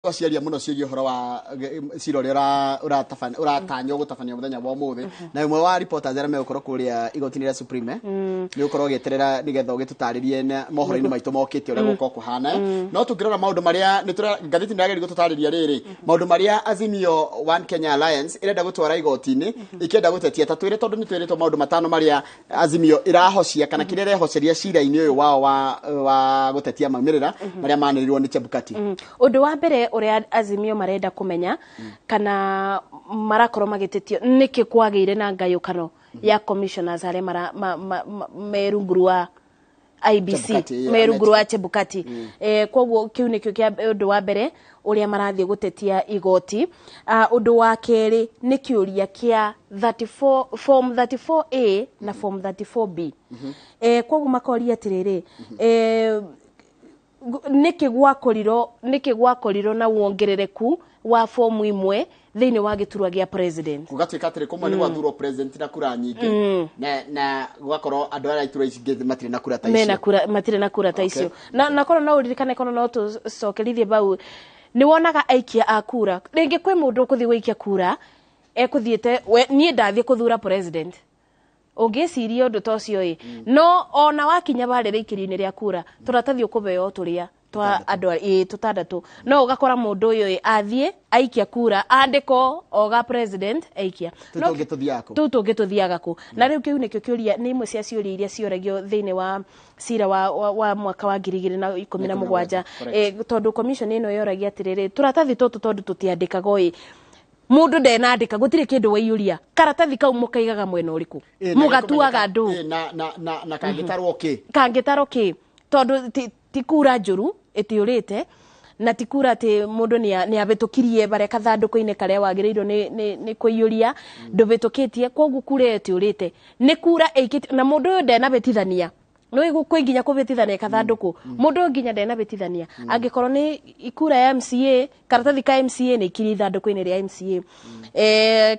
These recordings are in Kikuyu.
Twaciaria muno ciĩgiĩ ũhoro wa cira ũrĩa ũratanywo gũtabanio mũthenya wa ũmũthĩ, na ũmwe wa reporters arĩa megũkorwo kũrĩa igoti-inĩ rĩa Supreme nĩ ũkorwo ũgĩeterera nĩgetha ũgĩtũtarĩrie na mohoro-inĩ maitũ mokĩte ũrĩa gũkorwo kũhana. No tũngĩrora maũndũ marĩa nĩ ngathĩti nĩ ĩrageria gũtũtarĩria rĩrĩ, maũndũ marĩa Azimio One Kenya Alliance ĩrenda gũtwara igoti-inĩ ĩkĩenda gũtetia, ta twĩre, tondũ nĩ twĩrĩtwo maũndũ matano marĩa Azimio ĩrahocia kana kĩrĩa ĩrehoceria cira-inĩ ũyũ wao wa gũtetia maumĩrĩra marĩa manĩrĩirwo nĩ Chebukati. Ũndũ wa mbere ũrĩa Azimio marenda kũmenya kana marakorwo magĩtetio, nĩkĩ kwagĩire na ngayũkano ya commissioners arĩa mara, ma, ma, ma, me rungu rwa IBC? Chebukati, yeah. Me rungu rwa Chebukati. Koguo kĩu nĩkĩo kĩa ũndũ wa mbere ũrĩa marathiĩ gũtetia igoti. Ũndũ wa kerĩ nĩ kĩũria kĩa 34, form 34A na form 34B. Koguo makoria atĩrĩrĩ, nĩkĩ gwakorirwo na wongerereku wa fomu imwe thĩinĩ wa gĩturwa gĩa president? Gũgatuĩka atĩrĩ, kũmwe nĩ gwathurwo president na kura nyingĩ na gũgakorwo andũ arĩa iturwa ici ingĩ matirĩ na kura ta mena icio. Kura matirĩ na kura ta icio. Na korwo no ũririkane, korwo no tũcokerithie bau, nĩ wonaga aikia a kura rĩngĩ kwĩ mũndũ ũkũthiĩ gũikia kura ekũthiĩte we, niĩ ndathiĩ kũthura president, ũngĩciria ũndũ ta ũcio ĩ, no ona wakinya barĩ rĩikĩrio-inĩ rĩa kura, tũratathi ũkũbeo tũrĩa twa andũ ĩ tũtandatũ, no ũgakora mũndũ ũyũ ĩ athiĩ aikia kura andĩko oga president aikia. Tũu tũngĩ tũthiaga kũ? Tũu tũngĩ tũthiaga kũ? Na rĩu kĩu nĩkĩo kĩũria, nĩ imwe cia ciũria iria cioragio thĩinĩ wa cira wa mwaka wa 2017. Correct. Tondũ commission ĩno yoragia atĩrĩrĩ, tũratathi tũtũ tondũ tũtiandĩkagwo ĩ, mũndũ ndenandĩka, gũtirĩ kĩndũ waiyũria, karatathi kau mũkaigaga mwena ũrĩkũ? Na Mũgatuaga gĩkũmenyeka- andũ. Na kangĩtarwo kĩ? Kangĩtarwo kĩ? Tondũ ti kura njũru ĩtiũrĩte, na ti kura atĩ mũndũ nĩ abĩtũkirie barĩa kathandũkũ-inĩ karĩa wagĩrĩirwo nĩ kũiyũria, ndũbĩtũkĩtie. Koguo kura ĩyo ĩtiũrĩte, nĩ kura ĩikĩtio na mũndũ ũyũ ndenabĩtithania. Nĩ kwĩ nginya kũbĩtithania kathandũkũ, mũndũ ũyũ nginya ndenabĩtithania. Angĩkorwo nĩ kura ya MCA, karatathi ka MCA nĩ ikirie ithandũkũ-inĩ rĩa MCA,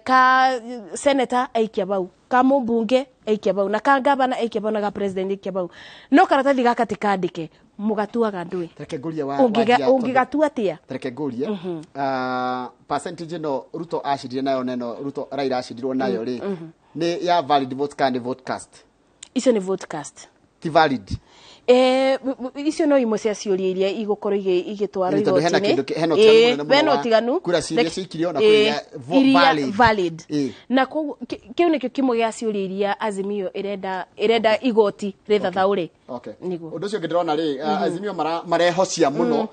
ka senator aikia bau, ka mũmbunge aikia bau, na ka gavana aikia bau, na ka president aikia bau, no karatathi gaka ti kandĩke, mũgatuaga ndũĩ? Reke ngũrie wa Wanjia, Ũngĩgatua atĩa? Reke ngũrie, percentage ĩno Ruto acindire nayo, neno Ruto Raila acindirwo nayo rĩ, nĩ ya valid votes kana nĩ vote cast? Icio nĩ vote cast. Ti valid? Icio no imwe cia ciũria iria igũkorwo igĩtwarwo Ĩĩ, tondũ hena igoti-inĩ. kĩndũ hena ũtiganu mũnene mũno Hena wa ũtiganu. kura ciria ciikirio na kura iria iria valid. Valid. Na koguo kĩu nĩkĩo kĩmwe gĩa ciũria iria Azimio ĩrenda igoti rĩthathaũre. Nĩguo. Ũndũ ũcio ũngĩ ndĩrona rĩ, Azimio marehocia mũno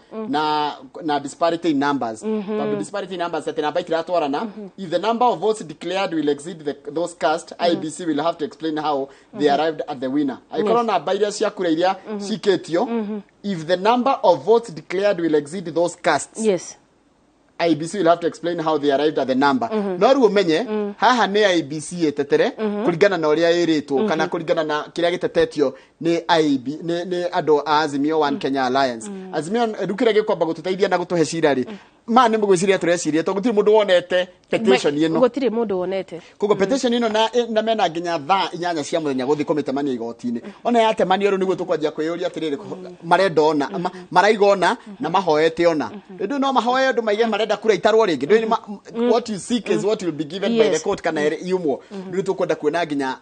na disparity in numbers, tondũ disparity in numbers atĩ namba itiratwarana. If the number of votes declared will exceed those cast, IEBC will have to explain how they arrived at the winner. Angĩkorwo namba iria cia kura iria cikĩtio, if the number of votes declared will exceed those cast, IEBC will have to explain how they arrived at the number. No rĩu ũmenye haha nĩ IEBC ĩtetere kũringana na ũrĩa ĩrĩtwo kana kũringana na kĩrĩa gĩtetetio nĩ IEB, nĩ andũ a Azimio One Kenya Alliance. Azimio rĩu kĩrĩa gĩkwamba gũtũteithia na gũtũhe cira rĩ, ma nĩ mũgwĩciria tũreciria, tondũ gũtirĩ mũndũ wonete petition ĩno. Gũtirĩ mũndũ wonete. Koguo petition ĩno na mena nginya thaa 8 cia mũthenya gũthiĩ kũmĩtemania igoti-inĩ. Ona yatemanio rĩu nĩguo tũkwanjia kwĩyũria atĩrĩrĩ, marenda ona maraiga ona na mahoete ona rĩu no mahoe ũndũ maige marenda kura itarwo rĩngĩ. Ndũĩ what you seek is what will be given by the court kana yumwo. Rĩu tũkwenda kuona nginya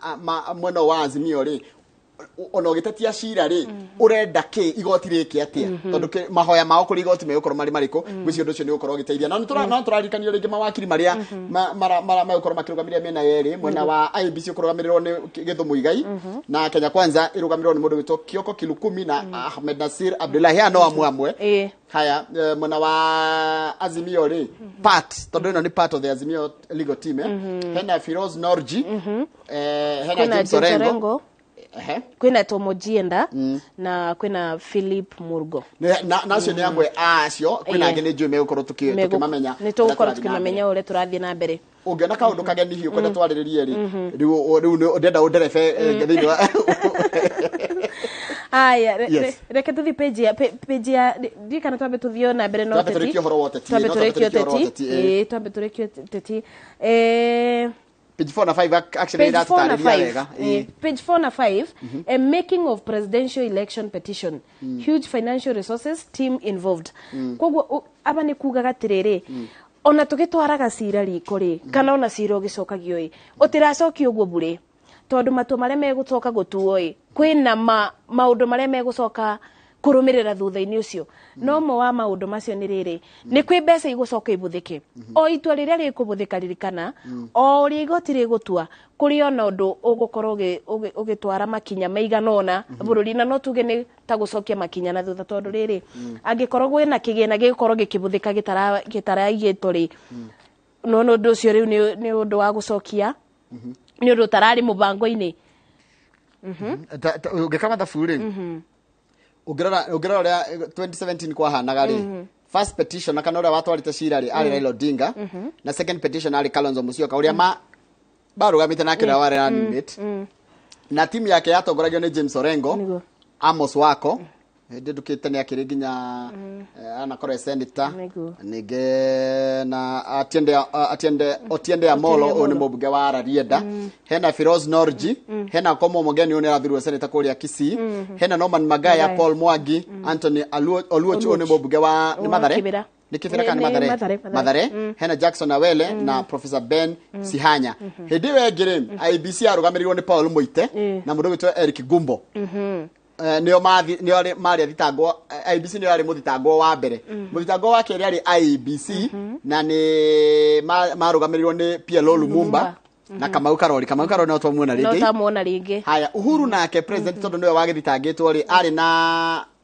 mwena wa Azimio rĩ, ona ũgĩtetia cira rĩ, ũrenda kĩ igoti rĩke atĩa, tondũ mahoya mao kũrĩ igoti megũkorwo marĩ marĩkũ. Ngwĩciria ũndũ ũcio nĩ ũgũkorwo ũgĩteithia. No tũrarikanio rĩngĩ mawakiri marĩa megũkorwo makĩrũgamĩrĩra mĩena yerĩ. Mwena wa IEBC ũkũrũgamĩrĩrwo nĩ Githu Muigai, na Kenya Kwanza ĩrũgamĩrĩrwo nĩ mũndũ wĩtwo Kioko Kilukumi na Ahmed Nasir Abdullahi. Aya no amwe amwe. Haya, mwena wa Azimio rĩ, part, tondũ ĩno nĩ part of the Azimio legal team, hena Firoz Norji, hena Kwĩna James James Orengo. Orengo. Kwĩna Tom Ojienda na kwĩna Philip Murgo. Na acio nĩ amwe a acio, kwĩna angĩ nĩ njũĩ megũkorwo tũkĩmamenya Nĩ tũgũkorwo ũrĩa tũrathiĩ na tũkĩmamenya mbere. Ũrĩa tũrathiĩ na mbere. Ũngĩona kaũndũ kageni hihi ũkwenda twarĩrĩrie rĩ, rĩu ndĩrenda ũnderebe thĩinĩ wa Aya, reke tũthiĩ page ya ndiĩ kana twambe tũthiĩ na mbere na Twambe ũteti. tũrĩkie ũhoro wa ũteti, Twambe no twambe tũrĩkie tũrĩkie ũhoro wa ũteti. ũteti, ĩĩ. Ĩĩ, twambe tũrĩkie ũteti. Page 4 na 5 actually Page 4 na ĩratũtarĩria 5. wega. Page 4 na 5, a making of presidential election petition, huge financial resources, team involved. Koguo aba nĩ kugaga atĩrĩrĩ, ona tũgĩtwaraga cira riko rĩ, kana ona cira ũgĩcokagio ĩ, ũtiracokio ũguo burĩ, tondũ matua marĩa megũcoka gũtuo ĩ, kwĩna maũndũ marĩa megũcoka kũrũmĩrĩra thutha-inĩ ũcio. No mo wa maũndũ macio nĩ rĩrĩ, nĩ kwĩ mbeca igũcoka ibũthĩke o itua rĩrĩa rĩkũbũthĩka. Ririkana, o ũrĩa igoti rĩgũtua, kũrĩ ona ũndũ ũgũkorwo ũgĩtwara makinya maigana ũna bũrũri, na no tuge nĩ ta gũcokia makinya na thutha, tondũ rĩrĩ, angĩkorwo kwĩna kĩgĩna gĩgũkorwo gĩkĩbũthĩka gĩtaraigĩtwo rĩ, no ũndũ ũcio rĩu nĩ ũndũ wa gũcokia, nĩ ũndũ ũtararĩ mũbango-inĩ. Ũngĩka mathabu rĩ, ũngĩrora ũrĩa 2017 kwahanaga rĩ, first petition kana ũrĩa watwarĩte cira rĩ arĩ Raila Odinga, na second petition arĩ Kalonzo Musyoka, ũrĩa ma barũgamĩte nake, ũrĩa warĩ running mate, na timu yake yatongoragio nĩ James Orengo. Amos Wako hĩndĩ ndukĩte nĩ akĩrĩ nginya anakorwo e senator. Ningĩ na Atiende Otiende Amolo, ũyũ nĩ mũmbunge wa Rarieda. Hena Firoz Norji, hena Komo Mogeni, ũyũ nĩ arathurwo senator kũrĩa Kisii. Hena Norman Magaya, Magaya. Paul Mwangi, Anthony Oluoch, ũyũ nĩ mũmbunge wa nĩ Wa Mathare. Kibera. Nĩ Kibera kana nĩ Nĩ Mathare? Mathare, Mathare. Hena Jackson Awele na Professor Ben Sihanya. Hĩndĩ ĩyo ĩngĩ rĩ, IEBC yarũgamĩrĩirwo nĩ Paul Muite na mũndũ ũgwĩtwo Eric Gumbo. Nĩo nĩo marĩ athitangwo. IEBC nĩo yarĩ mũthitangwo wa mbere. Mũthitangwo wa kerĩ arĩ IEBC, na nĩ marũgamĩrĩirwo nĩ PLO Lumumba na Kamau Karori. Kamau Karori no twamuona No rĩngĩ. tamuona rĩngĩ. Haya, Uhuru nake president, tondũ nĩwe wagĩthitangĩtwo rĩ, arĩ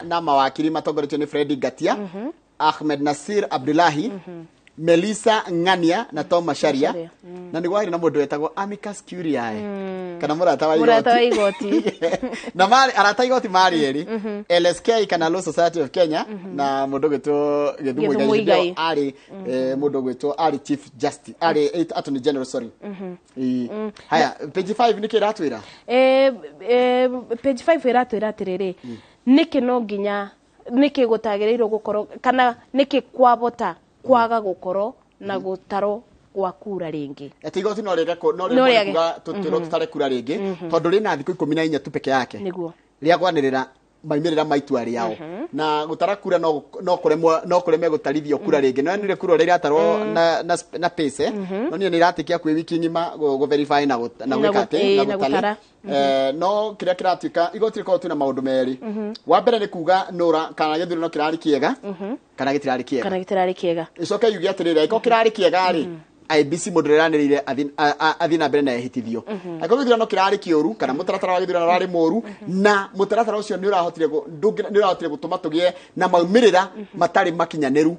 na mawakiri matongoretio nĩ Fred Ngatia, Ahmed Nasir Abdullahi, Melissa Ng'ania na Tom Macharia. Macharia. Na nĩ gwarĩ na mũndũ wetagwo Amicus Curiae, kana mũrata wa Mũrata wa igoti. igoti. Na marĩ arata igoti marĩ erĩ, LSK kana Law Society of Kenya, na mũndũ ũgwĩtwo Gĩthu Gĩthu Muigai. Muigai. Hĩndĩ ĩyo arĩ mũndũ ũgwĩtwo arĩ Chief Justice, arĩ Attorney General, sorry. Ĩĩ. Haya, page 5 nĩkĩ ĩratwĩra? Page 5 ĩratwĩra atĩrĩrĩ, nĩkĩ no nginya, nĩkĩ gũtagĩrĩirwo gũkorwo, kana nĩkĩ kwabota kwaga gũkorwo na gũtarwo gwa kura rĩngĩ. Atĩ igoti no rĩge no No rĩremwo rĩage. kuga tũtwĩrwo tũtare kura rĩngĩ, tondũ rĩna thikũ 14 tu peke yake rĩa kwanĩrĩra maumĩrĩra ma itua rĩao, na gũtara kura no kũremwo, no kũreme gũtarithio kura rĩngĩ. No nĩ kura ũrĩa iratarwo na pace, no niĩ nĩ iratĩkia kwĩ wiki ng'ima gũ verify na Na gwĩka atĩ na na gũtari. gũtara. No kĩrĩa kĩratuĩka igoti rĩkorwo twĩna maũndũ merĩ. Wa mbere nĩ kuga nũra kana gĩthurano kĩrarĩ kĩega kana gĩtirarĩ kĩega. Kana gĩtirarĩ kĩega. Icoke yuge atĩrĩrĩ, angĩkorwo kĩrarĩ kĩega rĩ, IEBC mũndũ ũrĩa ũranĩrĩire athiĩ na mbere na ehĩtithio. Angĩkorwo gĩthurano kĩrarĩ kĩũru, kana mũtaratara wa gĩthurano ũrarĩ mũũru, na mũtaratara ũcio nĩ ũrahotire gũtũma tũgĩe na maumĩrĩra matarĩ makinyanĩru,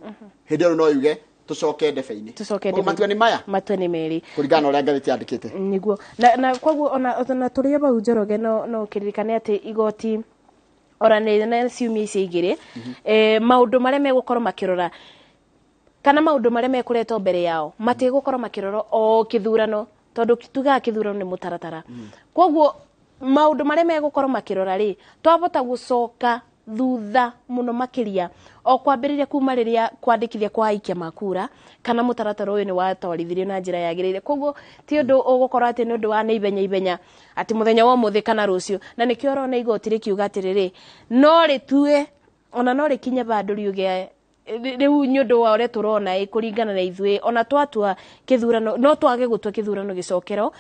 hĩndĩ ĩyo no yuge tũcoke ndebe-inĩ. Tũcoke Koguo ndebe-inĩ. matua nĩ maya Matua nĩ merĩ. Kũringana na ũrĩa ngathĩti yandĩkĩte. Niguo, na koguo ona tũrĩ o bau, Njoroge, no kĩririkane atĩ igoti ora nĩ na ciumia ici igĩrĩ, maũndũ marĩa megũkorwo makĩrora, kana maũndũ marĩa mekũretwo mbere yao, matigũkorwo makĩrora o kĩthurano, tondũ tugaga kĩthurano nĩ mũtaratara. Koguo maũndũ marĩa megũkorwo makĩrora rĩ, twabota gũcoka thutha mũno makĩria, o kwambĩrĩria kuma rĩrĩa kwandĩkithia kwa aikia makura, kana mũtaratara ũyũ nĩ watwarithirio na njĩra yagĩrĩire. Koguo ti ũndũ ũgũkorwo atĩ nĩ ũndũ wa na ihenya ihenya, atĩ mũthenya wa ũmũthĩ kana rũciũ. Na nĩkĩo ũrona igoti rĩkiuga atĩrĩrĩ, no rĩtue, ona no rĩkinye bandũ riuge rĩu nĩ ũndũ wa ũrĩa tũrona ĩ, kũringana na ithuĩ, ona twatua kĩthurano, no twage gũtua kĩthurano gĩcokero,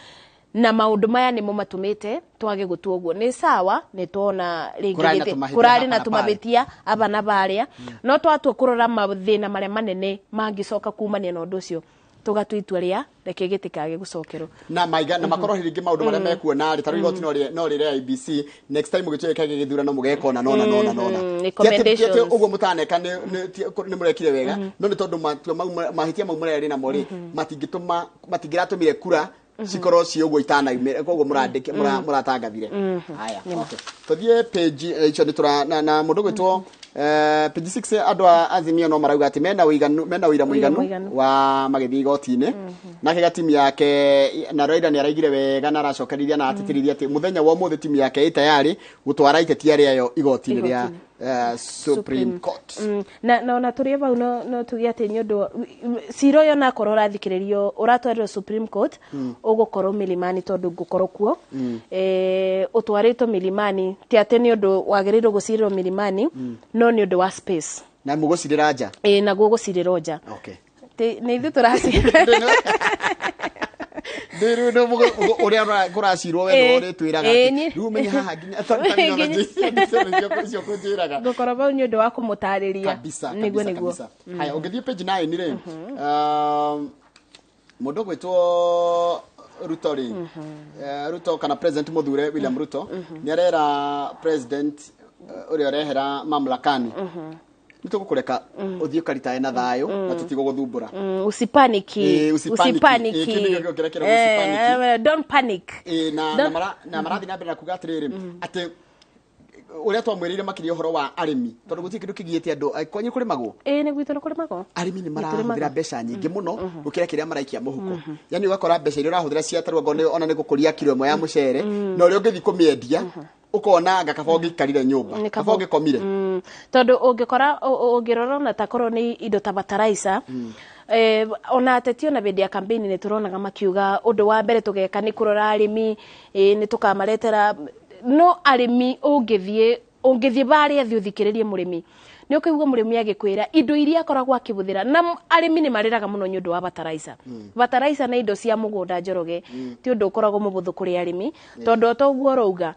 na maũndũ maya nĩmo matũmĩte twage gũtua ũguo. Nĩ sawa, nĩ tuona rĩngĩ Kũrarĩ na tũmahĩtia kũrarĩ hapa na na pale. tũmahĩtia aba na barĩa, no twatua kũrora mathĩna marĩa manene mangĩcoka kumania na ũndũ ũcio, tũgatua itua rĩa reke gĩtikage gũcokerwo. Na maiga na makorwo rĩngĩ maũndũ marĩa mekuona rĩ, tarĩu igoti no rĩre IEBC, next time mũgĩtuĩka gĩthurano mũgeka ona nona nona nona. Recommendations. Ti atĩ ũguo mũtaneka nĩ mũrekire wega, no nĩ tondũ matua mau, mahĩtia mau marĩa namo rĩ, matingĩtũma, matingĩratũmire kura cikorwo ciĩ ũguo itanaumĩra, koguo mũrandĩke mũratangathire. Haya, okay, tũthiĩ page icio nĩ tũra na mũndũ gwĩtwo page 6. Andũ a Azimio no marauga atĩ mena ũiganu, mena ũira mũiganu mũiganu. Wa magĩthiĩ igoti-inĩ nake ga timu yake, na Raila nĩ araigire wega na aracokerithia na atĩtĩrithia atĩ mũthenya wa ũmũthĩ timu yake ĩ tayari gũtwara iteti rĩayo igoti-inĩ rĩa Supreme Court. Na ona tũrĩ bau no tuge atĩ nĩ ũndũ cira ũyũ onakorwo ũrathikĩrĩrio ũratwarirwo Supreme Court, ũgũkorwo Milimani tondũ ngũkorwo kuo. Ũtwarĩtwo Milimani ti atĩ nĩ ũndũ wagĩrĩirwo gũcirĩrwo Milimani, no nĩ ũndũ wa space. Na mũgũcirĩra nja? Ĩĩ, naguo gũcirĩrwo nja. Nĩ ithuĩ tũracira. Rĩu nĩ ũrĩa kũracirwo we nĩwe ũrĩtwĩraga atĩ, rĩu ũmenye haha nginya terminology icio kũnjĩraga. Ngũkorwo bau nĩ ũndũ wa kũmũtarĩria. Kabisa. Nĩguo. Kabisa. Nĩguo. Kabisa. Haya, ũngĩthiĩ page 9 rĩ, mũndũ ũgwĩtwo Ruto rĩ, Ruto kana President mũthure William Ruto nĩ arera president ũrĩa ũrehera mamlakani, nĩ tũgũkũreka ũthiĩ ũkaritae na thayũ na tũtigũgũthumbũra. Usipaniki. Usipaniki. Usipaniki. Kĩu nĩkĩo kĩrĩa kĩragwo usipaniki. Don't panic. Na marathiĩ na mbere na kuga atĩrĩrĩ atĩ ũrĩa twamwĩrĩire makĩria ũhoro wa arĩmi, tondũ gũtirĩ kĩndũ kĩgiĩte andũ. Kwanyu kũrĩmagwo? Ĩĩ, nĩ gwitũ nĩ kũrĩmagwo. Arĩmi nĩ marahũthĩra mbeca nyingĩ mũno gũkĩra kĩrĩa maraikia mũhuko. Yani ũgakora mbeca iria ũrahũthĩra cia tarua ona nĩ gũkũria kiro ĩmwe ya mũcere, na ũrĩa ũngĩthiĩ kũmĩendia ũkona anga kaba ũngĩikarire nyũmba, Nĩ kaba ũngĩkomire. Tondũ ũngĩkora ũngĩrora ona takorwo nĩ indo ta bataraitha, ona ateti ona hĩndĩ ya campaign nĩ tũronaga makiuga ũndũ wa mbere tũgeka nĩ kũrora arĩmi, nĩ tũkamaretera. No arĩmi ũngĩthiĩ barĩa thĩ ũthikĩrĩrie mũrĩmi, nĩ ũkũigua mũrĩmi agĩkwĩra indo iria akoragwo akĩhũthĩra. Na arĩmi nĩ marĩraga mũno nĩ ũndũ wa bataraitha. Bataraitha na indo cia mũgũnda, Njoroge, ti ũndũ ũkoragwo mũhũthũ kũrĩ arĩmi, tondũ o ta ũguo ũrauga,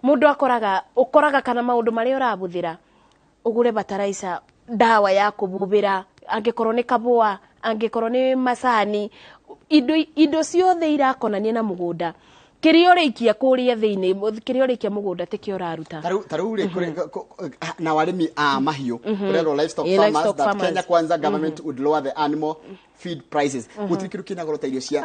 mũndũ akoraga ũkoraga kana maũndũ marĩa ũrahũthĩra ũgũre bataraitha, ndawa ya kũbubĩra, angĩkorwo nĩ kabũa, angĩkorwo nĩ macani, indo ciothe irakonania na mũgũnda, kĩrĩa ũrĩikia kũrĩa thĩinĩ, kĩrĩa ũrĩikia mũgũnda tikĩo ũraruta. Tarĩu rĩ na arĩmi a mahiũ kũrerwo livestock farmers livestock that farmers. Kenya Kwanza government would lower the animal feed prices. Gũtirĩ kĩndũ kĩna goro ta irio cia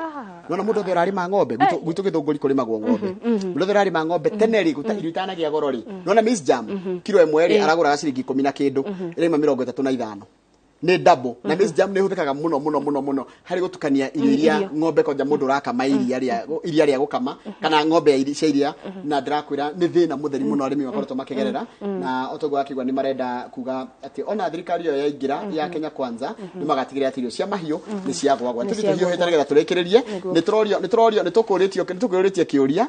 nona mũndũ othe ũrarĩma ng'ombe. Gwitũ Gĩthũngũri kũrĩmagwo ng'ombe. Mũndũ othe ũrarĩma ng'ombe tene rĩ, irio itanagĩa goro rĩ, nona maize jam kiro ĩmwe rĩ aragũraga ciringi 10 na kĩndũ, ĩraima 35, nĩ double. Na maize jam nĩ ĩhũthĩkaga mũno mũno mũno mũno harĩ gũtukania irio iria Irio. ng'ombe konja mũndũ ũrakama iria rĩa gũkama kana ng'ombe ya cia iria. Na ndĩrakwĩra nĩ thĩna mũtheri mũno arĩmi makoretwo makĩgerera, na otoguo akĩigua nĩ marenda kuga atĩ ona thirikari ĩyo yaingĩra ya Kenya Kwanza nĩ magatigĩrĩra atĩ irio cia mahiũ nĩ ciagwagwa. Nĩ Tũthiĩ ciagwagwa. tũhiũhĩte nĩgetha tũrĩkĩrĩrie. Nĩ tũrorio nĩ tũkũrĩtie kĩũria.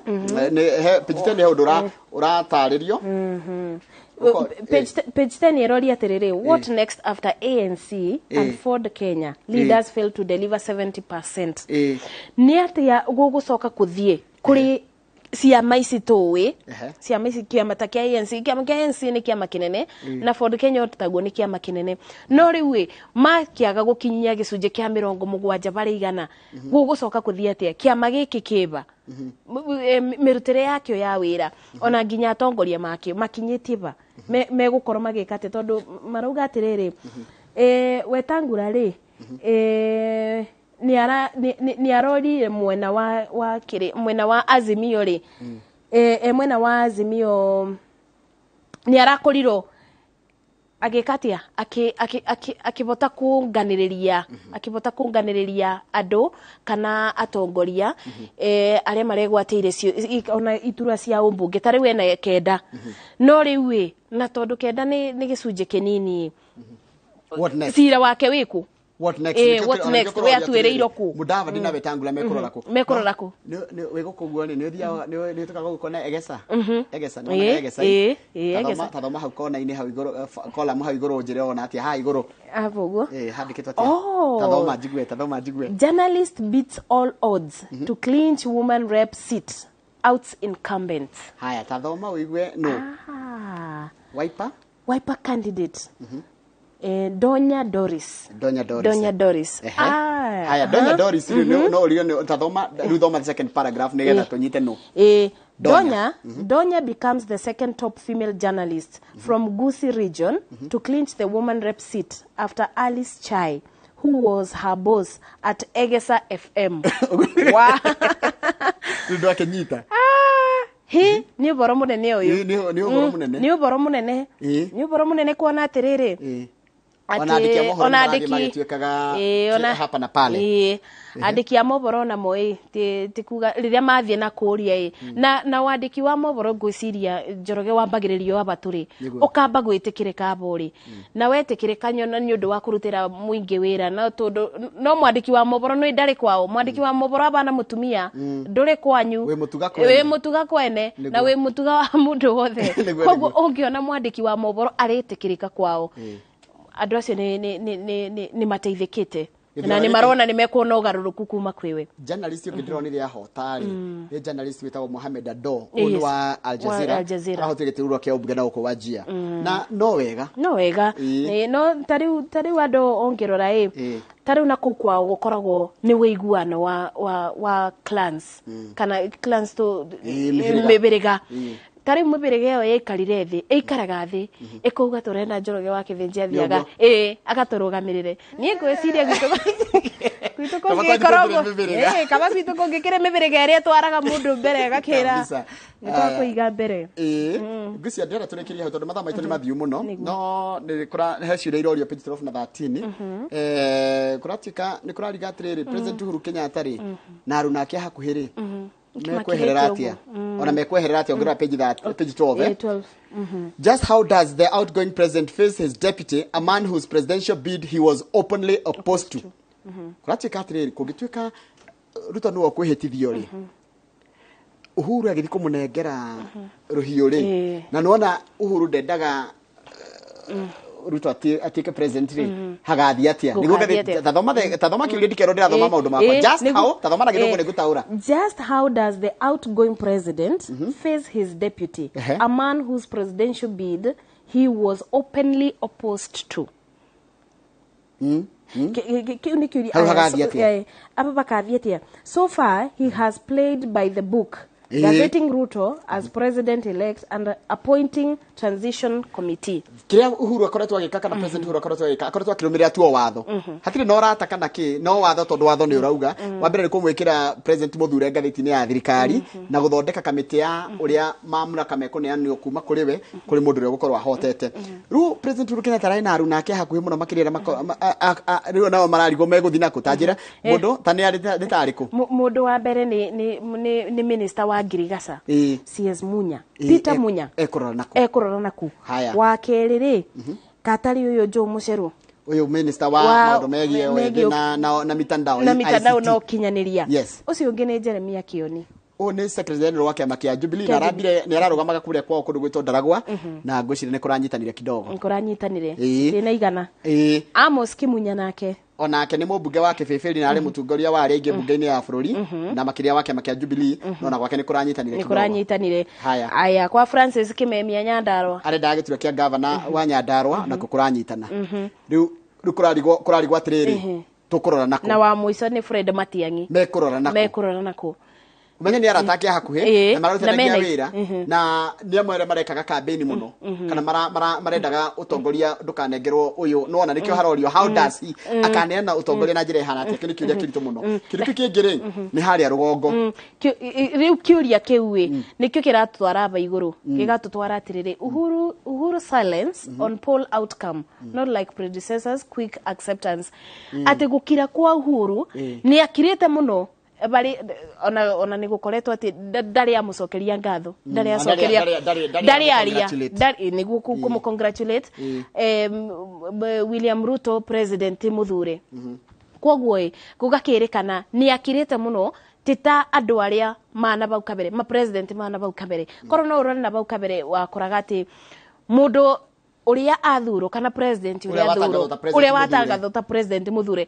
Nĩ he page 10 he ũndũ ũratarĩrio. Page 10 ĩroria atĩrĩrĩ, what next after ANC and Ford Kenya leaders fail to deliver 70%? Nĩ atĩa gũgũcoka kũthiĩ kũrĩ ciama ici tũĩ? Ciama ici, kĩama ta kĩa ANC, kĩama kĩa ANC nĩ kĩama kĩnene, na Ford Kenya taguo nĩ kĩama kĩnene, no rĩu ĩ makĩaga gũkinyia gĩcunjĩ kĩa 70%, gũgũcoka kũthiĩ atĩa? Kĩama gĩkĩ kĩba mĩrutĩre yakĩo ya wĩra, ona nginya atongoria makĩo makinyĩtie ba megũkorwo magĩka atĩa? Tondũ marauga atĩrĩrĩ, Wetangula rĩ, nĩ arorire mwena wa kĩrĩ mwena wa Azimio rĩ, mwena wa Azimio nĩ arakorirwo agĩka atĩa? Akĩbota kũnganĩrĩria andũ kana atongoria arĩa maregwatĩire ona iturwa cia ũmbunge. Ta rĩu ena 9, no rĩu ĩ na tondũ 9 nĩ gĩcunjĩ kĩnini. What next? Cira wake wĩkũ? What next? What next? We atuĩrĩirwo kũ? Mudavadi na Wetangula mekũrora kũ? Mekũrora kũ? Wĩ gũkũ guo rĩ, nĩ ũthiaga nĩ ũtuĩkaga gũkũ Egesa? Egesa, nĩ wonaga Egesa? Ĩĩ, Egesa. Ta thoma hau kona-inĩ hau igũrũ, column hau igũrũ, ũnjĩre wona atĩa haha igũrũ. Hapo ũguo? Ĩĩ, handĩkĩtwo atĩa? Oh. Ta thoma njigue, ta thoma njigue. Journalist beats all odds to clinch woman rep seat outs incumbent. Haya, ta thoma ũigue no. Ah. Wiper. Wiper candidate Donya Doris. Donya Doris. Donya Doris. Ehe. Ah, Haya, Donya Doris rĩu no ũrio ta thoma rĩu, thoma the second paragraph nĩgetha tũnyite no. Donya. Donya becomes the second top female journalist from Gusii region to clinch the woman rep seat after Alice Chai, who was her boss at Egesa FM. Wow. Rĩu ndwakĩnyita. Ah, hi nĩ ũhoro mũnene ũyũ. Nĩ ũhoro mũnene. Nĩ ũhoro mũnene. Ĩĩ. Nĩ ũhoro mũnene kuona atĩrĩrĩ, Ona andĩki a mohoro ona nĩ marathiĩ andĩki- magĩtuĩkaga Ĩĩ, ona- hapa na pale. Ĩĩ, andĩki a mohoro namo ĩ ti kuga rĩrĩa mathiĩ na kũria ĩ na wandĩki wa mohoro ngwĩciria Njoroge wambagĩrĩrio aba tũrĩ Nĩguo. ũkamba gwĩtĩkĩrĩka abo rĩ na wetĩkĩrĩka nyona nĩ ũndũ wa kũrutĩra mũingĩ wĩra no tondũ no mwandĩki wa mohoro nĩ ndarĩ kwao mwandĩki wa mohoro abana mũtumia ndũrĩ kwanyu Wĩ mũtuga kwene. wĩ mũtuga kwene na Nĩguo. wĩ mũtuga wa mũndũ wothe Nĩguo, koguo nĩguo. ũngĩona mwandĩki wa mohoro arĩtĩkĩrĩka kwao andũ acio nĩ mateithĩkĩte Gĩthurano na nĩ gĩkĩ- marona nĩ mekuona ũgarũrũku kuma kwĩwe. Journalist ũngĩ ndĩronire ahota rĩ nĩ journalist wĩtagwo Mohamed Ado, ũyũ nĩ Yes. wa Al Jazeera. Wa Al Jazeera. Arahotire gĩturwa kĩa ũmbunge na gũkũ Wajir na no wega. No wega. Ĩĩ. Ĩĩ, no tarĩu andũ ũngĩrora ĩ Ĩĩ. tarĩu na kũu kwao gũkoragwo nĩ wĩiguano wa clans kana clans to Ĩĩ, mĩhĩrĩga. mĩhĩrĩga. Ĩĩ. Tarĩu mĩhĩrĩga ĩyo yaikarire thĩ ĩikaraga thĩ ĩkauga tũrenda Njoroge wa Kĩthĩnji athiaga Nĩũguo. ĩĩ agatũrũgamĩrĩre. Niĩ ngwĩciria gwitũ Kaba kũngĩkorwo kwanyu kwĩna mĩhĩrĩga. Ĩĩ, kaba gwitũ kũngĩkĩrĩ mĩhĩrĩga ĩrĩa ĩtwaraga mũndũ mbere ĩgakĩra Kabisa. nĩ twakũiga mbere. Ĩĩ, ngwĩciria ndĩrenda tũrĩkĩrie hau tondũ mathaa maitũ nĩ mathiu mũno, no nĩ kũra he ciũria irorio page 12 na 13. Kũratuĩka nĩ kũrariga atĩrĩrĩ, President Uhuru Kenyatta rĩ na aruna ake hakuhĩ rĩ mekweherera Makirĩte atĩa, ona mekweherera atĩa ũngĩrora page that page 12, eh? Ĩĩ, 12. Just how does the outgoing president face his deputy, a man whose presidential bid he was openly opposed to? Kũratuĩka atĩrĩrĩ, kũngĩtuĩka Ruto nĩwe ũkwĩhĩtithio rĩ, Uhuru agĩthiĩ kũmũnengera rũhiũ rĩ, Ĩĩ. na nĩwona Uhuru ndendaga Ruto atuĩke president rĩ, hagathiĩ atĩa? Nĩguo Gũgathiĩ ngathi- atĩa? tathoma kĩũria ndikerwo ndĩrathoma maũndũ makwa. Just how, tathoma na gĩthũngũ nĩngũtaũra. Just how does the outgoing president face his deputy, Ehe. a man whose presidential bid he was openly opposed to? Kĩu nĩ kĩũria. Hau Aya, hagathiĩ atĩa? Apa pakathiĩ atĩa? So far he has played by the book, Ĩĩ. gazetting Ruto as president elect and appointing transition committee. Kĩrĩa Uhuru akoretwo agĩka kana President Uhuru akoretwo agĩka, akoretwo akĩrũmĩrĩra tu o watho, hatirĩ na ũrata kana kĩ, no watho, tondũ watho nĩ ũrauga wa mbere nĩ kũmwĩkĩra president mũthure ngathĩti-inĩ ya thirikari na gũthondeka kamĩtĩ ya ũrĩa mamlaka mekũneanwo kuma kũrĩ we kũrĩ mũndũ ũrĩa ũgũkorwo ahotete. Rĩu President Uhuru Kenyatta arĩ na aruna ake hakuhĩ mũno makĩria arĩa rĩu nao mararigwo megũthiĩ nakũ, ta njĩra mũndũ ta nĩ arĩ nĩ tarĩ kũ? Mũndũ wa mbere nĩ minister wa ngirigaca, Ĩĩ. CS Munya, Ĩĩ, Peter Munya. Ekũrora nakũ? Ekũrora naku. Haya. Wa kerĩ rĩ katari ũyũ Joe Mucheru. Ũyũ minister wa maũndũ megiĩ wĩthĩ na mitandao. Na mitandao ICT. na ũkinyanĩria. Yes. Ũcio ũngĩ nĩ Jeremia Kioni. Ũyũ nĩ secretary general wa kĩama kĩa Jubilee na Kĩa arambire nĩ ararũgamaga kũrĩa kwao kũndũ gwĩtwo Ndaragwa na ngwĩciria nĩ kũranyitanire kidogo. Kũranyitanire. Ĩĩ. Ndĩna igana. Ĩĩ. Amos Kimunya nake. Onake nĩ mũmbunge wa kĩbĩbĩri na arĩ mũtongoria wa arĩa aingĩ mbunge-inĩ ya bũrũri na makĩria wa kĩama kĩa Jubilee, no na gwake nĩ kũranyitanire Nĩ kidogo. kũranyitanire. Haya. Aya, kwa Francis Kimemia Nyandarua. Arendaga gĩturwa kĩa gavana wa Nyandarua nako kũranyitana. Rĩu kũrarigwo atĩrĩrĩ, tũkũrora nako? Na wa mũico nĩ Fred Matiang'i. Mekũrora nako? Mekũrora nako? Umenye nĩ arata ake a hakuhĩ Ĩĩ, na mararutithanagia na mena- wĩra na nĩ amwe arĩa marekaga kambĩini mũno kana marendaga ũtongoria ndũkanengerwo ũyũ, nĩwona nĩkĩo harorio how does he akaneana ũtongoria na njĩra ĩhana atĩa. Kĩu nĩ kĩũria kĩritũ mũno. Kĩndũ kĩu kĩngĩ rĩ nĩ harĩa rũgongo. Rĩu kĩũria kĩu ĩ nĩkĩo kĩratũtwara aba igũrũ, gĩgatũtwara atĩrĩrĩ, Uhuru silence on poll outcome, not like predecessors quick acceptance, atĩ gũkira kwa Uhuru nĩ akirĩte mũno barĩ ona nĩ gũkoretwo atĩ ndarĩ amũcokeria ngatho, ndarĩ acokeria, ndarĩ ndarĩ aria amũcongratulate. Nĩguo kũmũ-congratulate William Ruto president mũthure. Koguo ĩ gũgakĩrĩkana nĩ akirĩte mũno, ti ta andũ arĩa mana bau kabere, ma president mana bau kabere. Korwo no ũrore na bau kabere wakoraga atĩ mũndũ ũrĩa athurwo kana president Ũrĩa ũrĩa watangathwo athurwo ta president ũrĩa mũthure. watangathwo ta president mũthure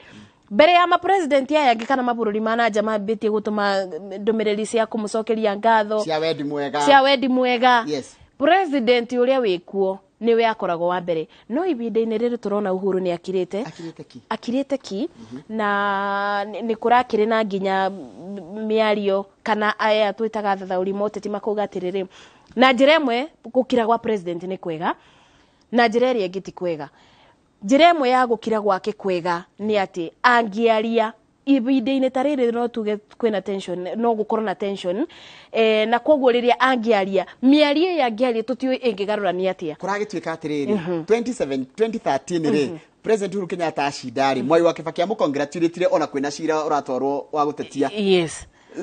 mbere ya mapresident aya angĩ kana mabũrũri ma nanja mambĩtie gũtũma ndũmĩrĩri cia kũmũcokeria ngatho cia wendi mwega. Cia wendi mwega. Yes. President ũrĩa wĩkuo nĩwe akoragwo wa mbere, no ihinda-inĩ rĩrĩ tũrona Uhuru nĩ akirĩte. Akirĩte ki. Akirĩte ki na nĩ kũrakĩrĩ na nginya mĩario kana aya twĩtaga athathaũri moteti makauga atĩrĩrĩ, na njĩra ĩmwe gũkira gwa president nĩ kwega, na njĩra ĩrĩa ĩngĩ ti kwega. Njĩra ĩmwe ya gũkira gwake kwega nĩ atĩ angĩaria ihinda-inĩ ta rĩrĩ no tuge kwĩna tension, no gũkorwo na tension, na koguo rĩrĩa angĩaria mĩario ĩyo angĩaria tũtiũĩ ĩngĩgarũrania atĩa. Kũragĩtuĩka atĩrĩrĩ, 27 2013 rĩ. President Uhuru Kenyatta acinda rĩ, Mwai wa Kibaki amũcongratulate ona kwĩna cira ũratwarwo wa gũtetia.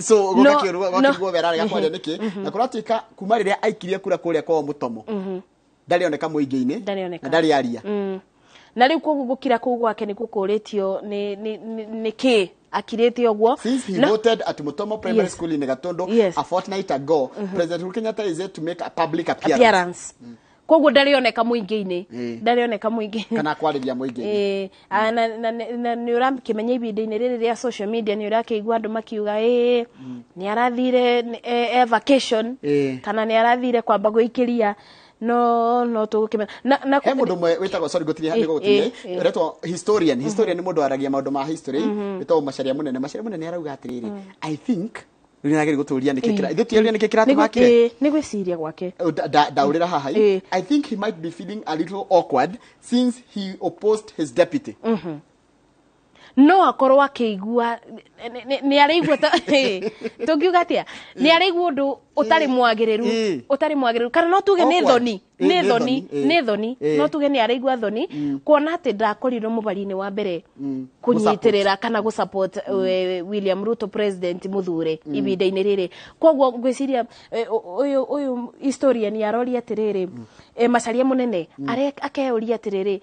So gũgakĩrwo we ararega kwaria nĩkĩ, na kũratuĩka kuma rĩrĩa aikirie kura kũrĩa kwao Mũtomo, ndarĩ oneka mũingĩ-inĩ Ndarĩ oneka. na ndarĩ aria. Na rĩu koguo gũkira kũu gwake nĩ gũkũrĩtio nĩ kĩ akirĩte ũguo. Since he voted at Mutomo Primary School in Gatundu a fortnight ago, President Uhuru Kenyatta is yet to make a public appearance. Appearance. Koguo ndarĩoneka mũingĩ-inĩ. Ndarĩoneka mũingĩ-inĩ. Kana kwarĩria mũingĩ-inĩ. Ĩĩ, na nĩ ũrakĩmenya ihinda-inĩ rĩrĩ rĩa social media nĩ ũrakĩigua andũ makiuga ĩĩ nĩ arathire e vacation kana nĩ arathire kwamba gwĩikĩria, no tũgũkĩmenya na He mũndũ ũmwe wĩtagwo, sorry, gũtirĩ nĩ gũtirĩ ũretwo historian. Historian nĩ mũndũ waragia maũndũ ma history, wĩtagwo Macharia Mũnene. Macharia Mũnene arauga atĩrĩrĩ, I think rĩu nĩagĩrĩire gũtũria nĩkĩ kĩra ithuĩ tiaria nĩkĩ kĩratũmakire. Nĩ gwĩciria gwake. Ndaũrĩra haha. I think he might be feeling a little awkward since he opposed his deputy. No akorwo akĩigua nĩ araigua tũngiuga atĩa, nĩ araigua ũndũ ũtarĩ mwagĩrĩru, ũtarĩ mwagĩrĩru, kana no tuge nĩ Awkward. thoni. Nĩ Nĩ thoni. thoni, Nĩ thoni. No tuge nĩ araigua thoni kuona atĩ ndakorirwo mũbari-inĩ wa mbere kũnyitĩrĩra kana gũsupport William Ruto, president mũthure ihinda-inĩ rĩrĩ. Koguo ngwĩciria ũyũ historian aroria atĩrĩrĩ, Macharia Mũnene akeyũria atĩrĩrĩ,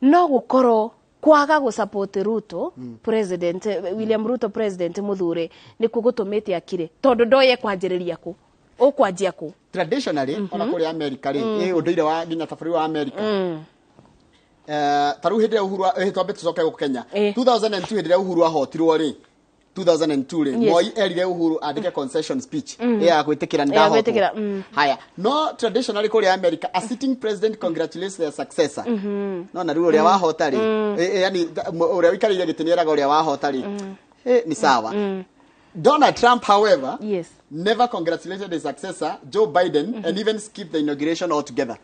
no gũkorwo kwaga gũsupport Ruto president, William Ruto president mũthure, nĩkuo gũtũmĩte akire, tondũ ndoye kwanjĩrĩria kũ, ũkwanjia kũ. Traditionally, ona kũrĩa America rĩ, ĩ ũndũire wa nginya ta bũrũri wa America, ta rĩu hĩndĩ ĩrĩa Uhuru twambe tũcoke gũkũ Kenya, 2002, hĩndĩ ĩrĩa Uhuru ahotirwo rĩ, 2002 rĩ, Moi erire Uhuru andĩke concession speech ĩ ya gwĩtĩkĩra nĩ Ya ndahotwo. gwĩtĩkĩra, Haya, no traditionally kũrĩa America, a sitting president congratulates their successor. No na rĩu ũrĩa wahota rĩ, yani ũrĩa ũikarĩire gĩtĩ nĩ eraga ũrĩa wahota rĩ, ni sawa. Donald Trump, however, never congratulated his successor Joe Biden and even skipped the inauguration altogether.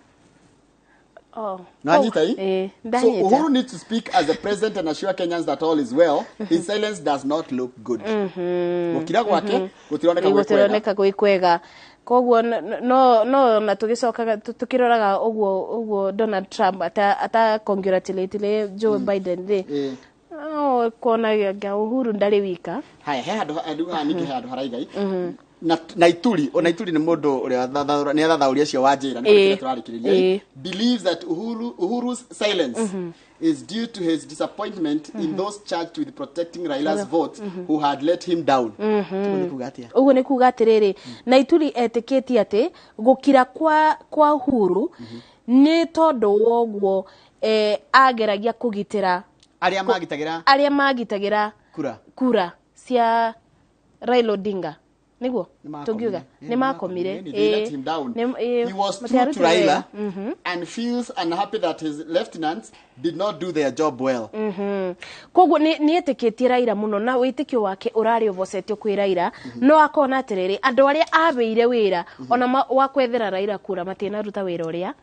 Oh. Nanyita hii? Eh, So ndanyita. Uhuru needs to speak as a president and assure Kenyans that all is well. His silence does not look good. Gũkira gwake gũtironeka gwĩ kwega. Gũtironeka gwĩ kwega. Koguo no na tũgĩcokaga tũkĩroraga ũguo Donald Trump ata congratulate Joe Biden rĩ, no kuona anga Uhuru ndarĩ wika. Haya, he handũ handũ haha ningĩ, he handũ haraigai. Na Ituri, ona Ituri nĩ mũndũ ũrĩa nĩ athathaũri acio wa njĩra nĩ kĩrĩa tũrarĩkĩrĩria. Believes that Uhuru's silence is due to his disappointment in those charged with protecting Raila's vote who had let him down. Ũguo nĩ kuga atĩa? Ũguo nĩ kuga atĩrĩrĩ, na Ituri etĩkĩtie atĩ gũkira kwa Uhuru nĩ tondũ wa ũguo ageragia kũgitĩra arĩa magitagĩra arĩa magitagĩra kura kura cia Raila Odinga, nĩguo Nĩmakomire. tũngiuga nĩ makomire. They let him down. He was true to Matiarutire Raila wĩra. And feels unhappy that his lieutenants did not do their job well. Koguo nĩ etĩkĩtie Raila mũno na wĩtĩkio wake ũrarĩ ũbocetio kwĩ Raila, no akona atĩrĩrĩ, andũ arĩa abeire wĩra ona wa kwethera Raila kura matinaruta wĩra ũrĩa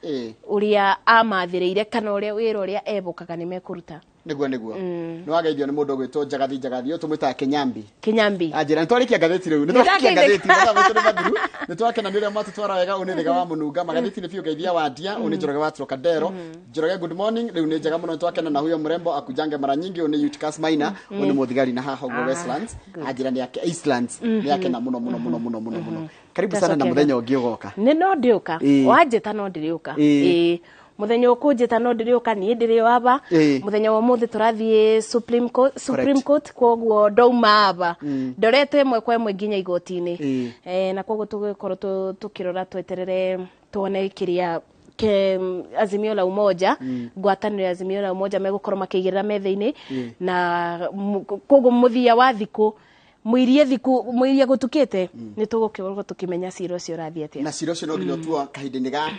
ũrĩa amathĩrĩire kana ũrĩa wĩra ũrĩa ebokaga nĩ mekũruta. Nĩguo nĩ wageithio nĩ mũndũ ũgwĩtwo Njagathi. Njagathi ũyũ tũmwĩtaga Kĩnyambi. Kĩnyambi. Anjĩra nĩ twarĩkia ngathĩti rĩu, nĩ twarĩkia Nĩ ngathĩti, mathaa maitũ nĩ mathiru. Nĩ twakena nĩ ũrĩa mwatũtwara wega. Ũyũ nĩ Thĩga wa Mũnunga, magathĩti nĩ biũ. Geithia Wandia. Ũyũ nĩ Njoroge wa Trocadero. Njoroge, good morning. Rĩu nĩ njega mũno, nĩ twakena na huyo mrembo akujange mara nyingi. Ũyũ nĩ Eutychus Maina, ũyũ nĩ mũthigari na haha ũguo Westlands. Anjĩra nĩ ake Eastlands, nĩ akena mũno mũno mũno mũno mũno mũno. Karibu sana na Ndacokeria. mũthenya ũngĩ ũgoka. Nĩ no ndĩũka. Wanjĩta no ndĩrĩũka. Ĩĩ, mũthenya ũkũnjĩta no ndĩrĩũka, niĩ ndĩrĩ o aba. Mũthenya wa ũmũthĩ tũrathiĩ Supreme Court, Supreme Court, koguo ndauma aba ndorete ĩmwe kwa ĩmwe nginya igoti-inĩ. Na koguo tũgũkorwo tũkĩrora, tweterere tuone kĩrĩa ke Azimio la Umoja, ngwatanĩro ya Azimio la Umoja megũkorwo makĩigĩrĩra metha-inĩ, na koguo mũthia wa thikũ mũirie, thikũ mũirie gũtukĩte, nĩ tũgũkorwo tũkĩmenya cira ũcio ũrathiĩ atĩa. Na cira ũcio no nginya ũtuo kahinda-inĩ ga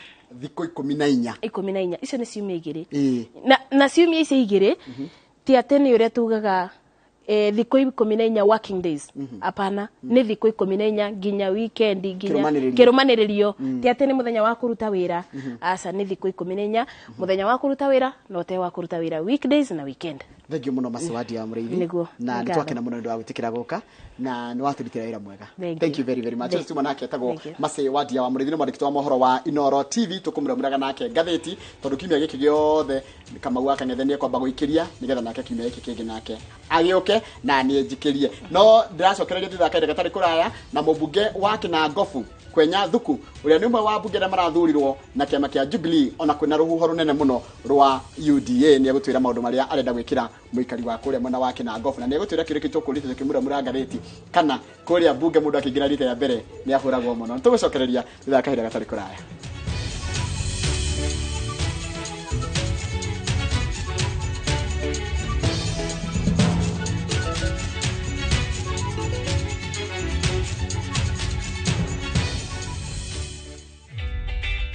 thikũ 14. 14, icio nĩ ciumia 2. Na ciumia icio 2 ti atĩ nĩ ũrĩa tugaga. Thikũ 14 working days, apana, nĩ thikũ 14 nginya weekend, nginya Kĩrũmanĩrĩrio. Kĩrũmanĩrĩrio. Ti atĩ nĩ mũthenya wa kũruta wĩra, aca, nĩ thikũ 14, mũthenya wa kũruta wĩra na ũte wa kũruta wĩra, weekdays na weekend. Thank you mũno, Macewadi ya Mũrĩithi. Nĩguo. Na nĩ Ngatho. twakena mũno nĩ ũndũ wa gwĩtĩkĩra gũka na nĩ watũrutĩra wĩra mwega. Thank Thank you. you very very much. Thank Tuma nake etagwo Thank you. Macewadi wa Mũrĩithi, nĩ mwandĩki wa mohoro wa Inoro TV. Tũkũmũramũraga nake ngathĩti tondũ kiumia gĩkĩ gĩothe Kamau wa Kang'ethe nĩ ekwamba gũikĩria nĩgetha nake kiumia gĩkĩ kĩngĩ nake agĩũke na niĩ njikĩrie. No ndĩracokereria thutha wa kahinda gatarĩ kũraya na mũmbunge wa Kĩnangobu Kwenya Thuku, ũrĩa nĩ ũmwe wa mbunge arĩa marathurirwo na kĩama kĩa Jubilee, ona kwĩna rũhuho rũnene mũno rwa UDA. Nĩ egũtwĩra maũndũ marĩa arenda gwĩkĩra mũikari wa kũrĩa mwena wa Kĩnangobu, na nĩ egũtwĩra kĩũria kĩu tũkũrĩte tũkĩmuramura ngathĩti, kana kũrĩa mbunge mũndũ akĩingĩra rita rĩa mbere nĩ ahũragwo mũno. Nĩ tũgũcokereria thutha wa kahinda gatarĩ kũraya.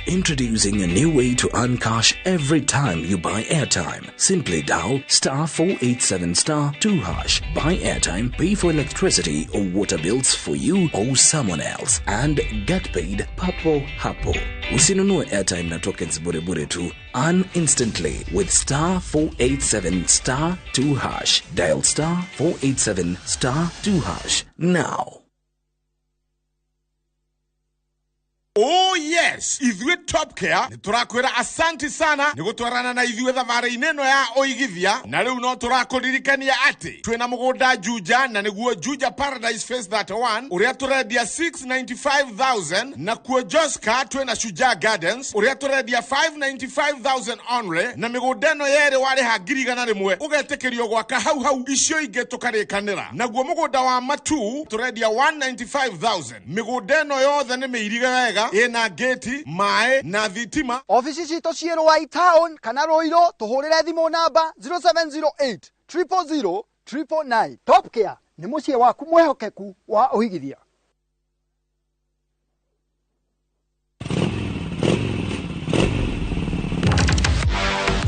Introducing a new way to earn cash every time you buy airtime. Simply dial star 487 star 2 hash. Buy airtime, pay for electricity or water bills for you or someone else, and get paid papo hapo. Usinunue airtime na tokens bure bure tu. Earn instantly with star 487 star 2 hash. Dial star 487 star 2 hash now. Oh yes, ithuĩ Top Care nĩ tũrakwĩra asanti sana nĩ gũtwarana na ithuĩ thabarĩ-inĩ ĩno ya ũigithia. Na rĩu no tũrakũririkania atĩ twĩna mũgũnda Juja, na nĩguo Juja Paradise Phase 31, ũrĩa tũrendia 695,000, na kuo Joska twĩna Shujaa Gardens, ũrĩa tũrendia 595,000 only. Na mĩgũnda ĩno yerĩ warĩha 100,000 ũgetĩkĩrio gwaka hau hau, icio ingĩ tũkarĩkanĩra. Naguo mũgũnda wa Matu tũrendia 195,000. Mĩgũnda ĩno yothe nĩ mĩirige wega, ĩna ngĩti, maĩ na thitima. Ofici citũ ciĩ Ruai Town kana Ruiru. Tũhũrĩre thimũ namba 0708 000 999. Top Care nĩ mũciĩ waku mwĩhokeku wa ũigithia.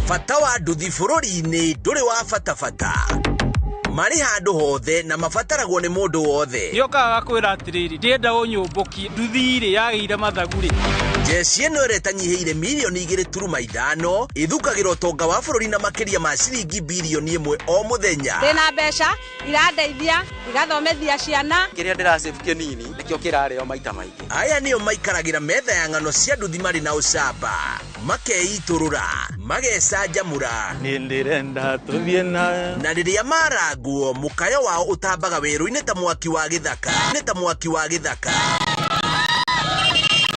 Bata wa nduthi bũrũri-inĩ ndũrĩ wa bata bata, marĩ handũ hothe na mabataragwo nĩ mũndũ wothe. Nĩokaga gakwĩra atĩrĩrĩ, ndĩrenda ũnyũmbũkie nduthi-rĩ yagĩire mathagu-rĩ. Jeshi ĩno ĩrĩa ĩtanyihĩire 2.5 mirioni ĩthukagĩra ũtonga wa bũrũri na makĩria ma ciringi 1 birioni o mũthenya. Ndĩna mbeca irandeithia igathomithia ciana. Kĩrĩa ndĩracĩbu kĩnini nĩkĩo kĩrarĩo maita maingĩ. Aya nĩo maikaragĩra metha ya ng'ano cia nduthi marĩ na ũcamba, makeitũrũra, magecanjamũra. Nĩ ndĩrenda tũthiĩ na Na rĩrĩa marangwo, mũkayo wao ũtambaga werũ-inĩ ta mwaki wa gĩthaka, nĩ ta mwaki wa gĩthaka.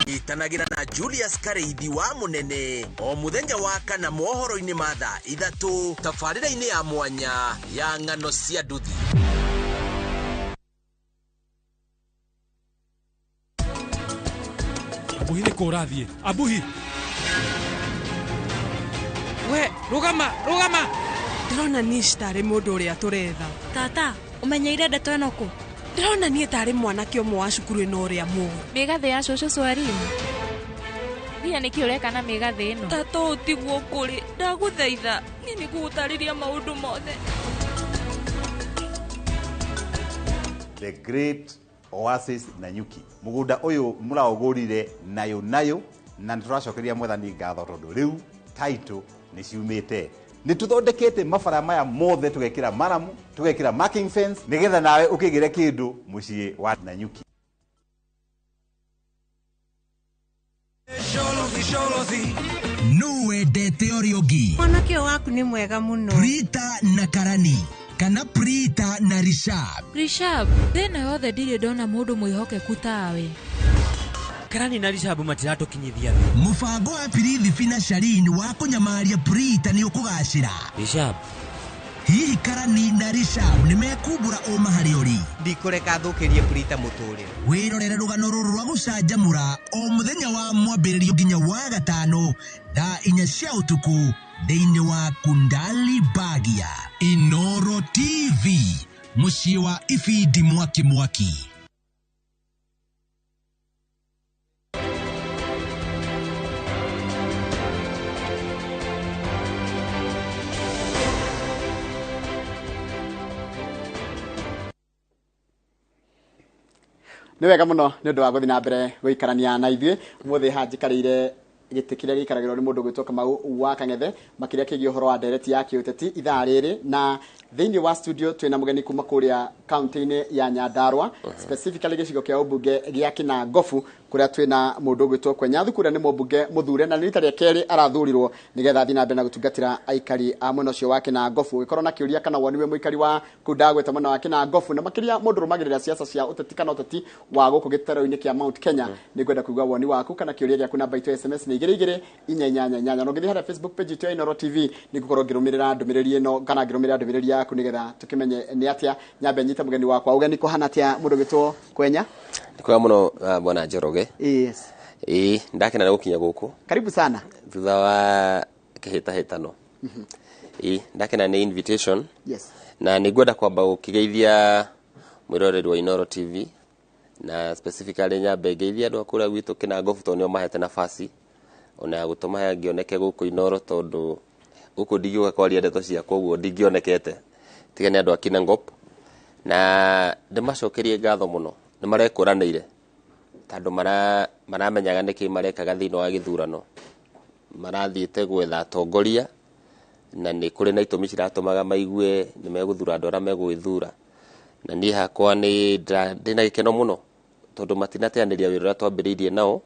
Itanagĩra na Julius Kareithi wa Mũnene o mũthenya wa kana mohoro-inĩ ma thaa 3, tabarĩra-inĩ ya mwanya ya ng'ano cia nduthi. Abuhi, nĩ kũ ũrathiĩ, Abuhi? We rũgama, rũgama! Ndĩrona niĩ tarĩ mũndũ ũrĩa tũretha. Tata, ũmenyeire ndeto ĩno kũ? Ndĩrona niĩ tarĩ mwanake ũmwe wa cukuru ĩno ũrĩa mũũru. Mĩgathĩ ya cũcũ Swarimu. Ria, nĩkĩ ũreka na mĩgathĩ ĩno? Tata, ũũ tiguo kũrĩ, ndagũthaitha, niĩ nĩngũgũtarĩria maũndũ mothe. The Great Oasis Nanyuki, mũgũnda ũyũ mũraũgũrire nayo nayo, na nĩ tũracokeria Mwathani ngatho tondũ rĩu title nĩ ciumĩte. Nĩ tũthondekete mabara maya mothe, tũgekĩra maramu, tũgekĩra marking fence, nĩgetha nawe ũkĩgĩre kĩndũ mũciĩ wa Nanyuki. Nũ wendete ũrĩa ũngĩ? Mwanake ũyũ waku nĩ mwega mũno. Prita na Karani kana Prita na Rishab? Rishab, thĩna yothe ndirĩ ndona mũndũ mwĩhokeku tawe. Karani na Rishabu matiratũkinyithia thĩ. Mũbango wa Pirithi na Sharin wa kũnyamaria Prita nĩ ũkũgacĩra? Rishab. Hihi Karani na Rishab nĩ mekumbũra ũma harĩ ũri? Ndikũreka thũkĩrie Prita mũtũrĩre. Wĩrorere rũgano rũrũ rwa gũcanjamũra o mũthenya wa mwambĩrĩrio nginya wa gatano thaa 4 cia ũtukũ thĩinĩ wa Kundali Bagia. Inoro TV, mũciĩ wa ibindi mwaki mwaki. Nĩ wega mũno nĩ ũndũ wa gũthiĩ na mbere gũikarania na ithuĩ ũmũthĩ. Haha njikarĩire gĩtĩ kĩrĩa gĩikaragĩrwo nĩ mũndũ gwĩtwo Kamau wa Kang'ethe, makĩria kĩgiĩ ũhoro wa ndereti ya kĩũteti ithaa rĩrĩ. Na thĩinĩ wa studio twĩna mũgeni kuma kũrĩa kaunti-inĩ ya Nyandarua, specifically gĩcigo kĩa ũmbunge gĩa Kĩnangobu, kũrĩa twĩna mũndũ ũgwĩtwo Kwenya Thuku, ũrĩa nĩ mũmbunge mũthure na nĩ rita rĩa kerĩ arathurirwo nĩgetha athiĩ na mbere na gũtungatĩra aikari a mwena ũcio wa Kĩnangobu. Ũgĩkorwo na kĩũria kana woni wĩ mũikari wa kũu ndagwĩta mwena wa Kĩnangobu, na makĩria mũndũ ũrũmagĩrĩra siasa cia ũteti kana ũteti wa gũkũ gĩtarũ-inĩ kĩa Mount Kenya, nĩ ngwenda kũigua woni waku kana kĩũria gĩaku. Namba itũ ya SMS nĩ 22488, na ũngĩthiĩ harĩa Facebook page itũ ya Inooro TV, nĩ ngũkorwo ngĩrũmĩrĩra ndũmĩrĩri ĩno kana ngĩrũmĩrĩra ndũmĩrĩri yaku nĩgetha tũkĩmenye nĩ atĩa. Nyambe nyite mũgeni wakwa ũgeni. Kũhana atĩa, mũndũ ũgĩtwo Kwenya? Nĩ kwega mũno, bwana Njoroge. Yes. Ĩĩ, ndakena nĩ gũkinya gũkũ. Karibu sana. Thutha wa kĩhĩtahĩtano. Ĩĩ, ndakena nĩ invitation. Na nĩ ngwenda kwamba gũkĩgeithia mwĩroreri wa Inooro TV, na specifically nyambe ngeithie andũ a kũrĩa gwitũ Kĩnangobu, tondũ nĩo mahete nafasi ona ya gũtũma ngĩoneke gũkũ Inooro, tondũ gũkũ ndingĩũka kwaria ndeto ciakwa ũguo ndingĩonekete tiga nĩ andũ a Kinangop. Na ndĩmacokerie ngatho mũno, nĩ marekũranĩire tondũ maramenyaga nĩkĩ marekaga thĩinĩ wa gĩthurano. Marathiĩte gwetha atongoria, na nĩ kũrĩ na itũmi ciratũmaga maigue nĩ megũthura andũ arĩa megũgĩthura. Na niĩ hakwa nĩ ndĩna gĩkeno mũno tondũ matinateanĩria wĩra ũrĩa twambĩrĩirie nao,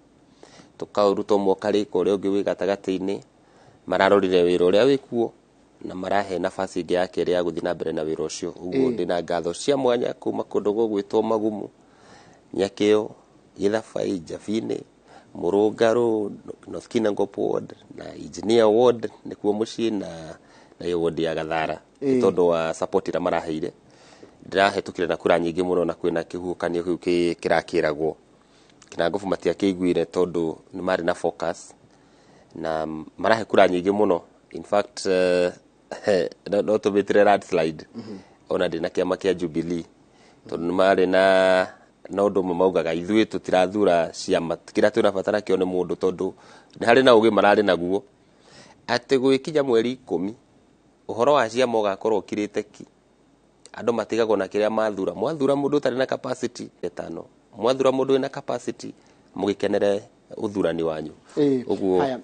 tũkaũruta ũmwe ũkarĩka ũrĩa ũngĩ wĩ gatagatĩ-inĩ. Mararorire wĩra ũrĩa wĩkuo na marahe nafasi ĩngĩ ya kerĩ ya gũthiĩ na mbere na wĩra ũcio. Ũguo ndĩna ngatho cia mwanya kuma kũndũ gũgwĩtwo Magumu, Nyakĩo, Gĩthabai, Njabinĩ, Mũrũngarũ, North Kinangop ward na Engineer ward nĩkuo mũciĩ, na iyo ward ya Gathara, nĩ tondũ wa support ĩrĩa maraheire. Ndĩrahĩtũkire na kura nyingĩ mũno, na kwĩna kĩhuhũkanio kĩu kĩrakĩragwo Kĩnangobu matiakĩiguire tondũ nĩ marĩ na focus na marahe kura nyingĩ mũno. In fact, no tũmĩtire landslide ona ndĩna kĩama kĩa Jubilee, tondũ nĩ marĩ na ũndũ ũmwe maugaga, ithuĩ tũtirathura ciama, kĩrĩa twĩna bata nakĩo nĩ mũndũ, tondũ nĩ harĩ na ũgĩ mararĩ naguo atĩ gwĩkinya mweri 10 ũhoro wa ciama ũgakorwo ũkirĩte ki. Andũ matigagwo na kĩrĩa mathura. Mwathura mũndũ ũtarĩ na capacity ĩtano, mwathura mũndũ wĩna capacity, mũgĩkenere ũthurani wanyu. Ũguo. Haya,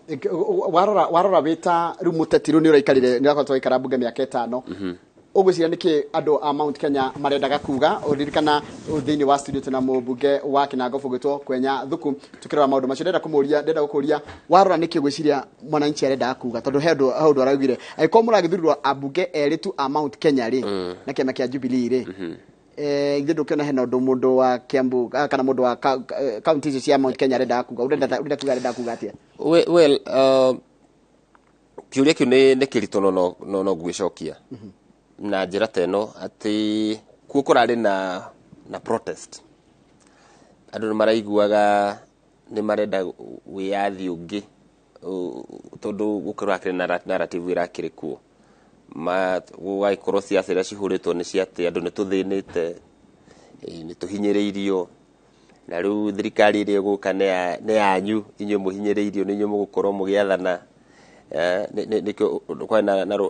warora wĩta rĩu mũteti, rĩu nĩ ũraikarire, nĩ ũrakoretwo waikara mbunge mĩaka 5, ũgwĩciria nĩkĩ andũ a Mount Kenya marendaga kuga? Ũririkana thĩinĩ wa studio tuna mũmbunge wa Kĩnangobu gwĩtwo Kwenya Thuku, tukĩrora maũndũ macio. Ndĩrenda kũmũria, ndĩrenda gũkũria, warora nĩkĩ ũgwĩciria mwananchi arendaga kuga? Tondũ he ũndũ araugire, angĩkorwo mũragĩthurirwo ambunge erĩ tu a Mount Kenya rĩ, na kĩama kĩa Jubilee rĩ, ithuĩ ndũkĩona hena ũndũ mũndũ wa Kiambu, kana mũndũ wa kaunti icio cia Mount Kenya arendaga kuga. Ũrenda kuga arendaga kuga atĩa? Well, kĩũria kĩu nĩ kĩritũ, no ngũgĩcokia na njĩra ta ĩno, atĩ kuo kũrarĩ na protest. Andũ nĩ maraiguaga nĩ marenda wĩyathi ũngĩ, tondũ gũkũrakĩrĩ na narrative ĩrakĩrĩ kuo. Gũgagĩkorwo ciaca iria cihũrĩtwo nĩ cia atĩ andũ nĩ tũthĩnĩte, nĩ tũhinyĩrĩirio, na rĩu thirikari ĩrĩa ĩgũka nĩ yanyu inyuĩ mũhinyĩrĩirio, nĩ inyuĩ mũgũkorwo mũgĩathana. Nĩkĩo kwarĩ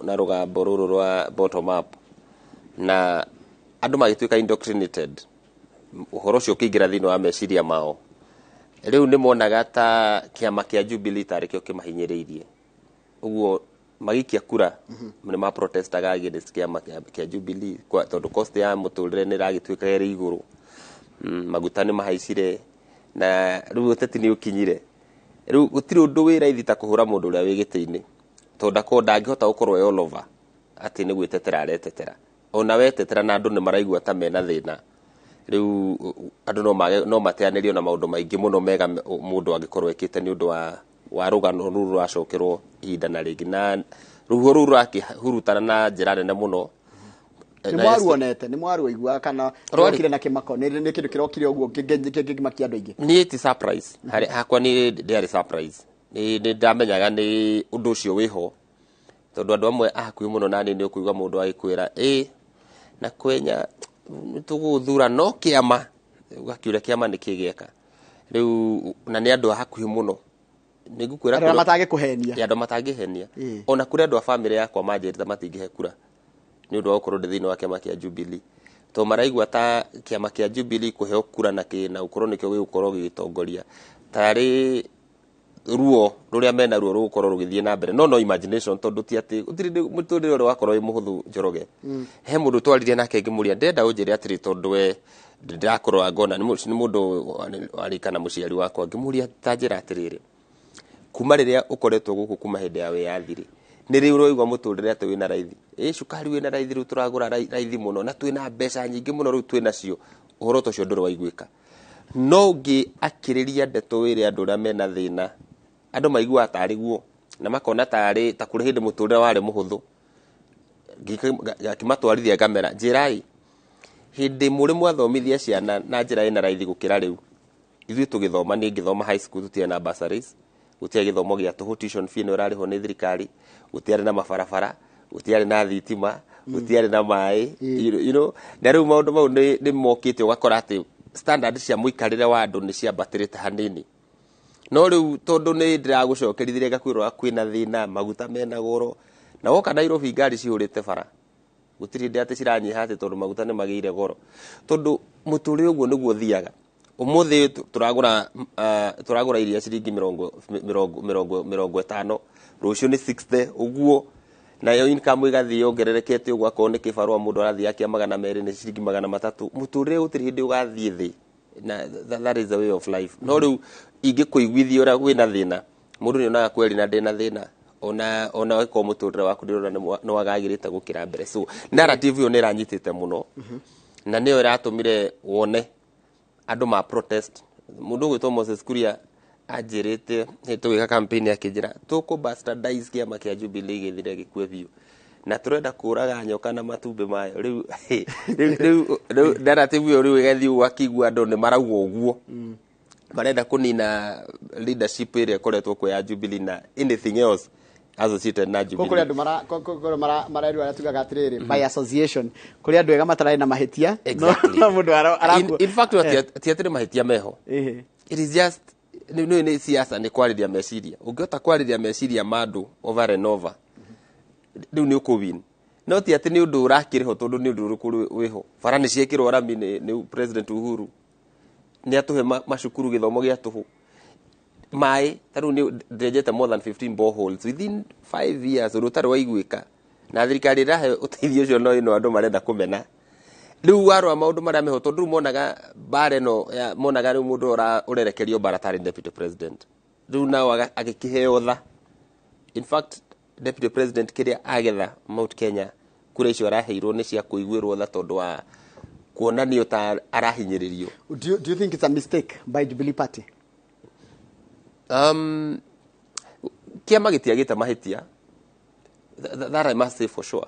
na rũgambo rũrũ rwa bottom up, na andũ magĩtuĩka indoctrinated, ũhoro ũcio ũkĩingĩra thĩinĩ wa meciria mao. Rĩu nĩ monaga ta kĩama kĩa Jubilee tarĩ kĩo kĩmahinyĩrĩirie, ũguo magĩikia kura nĩ ma protestaga against kĩama kĩa Jubilee, tondũ cost ya mũtũrĩre nĩ ĩragĩtuĩka ĩrĩ igũrũ. Maguta nĩ mahaicire, na rĩu ũteti nĩ ũkinyire. Rĩu gũtirĩ ũndũ wĩ raithi ta kũhũra mũndũ ũrĩa wĩ gĩtĩ-inĩ, tondũ ndakorwo ndangĩhota gũkorwo e all over atĩ nĩ gwĩtetera aretetera. Ona wetetera na andũ nĩ maraigua ta mena thĩna. Rĩu andũ no mage, no mateanĩrio na maũndũ maingĩ mũno mega mũndũ angĩkorwo ekĩte nĩ ũndũ wa rũgano rũu rũracokerwo ihinda na rĩngĩ, na rũhuho rũu rũrakĩhurutana na njĩra nene mũno. Nĩ mwaruonete, nĩ mwaruigua kana Rwarĩ- kĩrokire na kĩmako? Nĩ kĩndũ kĩrokire ũguo kĩngĩmakia andũ aingĩ? Niĩ ti surprise harĩ hakwa, niĩ ndĩarĩ surprise. Nĩ ndamenyaga nĩ ũndũ ũcio wĩho, tondũ andũ amwe a hakuhĩ mũno nani nĩ ũkũigua mũndũ agĩkwĩra, ĩ na Kwenya nĩ tũgũthura no kĩama, ũgakiũria kĩama nĩ kĩ gĩeka rĩu, na nĩ andũ a hakuhĩ mũno nĩ ngũkwĩra. Andũ arĩa matangĩkũhenia. Ĩ, andũ matangĩhenia. Ona kũrĩ andũ a bamĩrĩ yakwa manjĩrĩte matingĩhe kura nĩ ũndũ wa gũkorwo ndĩ thĩinĩ wa kĩama kĩa Jubilee. To maraigua ta kĩama kĩa Jubilee kũheo kura na kĩ na gũkorwo nĩkĩo gĩgũkorwo gĩgĩtongoria tarĩ ruo rũrĩa mena ruo rũgũkorwo rũgĩthiĩ na mbere, no imagination, tondũ ti atĩ gũtirĩ mũtũrĩre ũrĩa wakorwo wĩ mũhũthũ. Njoroge, he mũndũ twaririe nake ngĩmũria, ndĩrenda ũnjĩre atĩrĩ, tondũ we ndĩrakũrora ngona nĩ mũndũ warĩ kana mũciari wakwa, ngĩmũria, ta njĩra atĩrĩrĩ, kuma rĩrĩa ũkoretwo gũkũ, kuma hĩndĩ ya wĩyathi rĩ, nĩ rĩ ũraigua mũtũrĩre atĩ wĩna raithi, ĩ cukari wĩna raithi, rĩu tũragũra raithi mũno na twĩna mbeca nyingĩ mũno, rĩu twĩna cio? Ũhoro ta ũcio ndũrĩ waiguĩka. No ũngĩ akĩrĩria ndeto wĩre andũ ũrĩa mena thĩna, andũ maiguaga tarĩ guo na makona tarĩ ta kũrĩ hĩndĩ mũtũrĩre warĩ mũhũthũ. Ngakĩmatwarithia ngamera, njĩrai hĩndĩ mũrĩ mwathomithia ciana na njĩra ĩna raithi gũkĩra rĩu. Ithuĩ tũgĩthoma, niĩ ngĩthoma high school, tũtiarĩ na bursaries, gũtiarĩ gĩthomo gĩa tũhũ, tuition fee ĩno ĩrarĩhwo nĩ thirikari, gũtiarĩ na mabarabara, gũtiarĩ na thitima, gũtiarĩ na maĩ, na rĩu maũndũ mau nĩ mokĩte, ũgakora atĩ standard cia mũikarĩre wa andũ nĩ ciambatĩrĩte hanini. No rĩu tondũ nĩ ndĩragũcokerithirie ngakwĩrora kwĩna thĩna, maguta mena goro, na woka Nairobi ngari cihũrĩte bara, gũtirĩ hĩndĩ atĩ ciranyiha atĩ tondũ maguta nĩ magĩire goro, tondũ mũtũrĩre ũguo nĩguo ũthiaga. Ũmũthĩ tũragũra iria ciringi 50, rũciũ nĩ 60 ũguo, nayo income ĩgathiĩ yongererekete ũguo. Akorwo nĩ kĩbarũa mũndũ arathiĩ akia 200, nĩ ciringi 300. Mũtũrĩre gũtirĩ hĩndĩ ũgathiĩ thĩ, na that is the way of life. No rĩu ingĩkũiguithia ũrĩa kwĩna thĩna, mũndũ nĩ onaga kweri na ndĩna thĩna, ona angĩkorwo mũtũrĩre waku ndĩrona nĩ wagagĩrĩte gũkĩra mbere. So narrative ĩyo nĩ ĩranyitĩte mũno na nĩyo ĩratũmire wone andũ ma protest. Mũndũ ũgwĩtwo Moses Kuria anjĩrĩte tũgĩka campaign, akĩnjĩra tũkũ bastardize kĩama kĩa Jubilee gĩthire gĩkue biũ, na tũrenda kũraga nyoka na matumbĩ mayo. Rĩu narrative ĩyo rĩu ĩgathiĩ ũguo, akĩigua andũ nĩ marauga ũguo, marenda kũnina leadership ĩrĩa ĩkoretwo kuo ya Jubilee na anything else associated na kũrĩ Jubilee. Andũ marerwo arĩa tugaga atĩrĩrĩ, by association, kũrĩ andũ ega matararĩ na mahĩtia. Exactly. No mũndũ In fact, ti atĩ nĩ mahĩtia meho. It is just nĩ siasa, nĩ kwarĩria meciria. Ũngĩhota kwarĩria meciria ma andũ over and over, rĩu nĩ ũkũwin. No ti atĩ nĩ ũndũ ũrakĩrĩho, tondũ nĩ ũndũ ũrĩkũ wĩho? Bara nĩ ciekĩrwo rami nĩ President Uhuru, nĩ atũhe macukuru gĩthomo gĩa tũhũ, maĩ ta rĩu nĩ ndĩrenjete more than 15 boreholes within 5 years, ũndũ ũtarĩ waiguĩka, na thirikari ĩrahe ũteithio ũcio. No ĩno andũ marenda kũmena rĩu warora maũndũ marĩa meho, tondũ rĩu monaga mbara ĩno monaga rĩu mũndũ ũrerekerio mbara tarĩ deputy president, rĩu nao agĩkĩheo tha. In fact, deputy president kĩrĩa agetha Mount Kenya, kura icio araheirwo nĩ cia kũiguĩrwo tha tondũ wa kuonanio ta arahinyĩrĩrio. Do you think it's a mistake by Jubilee Party? Kĩama gĩtiagĩte mahĩtia. That I must say for sure,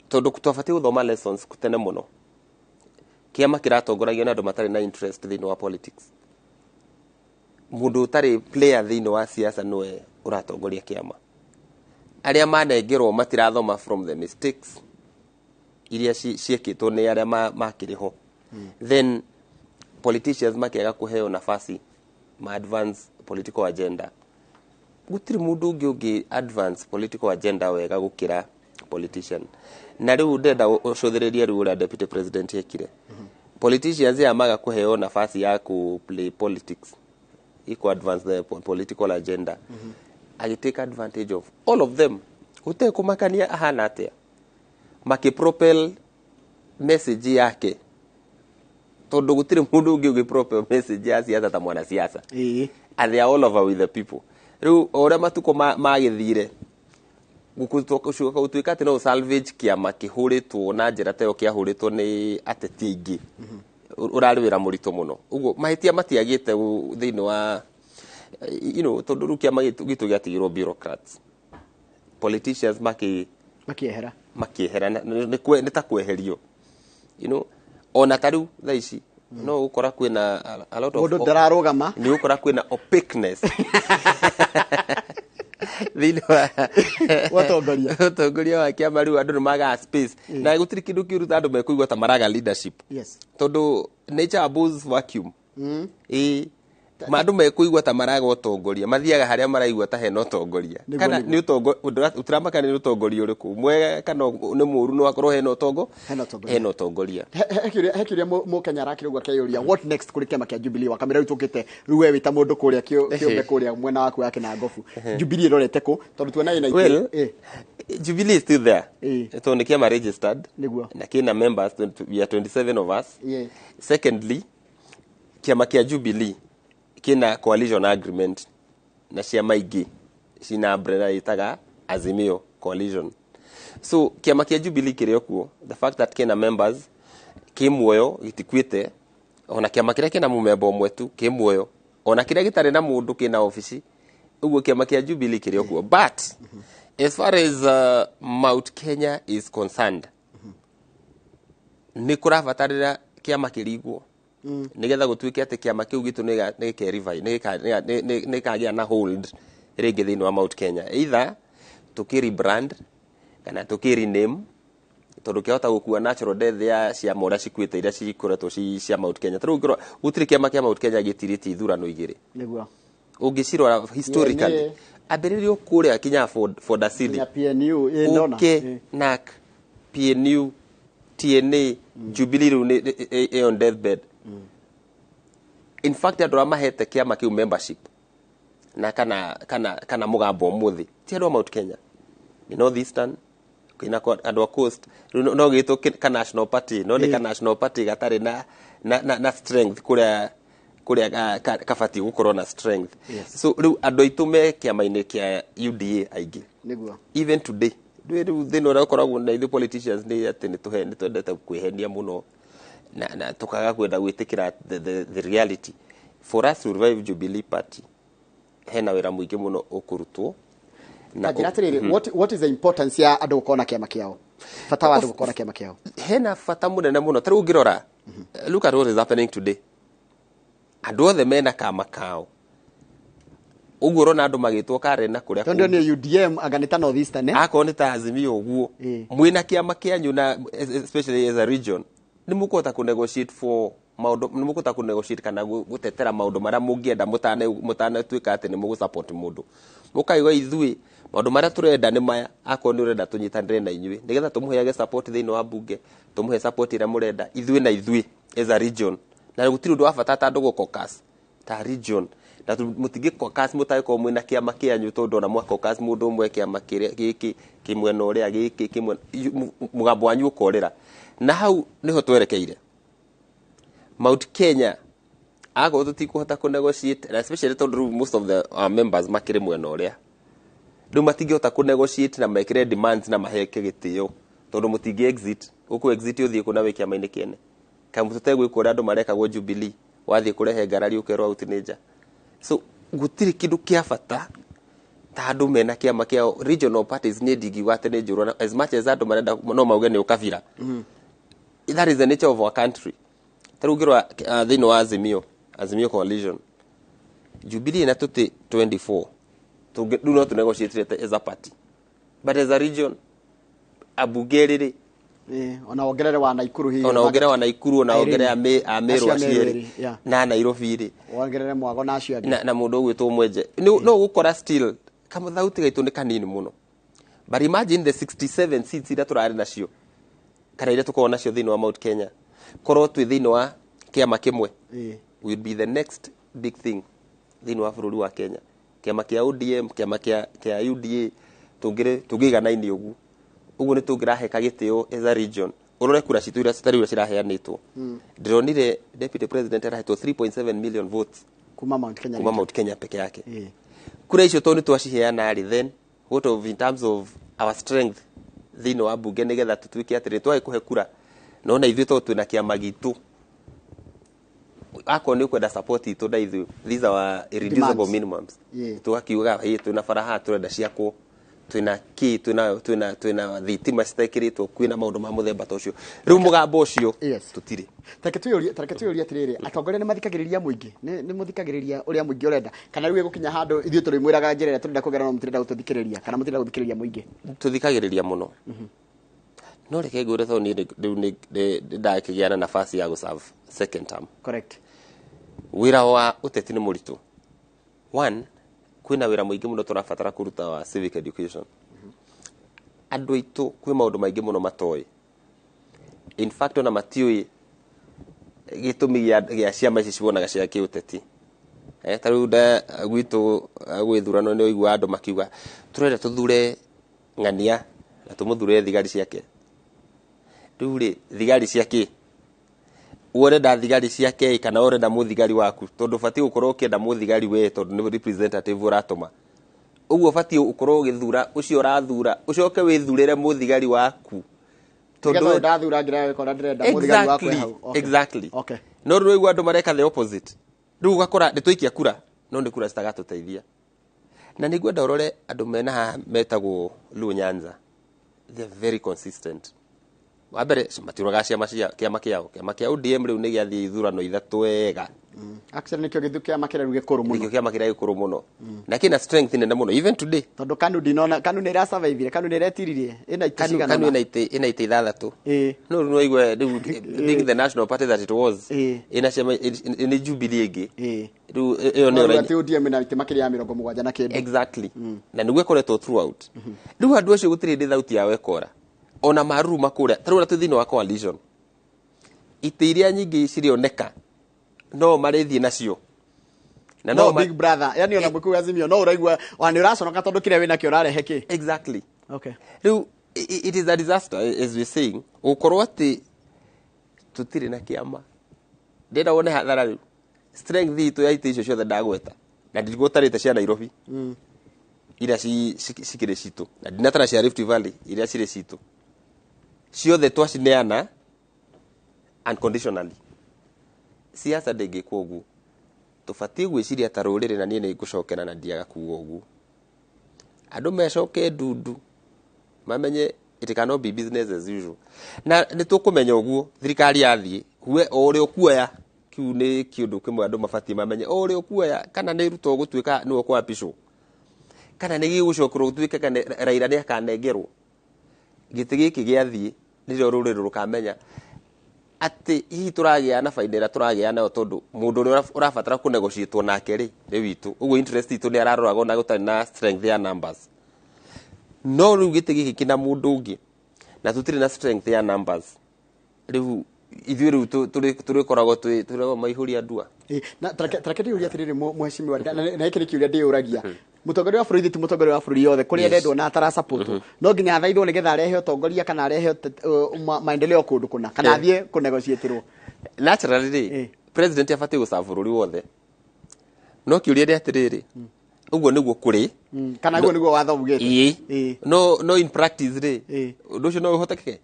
tondũ twabatiĩ gũthoma lessons tene mũno. Kĩama kĩratongoragio nĩ andũ matarĩ na interest thĩinĩ wa politics. Mũndũ ũtarĩ player thĩinĩ wa siasa nĩwe ũratongoria kĩama. Arĩa manengerwo matirathoma from the mistakes iria ciĩkĩtwo nĩ arĩa makĩrĩ ho. Then politicians makĩaga kũheo nafasi ma advance political agenda. Gũtirĩ mũndũ ũngĩ advance political agenda wega gũkĩra politician. Na rĩu ndĩrenda ũcũthĩrĩrie rĩu ũrĩa deputy president ekire. Politicians aya maga kũheo nafasi ya ku play politics, iko advance the political agenda, agĩ take advantage of all of them gũtekũmakania ahana atĩa, makĩ propel message yake, tondũ gũtirĩ mũndũ ũngĩ ũngĩ propel message ya siasa ta mwanasiasa, and they are all over with the people. Rĩu o ũrĩa matukũ magĩthire, gũcoka gũtuĩka atĩ no salvage kĩama kĩhũrĩtwo na njĩra ta ĩyo kĩahũrĩtwo nĩ ateti aingĩ, ũrarĩ wĩra mũritũ mũno. Ũguo mahĩtia matiagĩte thĩinĩ wa tondũ rĩu kĩama gitũ gĩatigirwo bureaucrats, politicians makĩ Makĩehera. Makĩehera nĩ ta kweherio ona ta rĩu thaa ici no ũgũkora kwĩna a lot of Mũndũ ndararũgama. Nĩ ũgũkora kwĩna opaqueness thĩinĩ wa Ũtongoria. Ũtongoria wa kĩama. Rĩu andũ nĩ magaga space, na gũtirĩ kĩndũ kĩũru ta andũ mekũigua ta maraga leadership, tondũ nature abhors vacuum. Ĩĩ, Andũ mekũigua ta maraga ũtongoria, mathiaga harĩa maraigua ta hena ũtongoria. Nĩguo, Kana nĩguo. nĩ ũtiramaka nĩ ũtongoria ũrĩkũ mwega kana nĩ mũũru, no akorwo hena ũtongo Hena ũtongoria. Hena ũtongoria. He kĩũria mũkenya arakĩrĩ ũguo akeyũria, what next kũrĩ kĩama kĩa Jubilee? Wakamĩra rĩu tũkĩte rĩu we wĩ ta mũndũ kũrĩa kĩũmbe kũrĩa mwena waku wa Kĩnangobu, Jubilee ĩrorete kũ, tondũ tuona ĩna itĩ? Well, Jubilee is still there tondũ nĩ kĩama registered na kĩna members, we are 27 of us. Secondly, kĩama kĩa Jubilee kĩna coalition agreement na ciama ingĩ cina umbrella ĩtaga Azimio Coalition. So kĩama kĩa Jubilee kĩrĩ o kuo. The fact that kĩna members, kĩ muoyo, gĩtikuĩte. Ona kĩama kĩrĩa kĩna mũmemba ũmwe tu kĩ muoyo, ona kĩrĩa gĩtarĩ na mũndũ kĩna obici. Ũguo kĩama kĩa Jubilee kĩrĩ o kuo, but as far as Mount Kenya is concerned, nĩ kũrabatarĩra kĩama kĩrigwo nĩgetha gũtuĩke atĩ kĩama kĩu gitũ nĩkagĩa na hold rĩngĩ thĩinĩ wa Mount Kenya, either tũkĩ rebrand kana tũkĩ rename, tondũ kĩahota gũkua natural death ya ciama ũrĩa cikuĩte iria cikoretwo ci cia Mount Kenya. Ta rĩu ũngĩrora, gũtirĩ kĩama kĩa Mount Kenya gĩtirĩtie ithurano igĩrĩ. Ũngĩcirora historically, ambĩrĩrio kũrĩa kinya Ford Asili, Nginya PNU, ndona. UK, NAC, PNU, TNA, Jubilee rĩu nĩ ĩ on deathbed. In fact, andũ arĩa mahete kĩama kĩu membership na kana mũgambo ũmũthĩ ti andũ a Mount Kenya, nĩ North Eastern kwĩna andũ a Coast. Rĩu no gĩtwo ka national party, no nĩ ka national party gatarĩ na strength kũrĩa kabatiĩ gũkorwo na strength. So rĩu andũ aitũ me kĩama-inĩ kĩa UDA aingĩ. Even today, rĩu thĩna ũrĩa ũkoragwo na ithuĩ politicians nĩ atĩ nĩ twendete kwĩhenia mũno na tũkaga kwenda gwĩtĩkĩra the reality. For us to revive Jubilee Party, hena wĩra mũingĩ mũno ũkũrutwo. Na njĩra atĩrĩrĩ, what is the importance ya andũ gũkorwo na kĩama kĩao, bata wa andũ gũkorwo na kĩama kĩao? Hena bata mũnene mũno. Ta rĩu ũngĩrora, look at what is happening today, andũ othe mena kama kao, ũguo ũrona andũ magĩtwo karena kũrĩa Tondũ kũngĩ. Nĩ UDM anga nĩ ta North Eastern, eh? Akorwo nĩ ta Azimio ũguo, mwĩna kĩama kĩanyu na especially as a region, nĩ mũkũhota kũ negotiate for maũndũ, nĩ mũkũhota kũ negotiate kana gũtetera maũndũ marĩa mũngĩenda mũtanatuĩka atĩ nĩ mũgũ support mũndũ. Mũkaigua ithuĩ maũndũ marĩa tũrenda nĩ maya, akorwo nĩ ũrenda tũnyitanĩre na inyuĩ nĩgetha tũmũheage support thĩinĩ wa bunge, tũmũhe support ĩrĩa mũrenda ithuĩ na ithuĩ as a region. Na gũtirĩ ũndũ wa bata ta andũ gũ caucus ta region, na mũtingĩ caucus mũtagĩkorwo mwĩna kĩama kĩanyu, tondũ ona mwa caucus mũndũ ũmwe kĩama kĩrĩa gĩkĩ kĩ mwena ũrĩa gĩkĩ kĩ mwena mũgambo wanyu ũkorĩra. Na hau nĩho twerekeire Mount Kenya. Akorwo tũtikũhota kũ negotiate, na especially tondũ rĩu most of the our members makĩrĩ mwena ũrĩa, rĩu matingĩhota kũ negotiate na mekĩre demands na maheke gĩtĩo, tondũ mũtingĩ exit ũkũ exit ũthiĩ kũ na wĩ kĩama-inĩ kĩene kamũ tũtegwĩka ũrĩa andũ marekagwo Jubilee, wathiĩ kũrehe ngarari ũkerwo out nĩ nja. So gũtirĩ kĩndũ kĩa bata ta andũ mena kĩama kĩao. Regional parties, niĩ ndingiuga atĩ nĩ njũru, as much as andũ marenda no mauge nĩ ũkabira. That is the nature of our country. Ta rĩu ũngĩrora, thĩinĩ wa Azimio Coalition, Jubilee na tũtĩ 24, rĩu no tũ negotiate as a party, but as a region, ambunge erĩ rĩ, Ona wongerere wa Naikuru hihi. Ona wongerere wa Naikuru, ona wongerere a Meru, Acio a acio Meru erĩ, erĩ, yeah. na Nairobi rĩ, Wongerere Mwago na acio angĩ. Na mũndũ ũgwĩtwo Mwenje. No ũgũkora still kamũthauti gaitũ nĩ kanini mũno, but imagine the 67 seats iria tũrarĩ nacio kana iria tũkoragwo nacio thĩinĩ wa Mount Kenya, korwo twĩ thĩinĩ wa kĩama kĩmwe, will be the next big thing thĩinĩ wa bũrũri wa Kenya. Kĩama kĩa ODM, kĩama kĩa UDA, tũngĩiganaine ũguo ũguo nĩ tũngĩraheka gĩtĩo as a region. Ũrore kura citũ iria citarĩ iria ciraheanĩtwo. Ndĩronire deputy president arahetwo 3.7 million votes kuma Mount Kenya. Kuma Mount Kenya peke yake. Kura icio tondũ nĩ twaciheana rĩ, then what of in terms of our strength thĩinĩ wa bunge, nĩgetha tũtuĩke atĩrĩ twagĩkũhe kura no na ithuĩ tondũ twĩna kĩama gitũ, akorwo nĩ ũkwenda support itũ na ithuĩ, these are our irreducible Demands. minimums. Tugakiuga hĩ twĩna bara haha tũrenda ciakwo, twĩna kĩ, twĩna thitima citekĩrĩtwo, kwĩna maũndũ ma mũthemba ta ũcio. Rĩu mũgambo ũcio tũtirĩ. Tareke twĩyũrie atĩrĩrĩ, atongoria nĩ mathikagĩrĩria mũingĩ? Nĩ mũthikagĩrĩria ũrĩa mũingĩ ũrenda, kana rĩu ĩgũkinya handũ ithuĩ tũrĩmwĩraga njĩra ĩrĩa tũrenda kũgera no mũtirenda gũtũthikĩrĩria, kana mũtirenda gũthikĩrĩria mũingĩ? Tũthikagĩrĩria mũno, no reke ngwĩre, tondũ niĩ rĩu nĩ ndakĩgĩa na nafasi ya gũserve second term. Wĩra wa ũteti nĩ mũritũ. One, kwĩna wĩra mũingĩ mũno tũrabatara kũruta wa civic education. Andũ aitũ kwĩ maũndũ maingĩ mũno matoĩ. In fact, ona matiũĩ gĩtũmi gĩa ciama ici ciwonaga cia kĩũteti. Ta rĩu gwitũ gwĩthurano nĩ ũiguaga andũ makiuga tũrenda tũthure ng'ania na tũmũthure thigari ciake. Rĩu rĩ, thigari cia kĩ? Ũrenda thigari ciake kana ũrenda mũthigari waku? Tondũ ũbatiĩ gũkorwo ũkĩenda mũthigari we, tondũ nĩ representative ũratũma. Ũguo ũbatiĩ ũkorwo ũgĩthura ũcio ũrathura, ũcoke wĩthurĩre mũthigari waku. Tondũ ndathura ngira gĩkora ndĩrenda mũthigari wakwa hau. Exactly. No rĩu ũigua andũ mareka the opposite. Rĩu ũgakora nĩ twaikia kura, no nĩ kura citagatũteithia. Na nĩ ngwenda ũrore andũ mena haha metagwo Luo Nyanza. They are very consistent. Wa mbere, matiũraga ciama cia kĩama kĩao. Kĩama kĩa ODM rĩu nĩ gĩathiĩ ithurano ithatũ wega. Actually nĩkĩo gĩthu kĩama kĩrĩa rĩu gĩkũrũ mũno. Nĩkĩo kĩama kĩrĩa gĩkũrũ mũno. Na kĩna strength nene mũno even today. Tondũ KANU ndinona, KANU nĩ ĩrasurvivire, KANU nĩ ĩretiririe, ĩna itĩ cigana KANU ĩna itĩ ithathatũ. No rĩu nĩwaigua rĩu being the national party that it was. Ĩna ciama nĩ Jubilee ĩngĩ. Rĩu ĩyo nĩyo Rĩu atĩ ODM ĩna itĩ makĩria ya 70 na kĩndũ. Exactly. Na nĩguo ĩkoretwo throughout. Rĩu andũ acio gũtirĩ hĩndĩ thauti yao ĩkora. Ona maruruma kũrĩa, ta rĩu ũrĩa twĩ thĩinĩ wa coalition. Itĩ iria nyingĩ cirĩoneka no marĩthiĩ nacio. Na no big brother, yani ona mwĩkũ Azimio no ũraigua ona nĩ ũraconoka tondũ kĩrĩa wĩnakĩo ũrarehe kĩ. Exactly. Okay. Rĩu it is a disaster as we saying. Gũkorwo atĩ tũtirĩ na kĩama. Ndĩrenda wone hathara rĩu. Strength itũ ya itĩ icio ciothe ndagweta. Na ndigũtarĩte cia Nairobi. Iria cikĩrĩ citũ. Na ndinatara cia Rift Valley iria cirĩ citũ. Ciothe twacineana unconditionally. Siasa ndĩngĩkwo ũguo. Tũbatiĩ gwĩciria ta rũrĩrĩ, na niĩ nĩ ngũcokera na ndiaga kuga ũguo. Andũ mecoke ndundu mamenye it cannot be business as usual. Na nĩ tũkũmenya ũguo thirikari yathiĩ we o ũrĩa ũkuoya, kĩu nĩ kĩũndũ kĩmwe andũ mabatiĩ mamenye, o ũrĩa ũkuoya, kana nĩ Ruto gũtuĩka nĩwe ũkwapishwo, kana nĩ gĩgũcokerwo gũtuĩke kana Raila nĩ akanengerwo gĩtĩ gĩkĩ gĩathiĩ, nĩrĩo rũrĩrĩ rũkamenya atĩ hihi tũragĩa na baida ĩrĩa tũragĩa nayo, tondũ mũndũ ũrĩa ũrabatara kũnegotiatwo nake rĩ nĩ witũ. Ũguo interest itũ nĩ araroragwo na gũtarĩ na strength ya numbers. No rĩu gĩtĩ gĩkĩ kĩna mũndũ ũngĩ na tũtirĩ na strength ya numbers. Rĩu ithuĩ rĩu tũrĩkoragwo tũrĩ maihũria ndua. Na tareke ndĩũrie atĩrĩrĩ, mheshimiwa, na gĩkĩ nĩ kĩũria ndĩyũragia. Mũtongoria wa bũrũri ti mũtongoria wa bũrũri yothe kũrĩa arendwo na atarasapotwo, no nginya athaithwo nĩgetha arehe ũtongoria kana arehe maendeleo kũndũ kũna, kana athiĩ kũnegotiatĩrwo. Naturally rĩ, president abatiĩ gũcaba bũrũri wothe. No kĩũria nĩ atĩrĩrĩ, ũguo nĩguo kũrĩ, kana ũguo nĩguo watho ugĩte. No in practice rĩ, ũndũ ũcio no ũhotekeke.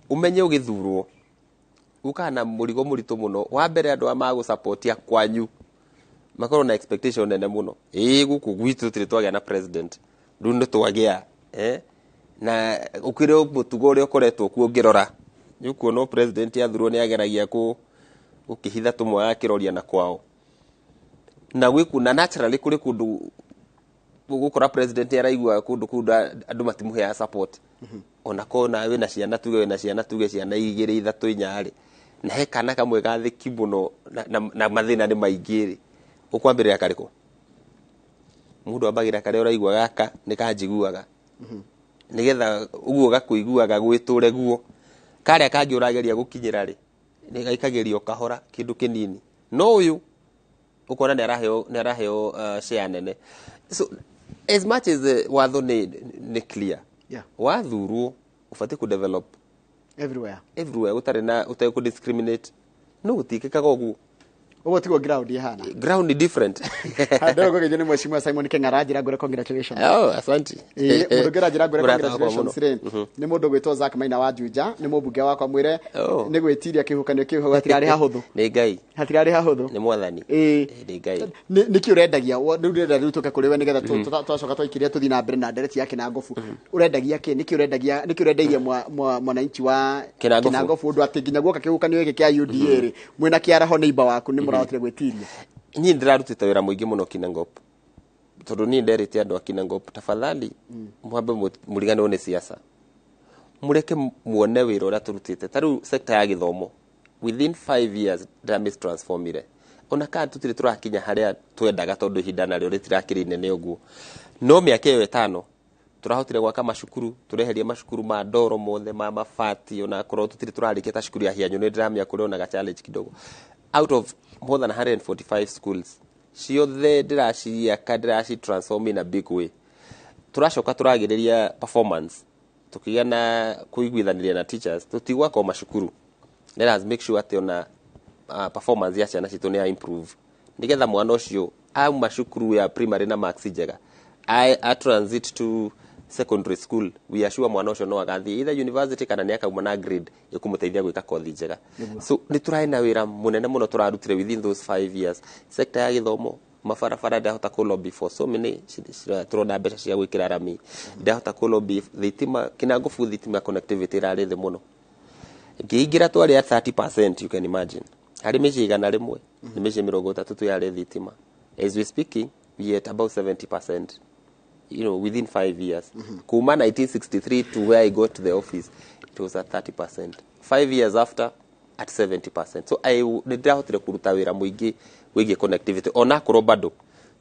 Ũmenye ũgĩthurwo ũkaga na mũrigo mũritũ mũno. Wa mbere, andũ aya magũsapotia kwanyu makorwo na expectation nene mũno. Gũkũ gwitũ tũtirĩ twagĩa na president, rĩu nĩ twagĩa, na ũkĩrĩ mũtugo ũrĩa ũkoretwo kuo ũngĩrora nĩ ũkuona president athurwo nĩ ageragia gũkĩhitha tũmwe akĩroria na kwao, na gwĩku na naturally kũrĩ kũndũ gũkora president araigua kũndũ kũu andũ matimũheaga support. Ona kona wĩna ciana, tuge wĩna ciana, tuge ciana 2 3 4 rĩ, na he kana kamwe gathĩki mũno na mathĩna nĩ maingĩ rĩ, ũkwambĩrĩria karĩkũ? Mũndũ ambagĩrĩra karĩa ũraigua gaka nĩ kanjiguaga, nĩgetha ũguo gakũiguaga gwĩtũre guo. Karĩa kangĩ ũrageria gũkinyĩra rĩ, nĩ gaikagĩrio kahora kĩndũ kĩnini. No ũyũ ũkona nĩ araheo share nene. So as much as watho nĩ clear, wathurwo ũbatiĩ ku develop everywhere, everywhere ũtarĩ na ũtarĩ ku discriminate. No gũtiĩkĩkaga ũguo. Ũguo tiguo ground ihana. Ground ni different. Ndĩrona kũgeithio nĩ mheshimiwa Simon Keng'ara, njĩra ngwĩre congratulations. Oh, asante. Mũndũ ũngĩ ũranjĩra ngwĩre congratulations rĩ, nĩ mũndũ ũgwĩtwo Zack Maina wa Juja, nĩ mũmbunge wakwa, mwĩre nĩ gwĩtiria kĩhuhũkanio kĩu hau hatirarĩ hahũthũ. Nĩ Ngai. Hatirarĩ hahũthũ. Nĩ mwathani. Nĩ Ngai. Nĩkĩ ũrendagia? Rĩu ndĩrenda rĩu tũke kũrĩ we nĩgetha twacoka twaikiria tũthiĩ na mbere na ndereti ya Kinangofu. Ũrendagia kĩ? Nĩkĩ ũrendagia? Nĩkĩ ũrendeirie mwananchi wa Kinangofu ũndũ atĩ nginya guoka kĩhuhũkanio gĩkĩ kĩa UDA rĩ, mwĩna kĩaraho neighbor waku nĩ mũrahotire gwĩtiria? Niĩ ndĩrarutĩte wĩra mũingĩ mũno Kinangop, tondũ niĩ nderĩte andũ a Kinangop, tafadhali mwambe mũriganĩrwo nĩ siasa, mũreke muone wĩra ũrĩa tũrutĩte. Ta rĩu sector ya gĩthomo, within 5 years ndĩramitransformire. Ona kana tũtirĩ tũrakinya harĩa twendaga, tondũ ihinda narĩo rĩtirakĩrĩ inene ũguo, no mĩaka ĩyo 5 tũrahotire gwaka macukuru, tũreheria macukuru ma ndoro mothe ma mabati. Ona korwo tũtirĩ tũrarĩkia ta cukuru ya Hianyũ, nĩ ndĩramenya kũrĩ onaga challenge kidogo. Out of more than 145 schools ciothe ndĩraciaka, ndĩraci transform in a big way. Tũracoka tũragĩrĩria performance, tukĩgĩa na kũiguithanĩria na teachers. Tũtigwaka o macukuru, let us make sure atĩ ona performance ya ciana citũ nĩ ya improve, nĩgetha mwana ũcio auma cukuru ya primary na marks njega, a transit to secondary school, we are sure mwana ũcio no agathiĩ either university kana nĩ akauma na grade ĩkũmũteithia gwĩka kothi njega. So nĩ tũrarĩ na wĩra mũnene mũno tũrarutire within those 5 years. Sector ya gĩthomo, mabarabara, ndahota kũ lobby for so many, tũrona mbeca cia gwĩkĩra rami. Ndahota kũ lobby thitima Kinangofu, thitima connectivity ĩrarĩ thĩ mũno. Ngĩingĩra twarĩ at 30%. You can imagine, harĩ mĩciĩ 100 nĩ mĩciĩ 30 tu yarĩ thitima. As we speaking, we are at about 70% within 5 years. Kuma 1963 to where I got to the office, it was at 30%. 5 years after, at 70%. So I nĩ ndĩrahotire kũruta wĩra mũingĩ wĩgiĩ connectivity, onakorwo bado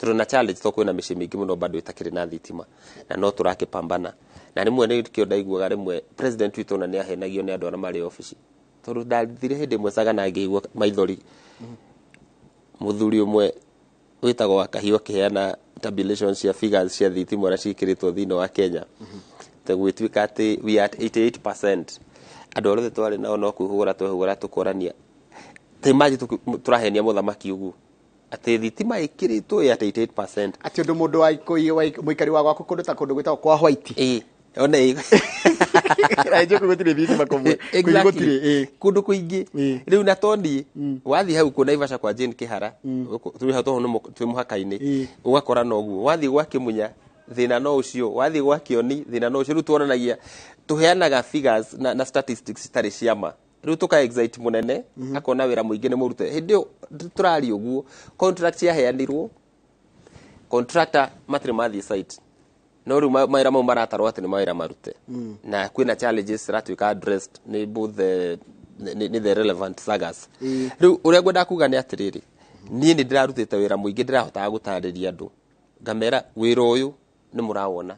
tũrĩ na challenge, to kwĩna mĩciĩ mĩingĩ mũno bado ĩtakĩrĩ na thitima, na no tũrakĩpambana. Na rĩmwe nĩ kĩo ndaiguaga rĩmwe president witũ ona nĩ ahenagio nĩ andũ arĩa marĩ obici, tondũ ndathire hĩndĩ ĩmwe Sagana ngĩigua maithori, mũthuri ũmwe wĩtagwo Wakahiũ akĩheana tabulation cia figures cia thitima ũrĩa ciĩkĩrĩtwo thĩinĩ wa Kenya, ta gwĩtuĩka atĩ we are at 88%. Andũ arĩa othe twarĩ nao no kwĩhũgũra twehũgũra, tũkorania ta imagine tũrahenia mũthamaki ũguo atĩ thitima ĩkĩrĩtwo ĩ at 88%. Atĩ ũndũ mũndũ wa mũikari wa gwaku kũndũ ta kũndũ gwĩtagwo kwa White. Ĩĩ, ona ĩ. Njuku gũtirĩ thitima kũmwe. Exactly. Gũtirĩ, ĩĩ. Kũndũ kũingĩ rĩu na toni wathiĩ hau kũ Naivasha kwa Jane Kĩhara, twĩ hau tondũ twĩ mũhaka-inĩ, ũgakora noguo. Wathiĩ gwa Kĩmunya, thĩna no ũcio. Wathiĩ gwa Kĩoni, thĩna no ũcio. Rĩu tuonanagia tũheanaga figures na statistics citarĩ ciama. Rĩu tũka excite mũnene, akona wĩra mũingĩ nĩ mũrute. Hĩndĩ ĩyo tũraria ũguo, contract yaheanirwo, contractor matirĩ mathiĩ site, no rĩu mawĩra mau maratarwo atĩ nĩ mawĩra marute. Na kwĩna challenges ciratuĩka addressed nĩ both the nĩ the relevant sagas. Rĩu ũrĩa ngwenda kuga nĩ atĩrĩrĩ, niĩ nĩ ndĩrarutĩte wĩra mũingĩ, ndĩrahotaga gũtarĩria andũ, ngamera wĩra ũyũ nĩ mũrawona.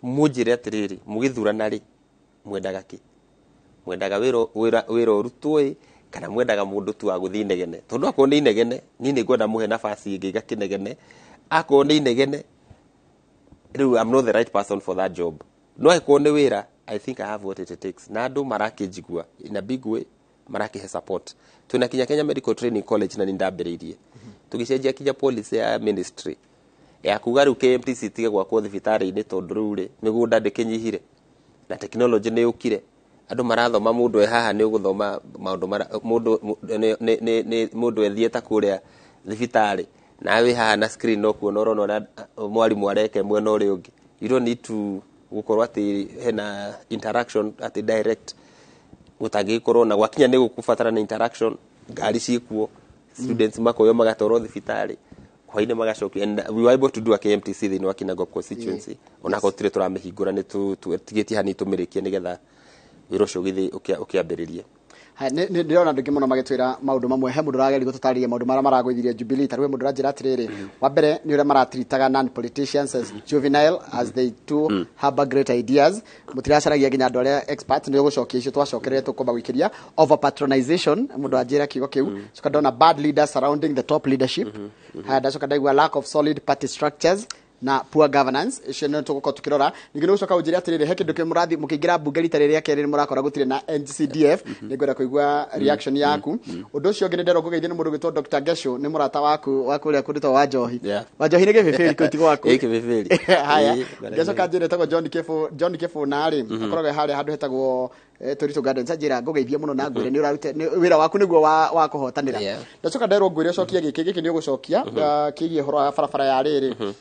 Mũnjĩre atĩrĩrĩ, mũgĩthurana rĩ, mwendaga kĩ? Mwendaga wĩra ũrutwo ĩ, kana mwendaga mũndũ tu wa gũthiĩ inegene? Tondũ akorwo nĩ inegene, niĩ nĩ ngwenda mũhe nafasi ĩngĩ ngakĩnegene. Akorwo nĩ inegene rĩu, I'm not the right person for that job. No angĩkorwo nĩ wĩra, I think I have what it takes, na andũ marakĩnjigua in a big way, marakĩhe support. Twĩna kinya Kenya Medical Training College, na nĩ ndambĩrĩirie tũgĩcenjia kinya policy ya ministry ya kuga rĩu KMTC tige gwakwo thibitarĩ-inĩ, tondũ rĩu rĩ mĩgũnda ndĩkĩnyihire na technology nĩ yũkire. Andũ marathoma, mũndũ e haha nĩ ũgũthoma maũndũ mara mũndũ nĩ mũndũ ethiĩ ta kũrĩa thibitarĩ, nawe wĩ haha na screen no kuona ũrona ũrĩa mwarimũ areka mwena ũrĩa ũngĩ. You don't need to gũkorwo atĩ hena interaction atĩ direct gũtangĩgĩkorwo na gwakinya nĩ gũkũbatara na interaction, ngari ciĩkuo, students makoywo magatwarwo thibitarĩ, hwainĩ magacokio. And we were able to do a KMTC thĩinĩ wa Kinangop constituency, onakorwo tũtirĩ tũramĩhingũra, nĩ tũtigĩtie hanini tũmĩrĩkie nĩgetha wĩra ũcio ũgĩthiĩ ũkĩambĩrĩrie. Nĩ ndĩrona andũ aingĩ mũno magĩtwĩra maũndũ mamwe. He mũndũ ũrageria gũtũtarĩria maũndũ marĩa maragũithirie Jubilee. Ta rĩu he mũndũ ũranjĩra atĩrĩrĩ, wa mbere nĩ ũrĩa maratritaga non politicians as juvenile as they too harbor great ideas, mũtiracaragia nginya andũ arĩa experts. Nĩ ũgũcokia icio twacokerere tũkwamba gũikĩria over patronization, mũndũ anjĩra kiugo kĩu. Coka ndona bad leaders surrounding the top leadership. Haya, ndacoka ndaigua lack of solid party structures na poor governance. Icio nĩ tũgũkorwo tũkĩrora. Ningĩ nĩ gũcoka ũnjĩre atĩrĩrĩ, he kĩndũ kĩ mũrathi mũkĩingĩra mbunge rita rĩrĩa kerĩ nĩ mũrakora gũtirĩ na NGCDF. Nĩ ngwenda kũigua reaction yaku. Ũndũ ũcio ũngĩ nĩ nderwo ngũgeithio nĩ mũndũ ũgwĩtwo Dr. Gesho, nĩ mũrata waku wa kũrĩa kũndũ wa Njohi. Wa Njohi nĩ gĩbĩbĩri kũu, tigo waku. Ĩ, kĩbĩbĩri. Haya. Ĩ, Ngacoka njĩre etagwo John Kĩbũ, John Kĩbũ narĩ akoragwo e harĩa handũ hetagwo Tũritũ Gardens. Anjĩra ngũgeithie mũno na ngwĩre nĩ ũrarute wĩra waku nĩguo wa kũhotanĩra. Ndacoka nderwo ngwĩre ũcokie gĩkĩ, gĩkĩ nĩ ũgũcokia, kĩgiĩ ũhoro wa barabara ya rĩrĩ,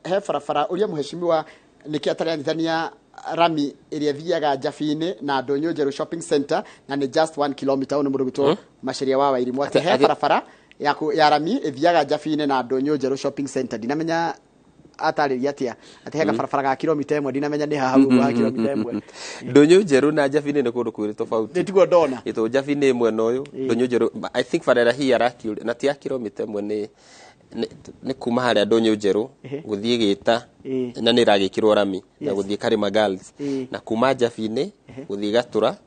he barabara ũria mũheshimiwa nĩkĩ ataranyitania rami ĩrĩa ĩthiaga Njabi-inĩ na Ndũnyũ Njerũ Shopping Center, na nĩ just 1 kilometer. Ũyũ nĩ mũndũ gwĩtwo Maceria wa Wairimũ, atĩ he barabara ya rami ĩthiaga Njabi-inĩ na Ndũnyũ Njerũ Shopping Center. Ndinamenya Atarĩria atĩa atĩ he gabarabara ga kilomita 1, ndinamenya nĩ haha ũguo ha kilomita 1. Ndũnyũ njerũ na Njabi-inĩ nĩ kũndũ kwĩrĩ tofauti. Nĩ tiguo ndona. Ĩtũ Njabi-inĩ mwena ũyũ, ndũnyũ njerũ, I think barabara hii arakĩũria na ti ya kilomita 1, nĩ kuma harĩa ndũnyũ njerũ gũthiĩ Gĩta na nĩ ĩragĩkĩrwo rami na gũthiĩ Karima Girls, na kuma Njabi-inĩ gũthiĩ Gatura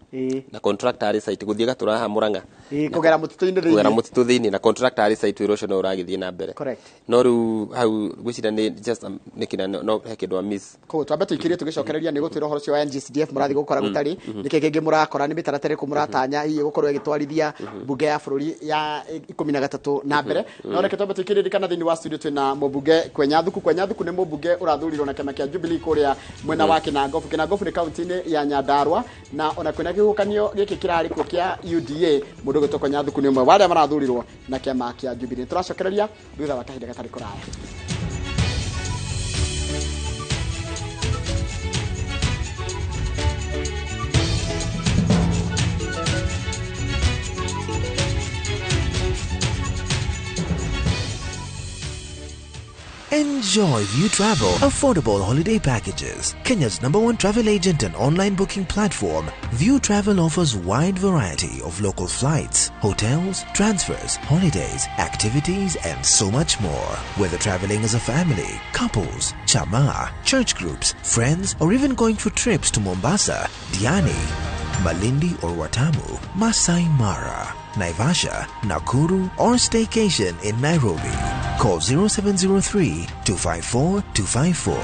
na contractor arĩ site gũthiĩ Gatura haha Murang'a. Kũgera mũtitũ-inĩ thĩinĩ. Kũgera mũtitũ thĩinĩ na contractor arĩ site, wĩra ũcio no ũragĩthiĩ na mbere. Correct. No rĩu hau ngwĩciria nĩ just nĩ kĩna no he kĩndũ a miss. Koguo twambe tũikĩrie tũgĩcokereria nĩ gũtwĩra ũhoro ũcio wa NGCDF mũrathiĩ gũkora gũtarĩ nĩkĩ kĩngĩ mũrakora, nĩ mĩtaratara ĩrĩkũ mũratanya hihi gũkorwo ĩgĩtwarithia mbunge ya bũrũri ya 13 na mbere. No reke twambe tũikĩrie ririkana thĩinĩ wa studio twĩna mũmbunge Kwenya Thuku. Kwenya Thuku nĩ mũmbunge ũrathurirwo na kĩama kĩa Jubilee kũrĩa mwena wa Kinangofu. Kinangofu nĩ kaunti-inĩ ya Nyandarua, na ona kwĩna kĩhuhũkanio gĩkĩ kĩrarĩ kuo kĩa UDA, mũndũ ũgwĩtwo Kwenya Thuku nĩ ũmwe wa arĩa marathurirwo na kĩama kĩa Jubilee. Tũracokereria thutha wa kahinda gatarĩ kũraya. Enjoy View Travel affordable holiday packages. Kenya's #1 travel agent and online booking platform, View Travel offers wide variety of local flights, hotels, transfers, holidays, activities, and so much more. Whether traveling as a family, couples, chama, church groups, friends, or even going for trips to Mombasa, Diani, Malindi or Watamu, Masai Mara, Naivasha, Nakuru, or staycation in Nairobi. Call 0703 254 254.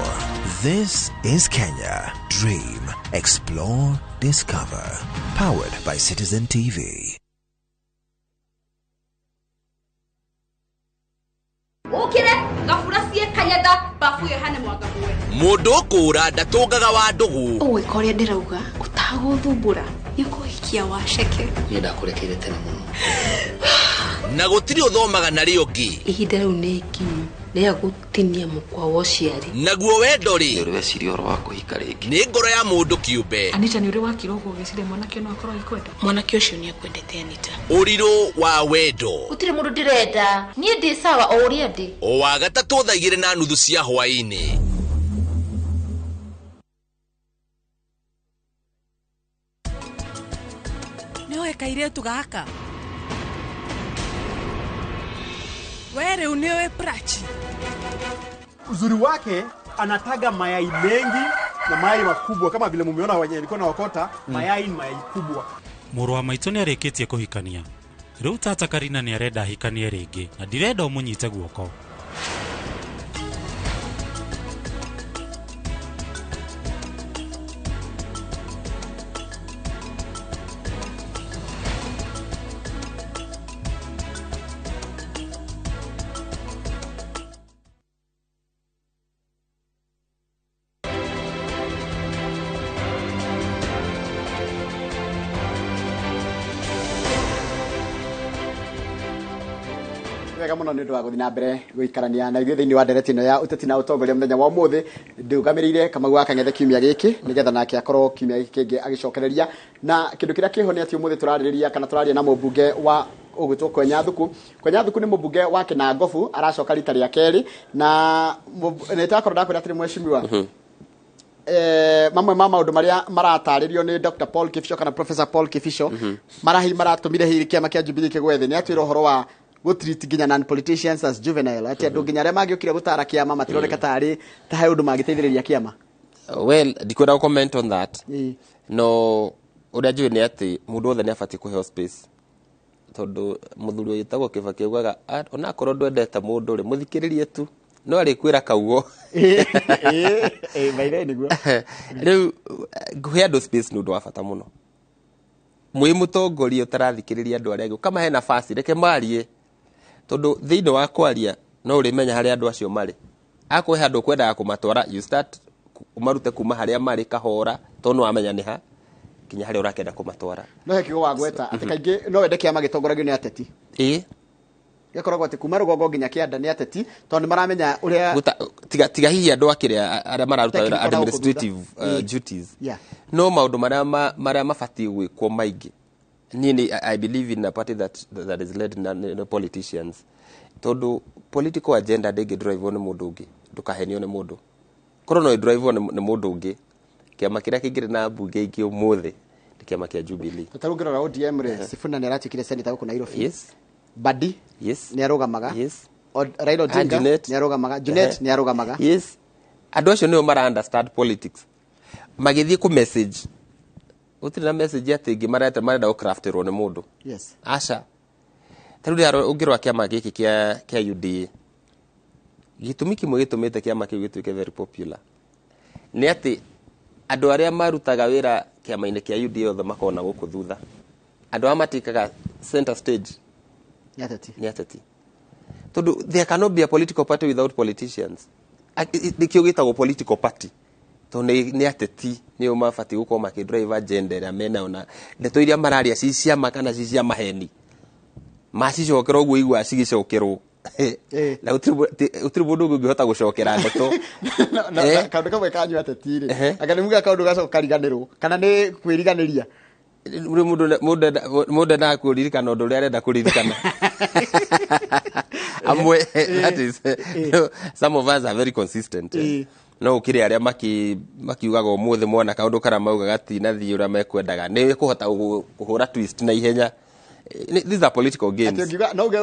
This is Kenya. Dream, explore, discover. Powered by Citizen TV. Ukire gabura cie kanyatha bafu yo hane mwanga muwe. Mundu kura ndatungaga wa ndugu. Ũgwĩka ũrĩa ndĩrauga ũtagũthumbũra nĩ ũkũhikia waceke. Niĩ ndakũrekeire tene mũno. Na gũtirĩ ũthomaga na rĩo ngĩ. Ihinda rĩu nĩ ikinyu rĩa gũtinia mũkwa wa ũciari. Naguo wendo rĩ, nĩ ũrĩ weciria ũhoro wa kũhika rĩngĩ? Nĩ ngoro ya mũndũ kĩũmbe. Anita, nĩ ũrĩ wakira ũguo ũgĩciria mwanake no akorwo agĩkwenda? Mwanake ũcio nĩ akwendete Anita. Ũrirũ wa wendo. Gũtirĩ mũndũ ndĩrenda, niĩ ndĩ sawa o ũrĩa ndĩ. O wa gatatũ thaa 2:30 cia hwaĩ-inĩ. Nĩoĩ kairĩtu gaka? We rĩu nĩũĩ Prachi? Uzuri wake anataga mayai mengi na mayai makubwa, kama vile mumeona wenye nilikuwa naokota mayai ni mayai kubwa. Mũrũ wa maitũ nĩarĩkĩtie kũhikania. Rĩu tata Karina nĩarenda ahikanie rĩngĩ na ndirenda ũmũnyite guoko. Wega muno nĩ ũndũ wa gũthiĩ na mbere gũikarania na ithuĩ thĩinĩ wa ndereti ĩno ya ũteti na ũtongoria mũthenya wa ũmũthĩ. Ndũgamĩrĩire Kamau wa Kang'ethe kiumia gĩkĩ nĩgetha nake akorwo kiumia gĩkĩ kĩngĩ agĩcokereria. Na kĩndũ kĩrĩa kĩho nĩ atĩ ũmũthĩ tũrarĩrĩria kana tũraria na mũmbunge wa ũgwĩtwo Kwenya Thuku. Kwenya Thuku nĩ mũmbunge wa Kinangofu, aracoka rita rĩa kerĩ, na nĩ takorwo ndakwĩra atĩrĩ mheshimiwa, mamwe ma maũndũ marĩa maratarĩrio nĩ Dr. Paul Kibisho kana Professor Paul Kibisho marahi maratũmire hihi kĩama kĩa Jubilee kĩgwe thĩ, nĩ atwĩra ũhoro wa go treat nginya non politicians as juvenile, ati andũ nginya arĩa mangĩũkire gũtara kĩama matironeka tarĩ ta he ũndũ mangĩteithĩrĩria kĩama. Well, ndikwenda comment on that. No ũrĩa njũĩ nĩ atĩ mũndũ wothe nĩ abatiĩ kũheo space, tondũ mũthuri wĩtagwo Kibaki augaga onakorwo ndwendete mũndũ rĩ, mũthikĩrĩrie tu no arĩkwĩra kaugo. Rĩu kũhe andũ space nĩ ũndũ wa bata mũno. Mwĩ mũtongoria ũtarathikĩrĩria andũ arĩa angĩ, ũkamahe nafasi reke marie, tondũ thĩinĩ wa kwaria no ũrĩmenya harĩa andũ acio marĩ. Akorwo he handũ ũkwendaga kũmatwara, you start ũmarute kuma harĩa marĩ kahora, tondũ nĩwamenya nĩ ha nginya harĩa ũrakenda kũmatwara. No he kiugo wagweta atĩ kaingĩ no wende kĩama gĩtongoragio nĩ ateti. Ĩĩ. Gĩkoragwo atĩ kuma rũgongo nginya kĩanda nĩ ateti, tondũ nĩmaramenya ũrĩa tiga hihi andũ a kĩrĩa arĩa mararuta wĩra administrative duties. No maũndũ marĩa mabatiĩ gwĩkwo maingĩ, niĩ I believe in a party that is led by politicians, tondũ political agenda ndĩngĩ drive nĩ mũndũ ũngĩ. Ndũkahenio nĩ mũndũ. Korwo no ĩdrive nĩ mũndũ ũngĩ, kĩama kĩrĩa kĩngĩrĩ na mbunge ingĩ ũmũthĩ nĩ kĩama kĩa Jubilee. Ta rĩu ũngĩrora ODM rĩ, Sifuna nĩ aratuĩkire senator gũkũ Nairobi. Yes. Badi Yes. nĩ arũgamaga. Yes. Raila Odinga Junet. nĩ arũgamaga. Junet nĩ arũgamaga. Yes. Andũ acio nĩo mara understand politics. Magĩthiĩ kũ message, gũtirĩ na message atĩ ĩngĩ mareta marenda gũcrafterwo nĩ mũndũ. Yes. Aca. Ta rĩu rĩrĩa ũngĩrora kĩama gĩkĩ kĩa UDA, gĩtũmi kĩmwe gĩtũmĩte kĩama kĩu gĩtuĩke very popular nĩ atĩ andũ arĩa marutaga wĩra kĩama-inĩ kĩa UDA othe makoragwo na gũkũ thutha. Andũ arĩa matikaga center stage Nĩ ateti. Nĩ ateti. Tondũ there cannot be a political party without politicians. Nĩkĩo gĩtagwo political party. Tondũ nĩ ateti nĩo mabatiĩ gũkorwo makĩdrive agenda ĩrĩa menayo, na ndeto iria mararia ci cia ma kana ci cia maheni, macicokera ũguo iguaga cigĩcokerwo, na gũtirĩ mũndũ ũngĩ ũngĩhota gũcokera ndeto. Na kaũndũ kamwe kanyu ateti rĩ, anga nĩ muga kaũndũ gacoka kariganĩrwo kana nĩ kwĩriganĩria? Rĩu mũndũ endaga kũririkana ũndũ ũrĩa arenda kũririkana. Amwe, that is, some of us are very consistent, eh. No ũkĩrĩ arĩa makiugaga ũmũthĩ mona kaũndũ karĩa maugaga tinathiĩ ũrĩa mekwendaga, nĩ kũhota kũhũra twist na ihenya. These are political games. Atĩ ũngiuga no uge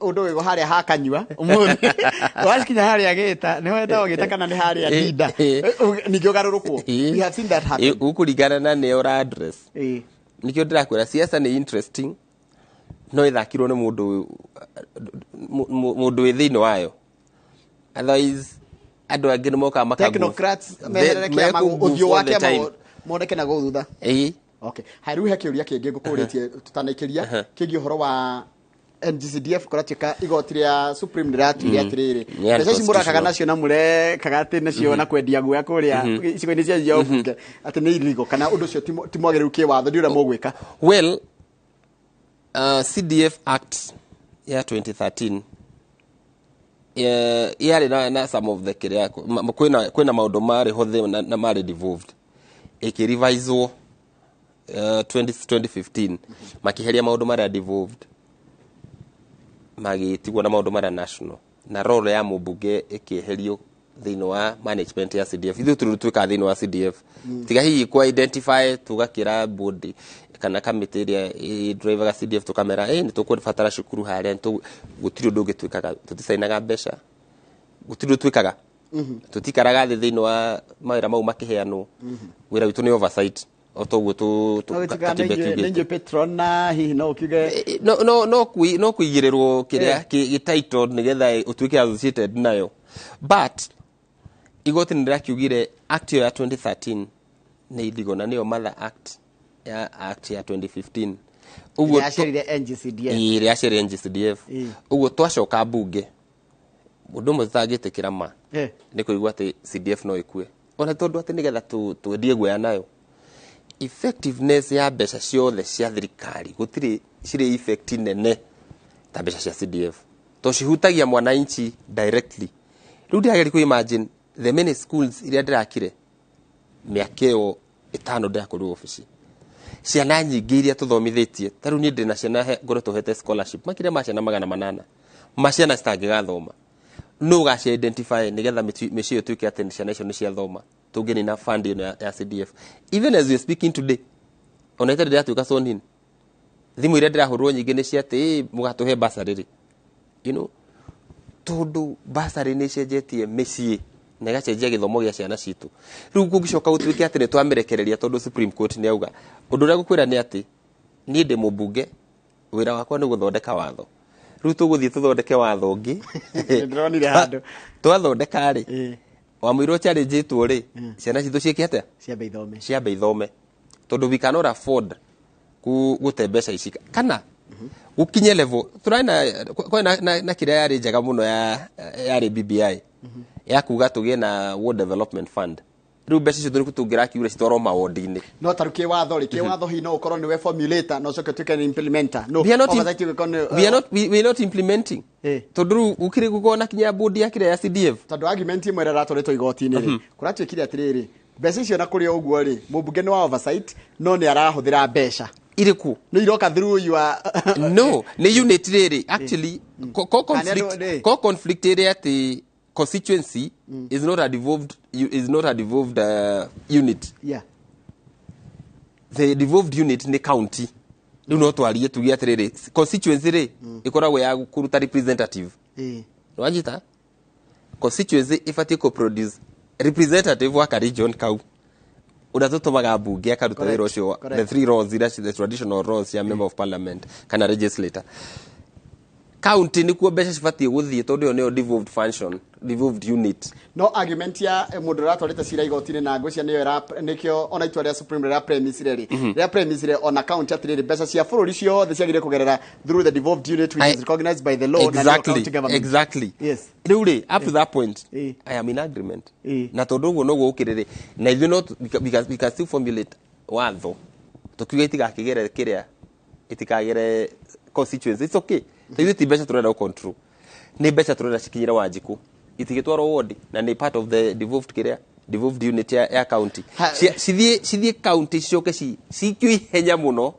ũndũ wĩgo harĩa hakanyua ũmũthĩ, wakinya harĩa gĩta nĩho hetagwo gĩta kana nĩ harĩa ndinda, ningĩ ũgarũrũkwo. We have seen that happen. Ũkũringana na nĩ ũra address. Nĩkĩo ndĩrakwĩra siasa nĩ interesting, no ĩthakirwo nĩ mũndũ wĩ thĩinĩ wayo. Otherwise andũ angĩ nĩ mokaga maka Technocrats meherere kĩama, ũthiũ wa kĩama moneke na gũkũ thutha. Okay. Hai, rĩu he kĩũria kĩngĩ ngũkũrĩtie tũtanaikĩria, kĩgiĩ ũhoro wa NGCDF. Kũratuĩka igoti rĩa Supreme rĩratuire atĩrĩrĩ, mbeca ici mũrakaga nacio na mũrekaga atĩ nacio na kwendia guoya kũrĩa icigo-inĩ cia cia ũmbunge atĩ nĩ illegal, kana ũndũ ũcio ti mwagĩrĩru kĩwatho, ndiũ ũrĩa mũgwĩka. Well, CDF Act ya 2013 yarĩ na some of the kĩrĩa kwĩna maũndũ marĩ ho na marĩ devolved, ĩkĩreviswo 2015, makĩheria maũndũ marĩa devolved, magĩtigwo na maũndũ marĩa national, na role ya mũmbunge ĩkĩeherio thĩinĩ wa management ya CDF. Ithuĩ tũrĩ twĩkaga thĩinĩ wa CDF tiga hihi kwa identify, tũgakĩra board kana kamĩtĩ ĩrĩa ĩdrivaga CDF, tũkamera nĩ tũkũbatara cukuru harĩa, gũtirĩ ũndũ ũngĩ twĩkaga. Tũticainaga mbeca, gũtirĩ ũndũ twĩkaga. Tũtikaraga thĩ thĩinĩ wa mawĩra mau makĩheanwo. Wĩra witũ nĩ oversight, o toguo katiba nĩ ĩkiugĩte. Inyuĩ patron na hihi no ũkiuge? No kũigĩrĩrwo kĩrĩa gĩ title nĩgetha ũtuĩke associated nayo, but igoti nĩ rĩrakiugire act ĩyo ya 2013 nĩ illegal, na nĩyo mother act ya act ya 2015. Ũguo yacerire NGCDF. Ĩĩ, rĩacerire NGCDF. Ũguo twacoka mbunge, ũndũ ũmwe tũtangĩtĩkĩra ma nĩ kũigua atĩ CDF no ĩkue, ona tondũ atĩ nĩgetha twendie guoya nayo. Effectiveness ya mbeca ciothe cia thirikari gũtirĩ cirĩ effect nene ta mbeca cia CDF, to cihutagia mwananchi directly. Rĩu ndĩrageria kũ imagine the many schools iria ndĩrakire mĩaka ĩyo 5 ndĩrakorirwo obici, ciana nyingĩ iria tũthomithĩtie. Ta rĩu niĩ ndĩna ciana ngoretwo hete scholarship makĩria ma ciana 800, ma ciana citangĩgathoma, no ũgaci identify nĩgetha mĩciĩ ĩyo ĩtuĩke atĩ ciana icio nĩ ciathoma tũngĩnina fund ĩno ya CDF. Even as we are speaking today, ona itarĩ ndĩratuĩka sworn in, thimũ iria ndĩrahũrwo nyingĩ nĩ cia atĩ, "Ĩ, mũgatũhe bursary rĩ?" Tondũ bursary nĩ ĩcenjetie mĩciĩ na ĩgacenjia gĩthomo gĩa ciana citũ. Rĩu kũngĩcoka gũtuĩke atĩ nĩ twamĩrekereria tondũ Supreme Court nĩ auga, ũndũ ũrĩa ngũkwĩra nĩ atĩ niĩ ndĩ mũmbunge, wĩra wakwa nĩ gũthondeka watho. Rĩu tũgũthiĩ tũthondeke watho ũngĩ. Ndĩronire handũ. Twathondeka rĩ, wamũirwo challenge-ĩtwo rĩ, ciana citũ ciĩke atĩa? Ciambe ithome. Ciambe ithome, tondũ we cannot afford gũte mbeca ici kana gũkinye level tũrarĩ na kwĩ na kĩrĩa yarĩ njega mũno ya yarĩ BBI ya kuga tũgĩe na Ward Development Fund. Rĩu mbeca icio tũngĩrakiure citwarwo mawodi-inĩ. No tarĩu kĩwatho rĩ, kĩwatho hihi no ũkorwo nĩwe formulator no ũcoke ũtuĩke nĩ implementer, no We are not oversight ũgĩkorwo nĩ we are not implementing, tondũ rĩu gũkĩrĩ gũkorwo na kinya board ya kĩrĩa ya CDF. Tondũ argument ĩmwe ĩrĩa ĩratwarĩtwo igoti-inĩ rĩ, kũratuĩkire atĩrĩrĩ, mbeca icio na kũrĩ o ũguo rĩ, mũmbunge nĩ wa oversight no nĩ arahũthĩra mbeca irĩkũ? Nĩ iroka through your No, nĩ unit rĩrĩ actually ko Kana conflict andũ- ko conflict ĩrĩa atĩ Constituency is not a devolved is not a devolved unit. The devolved unit nĩ county. Rĩu no twarie tuge atĩrĩrĩ, constituency rĩ, ĩkoragwo ya kũruta representative. Nĩwanyita? Constituency ĩbatiĩ kũ produce representative wa ka region kau ũrĩa tũtũmaga mbunge akaruta wĩra ũcio the three roles iria the traditional roles cia member of parliament kana legislator. County nĩkuo mbeca cibatiĩ gũthiĩ, tondũ ĩyo nĩyo devolved function, devolved unit. No argument ya mũndũ ũratwarĩte cira igoti-inĩ na ngwĩcia nĩyo nĩkĩo ona itua rĩa Supreme rĩra premise rĩ, rĩra premise ona county atĩrĩrĩ, mbeca cia bũrũri ciothe ciagĩrĩire kũgerera through the devolved unit, which is recognized by the law, na nĩyo county government. Rĩu rĩ, up to that point I am in agreement, na tondũ ũguo noguo ũkĩrĩ rĩ, na ithuĩ no we can still formulate watho tũkiuga itigakĩgere kĩrĩa, itikagere constituency. It's okay, to ithuĩ ti mbeca tũrenda gũ control, nĩ mbeca tũrenda cikinyĩre Wanjikũ, itigĩtwarwo ward na nĩ part of the devolved kĩrĩa, devolved unit ya county. Cithiĩ county, cicoke cikio ihenya mũno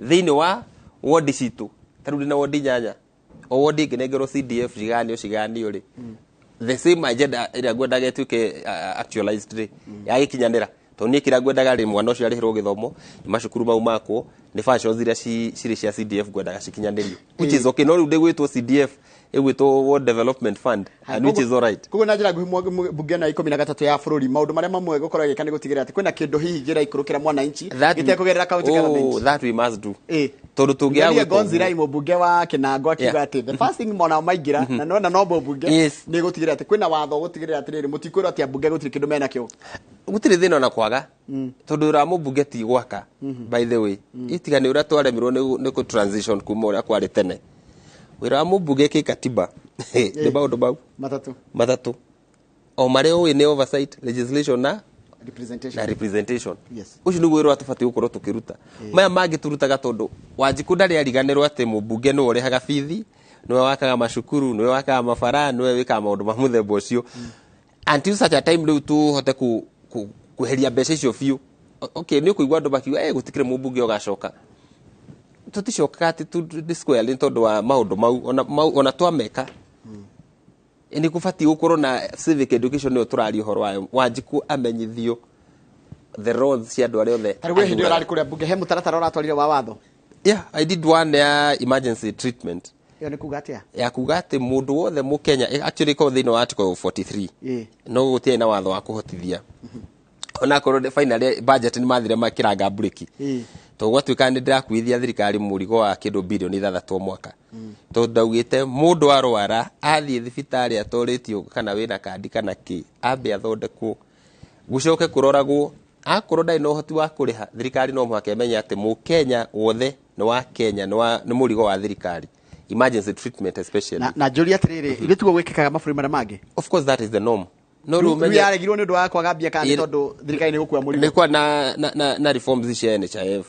thĩinĩ wa ward citũ. Ta rĩu ndĩna ward 8, o ward ĩngĩnengerwo CDF ciganio ciganio rĩ, the same agenda ĩrĩa ngwendaga ĩtuĩke actualized rĩ, yagĩkinyanĩra, tondũ niĩ kĩrĩa ngwendaga rĩ, mwana ũcio arĩhĩrwo gĩthomo, nĩ macukuru mau makwo, nĩ functions iria cirĩ cia CDF ngwendaga cikinyanĩrio, which is okay. No rĩu ndĩgwĩtwo CDF, ĩgwĩtwo Ward Development Fund, and which is alright. Koguo na njĩra nguhĩ, mbunge ĩno ya 13 ya bũrũri, maũndũ marĩa mamwe gũkorwo ĩgĩka nĩ gũtigĩrĩra atĩ kwĩna kĩndũ hihi kĩraikũrũkĩra mwananchi gĩtekũgerera county government. That we must do, tondũ tũngĩaga Ndĩrire gwĩka Gonzi ũguo- Rai, mũmbunge wa Kinango, akiuga atĩ the first thing mona maingĩra na nona no mũmbunge nĩ gũtigĩrĩra atĩ kwĩna watho gũtigĩrĩra atĩrĩrĩ, mũtikwĩrwo atĩ ambunge gũtirĩ kĩndũ menakĩo. Gũtirĩ thĩna ona kwaga, tondũ wĩra wa mũmbunge ti gwaka, by the way, itiga nĩ ũrĩa twaremirwo nĩ kũ transition kuma ũrĩa kwarĩ tene. Wĩra wa mũmbunge kĩkatiba nĩ maũndũ mau matatũ. Matatũ o marĩa ũĩ nĩ oversight, legislation na representation. Na representation. Ũcio nĩguo wĩra ũrĩa tũbatiĩ gũkorwo tũkĩruta. Maya mangĩ tũrutaga tondũ Wanjikũ ndarĩ ariganĩrwo atĩ mũmbunge nĩwe ũrĩhaga bithi, nĩwe wakaga macukuru, nĩwe wakaga mabara, nĩwe wĩkaga maũndũ ma mũthemba ũcio, until such a time rĩu tũhote kweheria mbeca icio biũ. Okay, nĩ ũkũigua andũ makiuga, "Eh, gũtikĩrĩ mũmbunge ũgacoka." Tũticokaga atĩ squarely tondũ wa maũndũ mau ona, mau, ona twameka nĩ kũbatiĩ gũkorwo na civic education nĩyo tũraria ũhoro wayo. Wanjikũ amenyithio the roles cia andũ arĩa othe Ta rĩu we hĩndĩ ĩyo athuraga. ũrarĩ kũrĩa mbunge, he mũtaratara ũratwarire wa watho? Yeah, I did one ya emergency treatment. Ĩyo nĩ kuga atĩa? Ya kuga atĩ mũndũ wothe mũkenya, actually ĩkoragwo thĩinĩ wa article 43, no gũtiarĩ na watho wa kũhotithia, onakorwo finally budget nĩ mathire makĩranga mburĩki, tondũ gwatuĩka nĩ ndĩrakuithia thirikari mũrigo wa kĩndũ birioni 6 o mwaka, tondũ ndaugĩte mũndũ arwara athiĩ thibitarĩ atorĩtio kana wĩna kandi kana kĩ, ambe athondekwo, gũcoke kũroragwo akorwo ndarĩ na ũhoti wa kũrĩha. Thirikari no mũhaka ĩmenye atĩ mũkenya wothe nĩ wa Kenya, nĩ mũrigo wa thirikari, emergency treatment especially. Na njũria atĩrĩrĩ, ithuĩ tiguo gwĩkĩkaga mabũrũri marĩa mangĩ? Of course, that is the norm, no rĩu rĩu yaregirwo nĩ ũndũ wa kwaga mbia kana nĩ tondũ thirikari nĩ gũkua mũrigo? Nĩ kwa na reforms cia NHIF.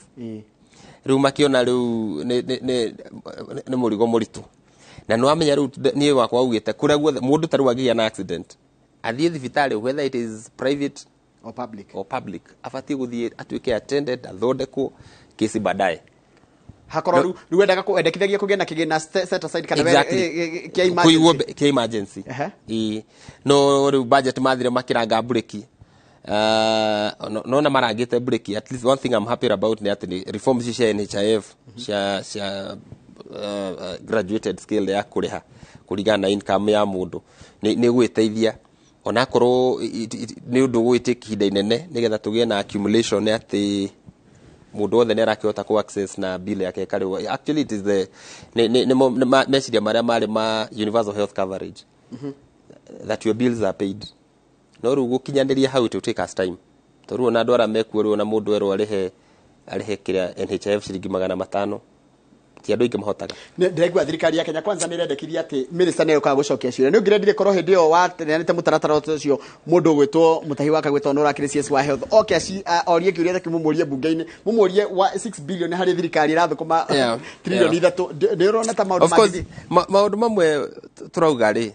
Rĩu makĩona rĩu nĩ mũrigo mũritũ, na nĩ wamenya rĩu niĩ wakwa augĩte kũrĩa guothe mũndũ ta rĩu angĩgĩa na accident athiĩ thibitarĩ, whether it is private or public, or public, abatiĩ gũthiĩ atuĩke attended, athondekwo kesi baadaye. Hakorwo rĩu wendaga wendekithagia kũgĩe na kĩgĩna set aside kana kĩa Kũigwo emergency. kĩa emergency. Ĩĩ. No rĩu budget mathire makĩranga mburĩki. Nona marangĩte mburĩki. At least one thing I'm happy about nĩ atĩ nĩ reforms ici cia NHIF cia graduated scale ya kũrĩha kũringana na income ya mũndũ nĩ gwĩteithia, onakorwo nĩ ũndũ ũgwĩtĩka ihinda inene nĩgetha tũgĩe na accumulation atĩ mũndũ wothe nĩ arakĩhota kũ access na bill yake ĩkarĩhwo. Actually it is the nĩ meciria marĩa marĩ ma universal health coverage, that your bills are paid. No rĩu gũkinyanĩria hau, it will take us time, tondũ rĩu ona andũ arĩa mekuo rĩu, ona mũndũ erwo arĩhe kĩrĩa NHIF ciringi 500, ti andũ aingĩ mahotaga. Ndĩraigua thirikari ya Kenya Kwanza nĩ ĩrendekithia atĩ minister nĩ ũkaga gũcokia ciũria. Nĩ ũngĩrendire korwo hĩndĩ ĩyo waneanĩte mũtaratara ũcio, mũndũ ũgwĩtwo Mũtahi wa Kagwĩtwo nĩ ũrakĩrĩ CS wa health oke orie kĩũria ta kĩu, mũmũrie mbunge-inĩ, mũmũrie wa 6 billion harĩ thirikari ĩrathũkũma trilioni 3. Nĩ ũrona ta maũndũ Of course, mangĩthiĩ? Maũndũ mamwe tũrauga rĩ,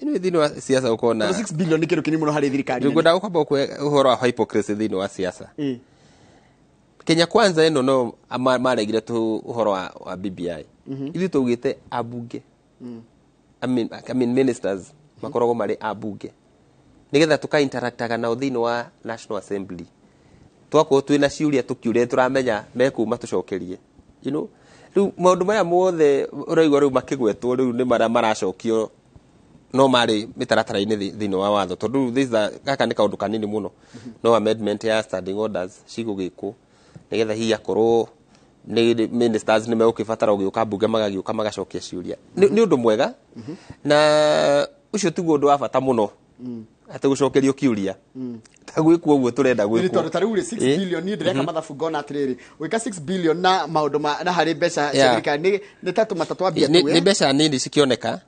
ĩno thĩinĩ wa siasa ũkona Tondũ 6 billion nĩ kĩndũ kĩnini mũno harĩ thirikari nene. Ngwenda gũkwamba kũhe ũhoro wa hypocrisy thĩinĩ wa siasa. Kenya Kwanza ĩno no maregire tu ũhoro wa BBI. Ithuĩ twaugĩte ambunge, I mean ministers Makoragwo marĩ ambunge nĩgetha tũka-interactaga nao thĩinĩ wa National Assembly. Twakorwo twĩna ciũria tũkiũria, tũramenya mekuma tũcokerie. Rĩu maũndũ maya mothe ũraigua rĩu makĩgwetwo rĩu nĩ marĩa maracokio no marĩ mĩtaratara-inĩ thĩinĩ wa watho, tondũ rĩu gaka nĩ kaũndũ kanini mũno, no amendment ya standing orders cigũgĩkwo nĩgetha hihi akorwo nĩ ministers nĩ megũkĩbatara gũgĩũka mbunge, magagĩũka magacokia ciũria. Nĩ ũndũ mwega, na ũcio tiguo ũndũ wa bata mũno atĩ gũcokerio kĩũria ta gwĩkwo ũguo tũrenda Nĩ gwĩkwo. Tondũ ta rĩu rĩ, 6 billion, niĩ ndĩreka mathabu ngona atĩrĩrĩ, gwĩka 6 billion na maũndũ ma na harĩ mbeca cia thirikari nĩ ta tũmata twambia Nĩ tu. nĩ mbeca nini cikĩoneka.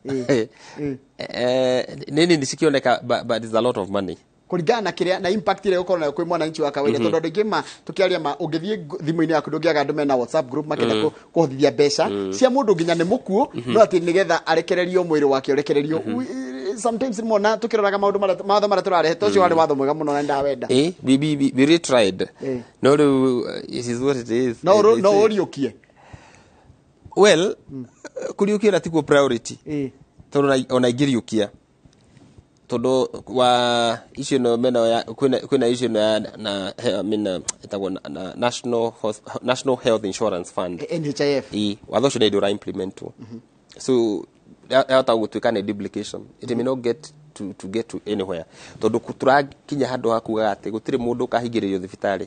Nĩ nini cikĩoneka, but it's a lot of money. Kũringana na kĩrĩa na impact ĩrĩa ĩgũkorwo nayo kwĩ mwananchi wa kawaida, tondũ andũ aingĩ ma tũkĩaria ma ũngĩthiĩ thimũ-inĩ yaku ndũngĩaga andũ mena WhatsApp group makĩenda kũhotithia mbeca cia mũndũ nginya nĩ mũkuũ, no atĩ nĩgetha arekererio mwĩrĩ wake ũrekererio. Sometimes nĩmona tũkĩroraga maũndũ marĩa mawatho marĩa tũrarehe, to ũcio warĩ watho mwega mũno na ndawenda. We really tried. No rĩu it is what it is. No no ũriũkie. Well, kũriũkia na tiguo priority, tondũ ona ingĩriũkia, tondũ wa issue ĩno mena ya kwĩna issue ĩno ya na I mean, ĩtagwo na National Health Insurance Fund. NHIF. Ĩ, watho ũcio nĩ ũra implementwo, so yahota gũtuĩka nĩ duplication. It may not get to get to anywhere, tondũ tũrakinya handũ ha kugaga atĩ gũtirĩ mũndũ ũkahingĩrĩrio thibitarĩ,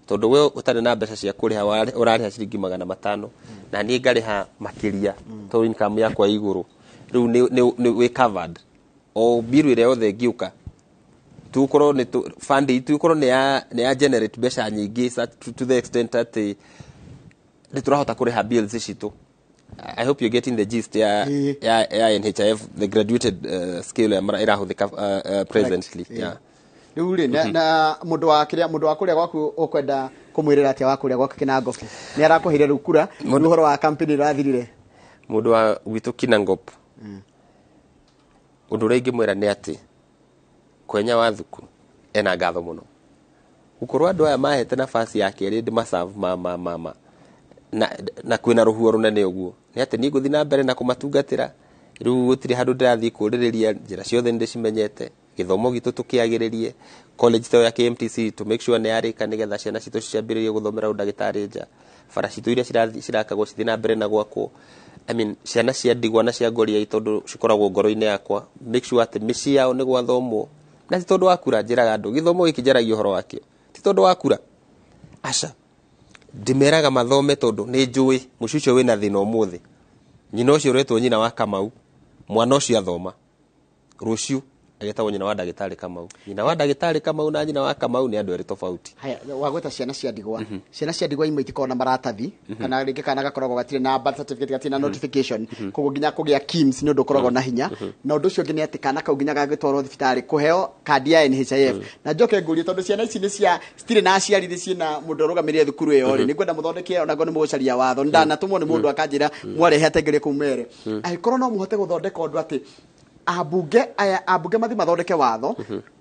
tondũ we ũtarĩ na mbeca cia kũrĩha ũrarĩha ciringi 500 na niĩ ngarĩha makĩria tondũ income yakwa ĩ igũrũ. Rĩu nĩ wĩ covered o bill ĩrĩa yothe ĩngĩũka, tũgũkorwo nĩ fund itũ ĩkorwo nĩ ya generate mbeca nyingĩ to the extent atĩ nĩ tũrahota kũrĩha bills citũ. I hope you're getting the gist ya NHIF, the graduated scale ya ĩrahũthĩka presently. Yeah. Rĩu rĩ, na mũndũ wa kĩrĩa, mũndũ wa kũrĩa gwaku, ũkwenda kũmwĩrĩra atĩa wa kũrĩa gwaku Kinangop? Nĩ arakũheire rĩu kura, rĩu ũhoro wa campaign ũrathirire. Mũndũ wa gwitũ Kinangop, ũndũ ũrĩa ingĩmwĩra nĩ atĩ Kwenya wa Thuku ena ngatho mũno gũkorwo andũ aya mahete nafasi ya kerĩ ndĩmaserve ma ma ma ma na kwĩna rũhuho rũnene ũguo, nĩ atĩ niĩ ngũthiĩ na mbere na kũmatungatĩra. Rĩu gũtirĩ handũ ndĩrathiĩ kũrĩrĩria, njĩra ciothe nĩ ndĩcimenyete. Gĩthomo gitũ tũkĩagĩrĩrie, college ta ya KMTC to make sure nĩ yarĩka nĩgetha ciana citũ ciambĩrĩrie gũthomera ũndagĩtarĩ nja, bara citũ iria cirakagwo cithiĩ na mbere na gwakwo. I mean, ciana cia ndigwa na cia ngoriai, tondũ cikoragwo ngoro-inĩ yakwa, make sure atĩ mĩciĩ yao nĩ gwathomwo, na ti tondũ wa kura. Njĩraga andũ gĩthomo gĩkĩ njaragia ũhoro wakĩo ti tondũ wa kura, aca. Ndĩmeraga mathome tondũ nĩ njũĩ mũciĩ ũcio wĩna thĩna ũmũthĩ, nyina ũcio ũretwo nyina wa Kamau, mwana ũcio athoma rũciũ agetagwo nyina wa ndagĩtarĩ Kamau. Nyina wa ndagĩtarĩ Kamau na nyina wa Kamau nĩ andũ erĩ tofauti. Haya, wagweta ciana cia ndigwa. Ciana cia ndigwa imwe itikoragwo na maratathi, kana rĩngĩ kana gakoragwo gatirĩ na birth certificate, gatirĩ na notification, koguo nginya kũgĩa KIMS nĩ ũndũ ũkoragwo na hinya. Na ũndũ ũcio ũngĩ nĩ atĩ kana kau nginya gagĩtwarwo thibitarĩ kũheo kandi ya NHIF. Na njoke ngũrie, tondũ ciana ici nĩ cia citirĩ na aciari, nĩ ciĩna mũndũ ũrũgamĩrĩire thukuru ĩyo rĩ, nĩ ngwenda mũthondeke, ona ngorwo nĩ mũgũcaria watho, ndanatũmwo nĩ mũndũ akanjĩra mwarehe atengerie kũu mere, angĩkorwo no mũhote gũthondeka ũndũ atĩ ambunge aya, ambunge mathi mathondeke watho,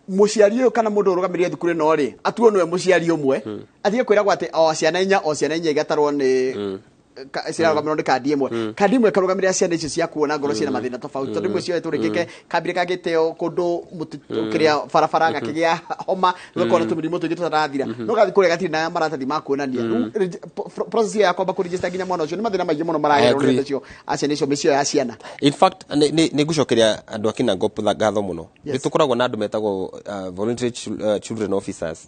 mũciari ũyũ kana mũndũ ũrũgamĩrĩire thukuru ĩno rĩ, atuo nĩwe mũciari ũmwe, athiĩ kwĩragwo atĩ o ciana inya, o ciana inya igatarwo nĩ cirarũgamĩrĩrwo nĩ kandi ĩmwe, kandi ĩmwe ĩkarũgamĩrĩra ciana icio cia kuona ngoro ciĩna mathĩna tofauti, tondũ imwe cioetwo rĩngĩ kambire kangĩteo kũndũ mũtitũ kĩrĩa barabara gakĩgĩa homa, gũgakorwo na tũmĩrimũ tũingĩ tũtarathira, no gathiĩ kũrĩa gatirĩ na maratathi ma kuonania. Rĩu process ĩyo ya kwamba kũregister nginya mwana ũcio nĩ mathĩna maingĩ mũno maragererwo nĩ Agree. acio a ciana icio, mĩciĩ ĩyo ya ciana. In fact, nĩ ngũcokeria andũ a Kinangop ngatho mũno. Nĩ tũkoragwo na andũ metagwo voluntary children officers,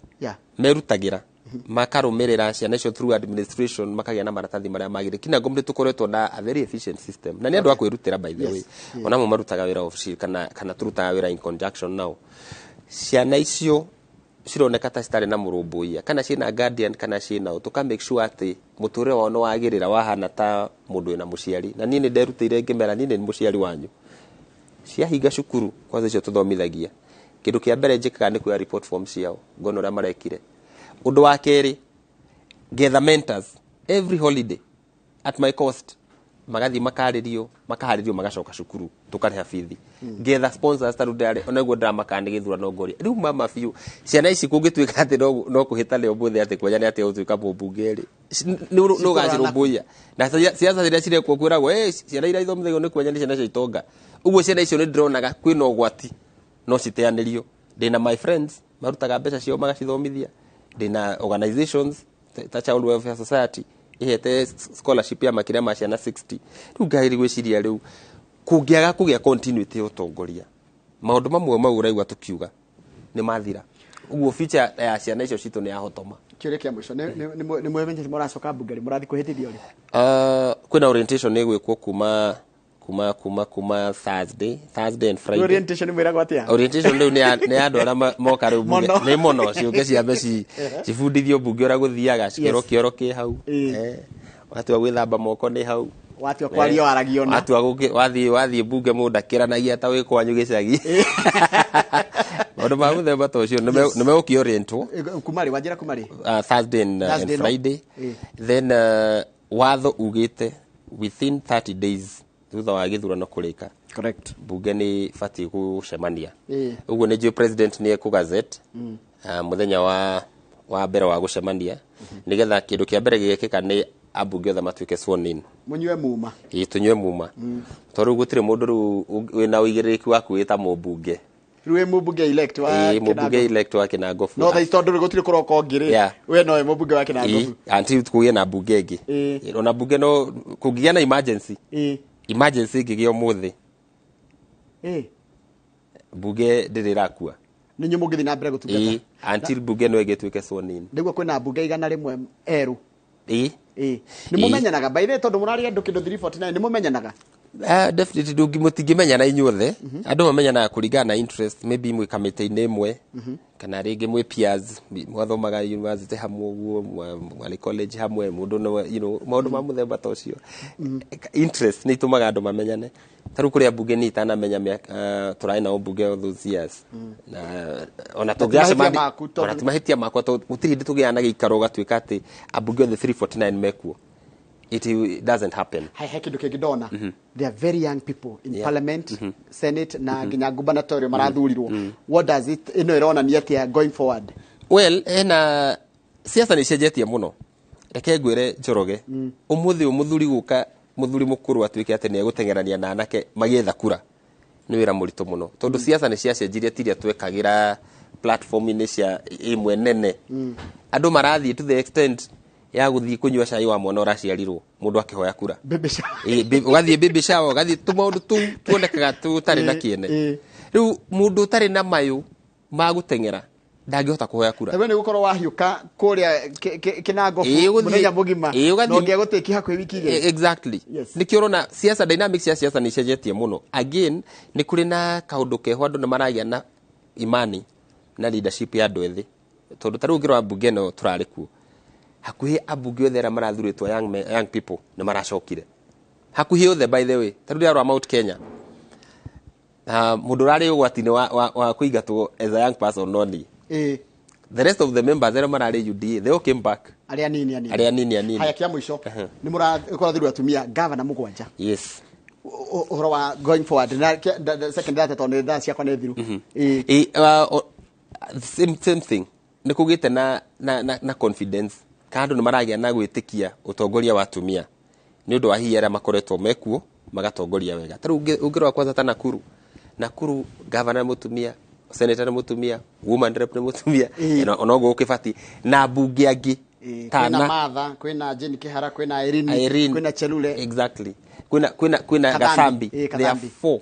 merutagĩra makarũmĩrĩra ciana icio through administration, makagĩa na maratathi marĩa magĩrĩire. Kinangop nĩ tũkoretwo na a very efficient system, na nĩ andũ a kwĩrutĩra, by the way. Onamo marutaga wĩra ofici kana tũrutaga wĩra in conjunction nao. Ciana icio cironeka ta citarĩ na mũrũmbũiya kana ciĩna guardian kana ciĩna ũ, tũka make sure atĩ mũtũrĩre wao nĩ wagĩrĩra, wahana ta mũndũ wĩna mũciari. Na niĩ nĩ nderutĩire ngĩmera niĩ nĩ mũciari wanyu. Ciahinga cukuru kwanza icio tũthomithagia, kĩndũ kĩa mbere njĩkaga nĩ kuoya report form ciao, ngona ũrĩa marekire. Ũndũ wa kerĩ, ngetha mentors every holiday at my cost. Magathiĩ makarĩrio, makaharĩrio, magacoka cukuru, tũkarĩha bithi. Ngetha sponsors ta rĩu ndĩrarĩ onaguo ndĩramakaga nĩ gĩthurano ngoria rĩu mama biũ ciana ici kũngĩtuĩka atĩ no kũhĩtane ũmũthĩ atĩ Kwenya nĩ atĩ gũtuĩka mũmbunge rĩ, nĩ ũgacirũmbũiya na ciaca iria cirekwo kwĩragwo, "Eh, ciana iria ithomithagio nĩ Kwenya nĩ ciana cia itonga." Ũguo ciana icio nĩ ndĩronaga kwĩna ũgwati no citeanĩrio. Ndĩna my friends marutaga mbeca ciao magacithomithia, ndĩna organizations ta Child Welfare Society ihete scholarship ya makĩria ma ciana 60. Rĩu ngarĩ gwĩciria rĩu kũngĩaga kũgĩa continuity ya ũtongoria, maũndũ mamwe mau ũraigua tũkiuga nĩ mathira. Ũguo future ya ciana icio citũ nĩ yahotoma. Kĩũria kĩa mũico, nĩ mwĩmenyete mũracoka mbunge rĩ, mũrathiĩ kwĩhĩtithio rĩ? Kwĩna orientation ĩgwĩkwo kuma Thursday and Friday. Orientation mwĩragwo atĩa? Orientation rĩu nĩ ya andũ arĩa moka rĩu mbunge. Mũno. Nĩ mũno ciũke ciambe cibundithio mbunge ũrĩa gũthiaga, cikĩrwo kĩoro kĩ hau. Watua gwĩthamba moko nĩ hau. Watua kwaria waragio na watua wathiĩ mbunge mũndũ akĩranagia ta wĩ kwanyu gĩcagi, maũndũ ma mũthemba ta ũcio nĩ megũkĩorientwo. Kuma rĩ? Wanjĩra kuma rĩ? Thursday and Thursday, no? Friday. Then watho ugĩte within 30 days thutha wa gĩthurano kũrĩka, mbunge nĩ batiĩ gũcemania. Ũguo nĩ njũĩ president nĩ ekũgazette mũthenya wa mbere wa gũcemania, nĩgetha kĩndũ kĩa mbere gĩgekĩka nĩ ambunge othe matuĩke sworn in. Mũnyue muma. Ĩĩ, tũnyue muma, tondũ rĩu gũtirĩ mũndũ rĩu wĩna ũigĩrĩrĩki wa kwĩĩta mũmbunge. Rĩu wĩ mũmbunge elect wa Ĩĩ, mũmbunge Kĩnangobu. elect wa Kĩnangobu. No thaa ici tondũ rĩ gũtirĩ kũroka ũngĩ rĩ, we nowe mũmbunge wa Kĩnangobu. Ĩĩ, until kũgĩe na mbunge ĩngĩ. Ona mbunge no kũngĩgĩa na emergency, emergency ĩngĩgĩa ũmũthĩ, mbunge ndĩrĩ ĩrakua. Nĩ inyuĩ mũngĩthiĩ na mbere gũtungata. Ĩĩ, until mbunge no ĩgĩtuĩke sworn in. Nĩguo kwĩna mbunge 100 erũ. Ĩĩ. Nĩ mũmenyanaga by the way, tondũ mũrarĩ andũ kĩndũ 349, nĩ mũmenyanaga? Definitely mũtingĩmenyana inyuothe. Andũ mamenyanaga kũringana na interest, maybe mwĩ kamĩtĩ-inĩ ĩmwe, kana rĩngĩ mwĩ peers, mwathomaga university hamwe ũguo, mwarĩ college hamwe, mũndũ no maũndũ ma mũthemba ta ũcio. Interest nĩ itũmaga andũ mamenyane. Ta rĩu kũrĩ ambunge niĩ itanamenya mĩaka, tũrarĩ nao mbunge all those years, na ona Na ti mahĩtia tũngĩacemania maku, ona ti mahĩtia makwa, tondũ gũtirĩ hĩndĩ tũgĩaga na gĩikaro ũgatuĩka atĩ ambunge othe 349 mekuo. It doesn't happen. He kĩndũ kĩngĩ ndona, they are very young people in parliament, senate na nginya gubernatorial marathurirwo. What does it, ĩno ĩronania atĩa going forward? Well, ena siasa nĩ icenjetie mũno. Reke ngwĩre Njoroge, ũmũthĩ ũyũ mũthuri gũka, mũthuri mũkũrũ atuĩke atĩ nĩ egũteng'erania na anake magĩetha kura, nĩ wĩra mũritũ mũno, tondũ siasa nĩ ciacenjirie. Tiria twekagĩra platform-inĩ cia ĩmwe nene, andũ marathiĩ to the extent ya gũthiĩ kũnyua cai wa mwana ũraciarirwo mũndũ akĩhoya kura. Baby shower. Ĩ, ũgathiĩ baby shower, ũgathiĩ tũmaũndũ tũu tuonekaga tũtarĩ na kĩene. Rĩu mũndũ ũtarĩ na mayũ ma gũteng'era ndangĩhota kũhoya kura. We nĩ gũkorwo wahiũka kũrĩa Kĩnangobu mũthenya mũgima na ũngĩagũtĩki hakuhĩ wiki 2. Exactly. Nĩkĩo ũrona siasa, dynamics ya siasa nĩ icenjetie mũno. Again, nĩ kũrĩ na kaũndũ keho, andũ nĩ maragĩa na imani na leadership ya andũ ethĩ, tondũ ta rĩu ũngĩrora mbunge ĩno tũrarĩ kuo, hakuhĩ ambunge othe arĩa marathurĩtwo young people nĩ maracokire, hakuhĩ othe. By the way, ta rĩu ndĩrarora Mount Kenya, mũndũ ũrarĩ ũgwati-inĩ wa kũingatwo as a young person no niĩ. The rest of the members arĩa mararĩ UDA, they all came back. Arĩa anini anini. Arĩa anini anini. Haya, kĩa mũico, nĩ mũrathurwo atumia gavana 7. Yes. Ũhoro wa going forward na second data, tondũ thaa ciakwa nĩ thiru. Same thing, nĩ kũgĩte na confidence kana andũ nĩ maragĩa na gwĩtĩkia ũtongoria wa atumia nĩ ũndũ wa hihi arĩa makoretwo mekuo magatongoria wega. Ta rĩu ũngĩrora kwanza ta Nakuru, Nakuru governor nĩ mũtumia, senator nĩ mũtumia, woman rep nĩ mũtumia, onoguo gũkĩbatiĩ na mbunge angĩ. Kwĩna Martha, kwĩna Jane Kihara, kwĩna Irene, Irene. Kwĩna Chelule. Exactly, kwĩna Kathambi. Gathambi. There are Kathambi. four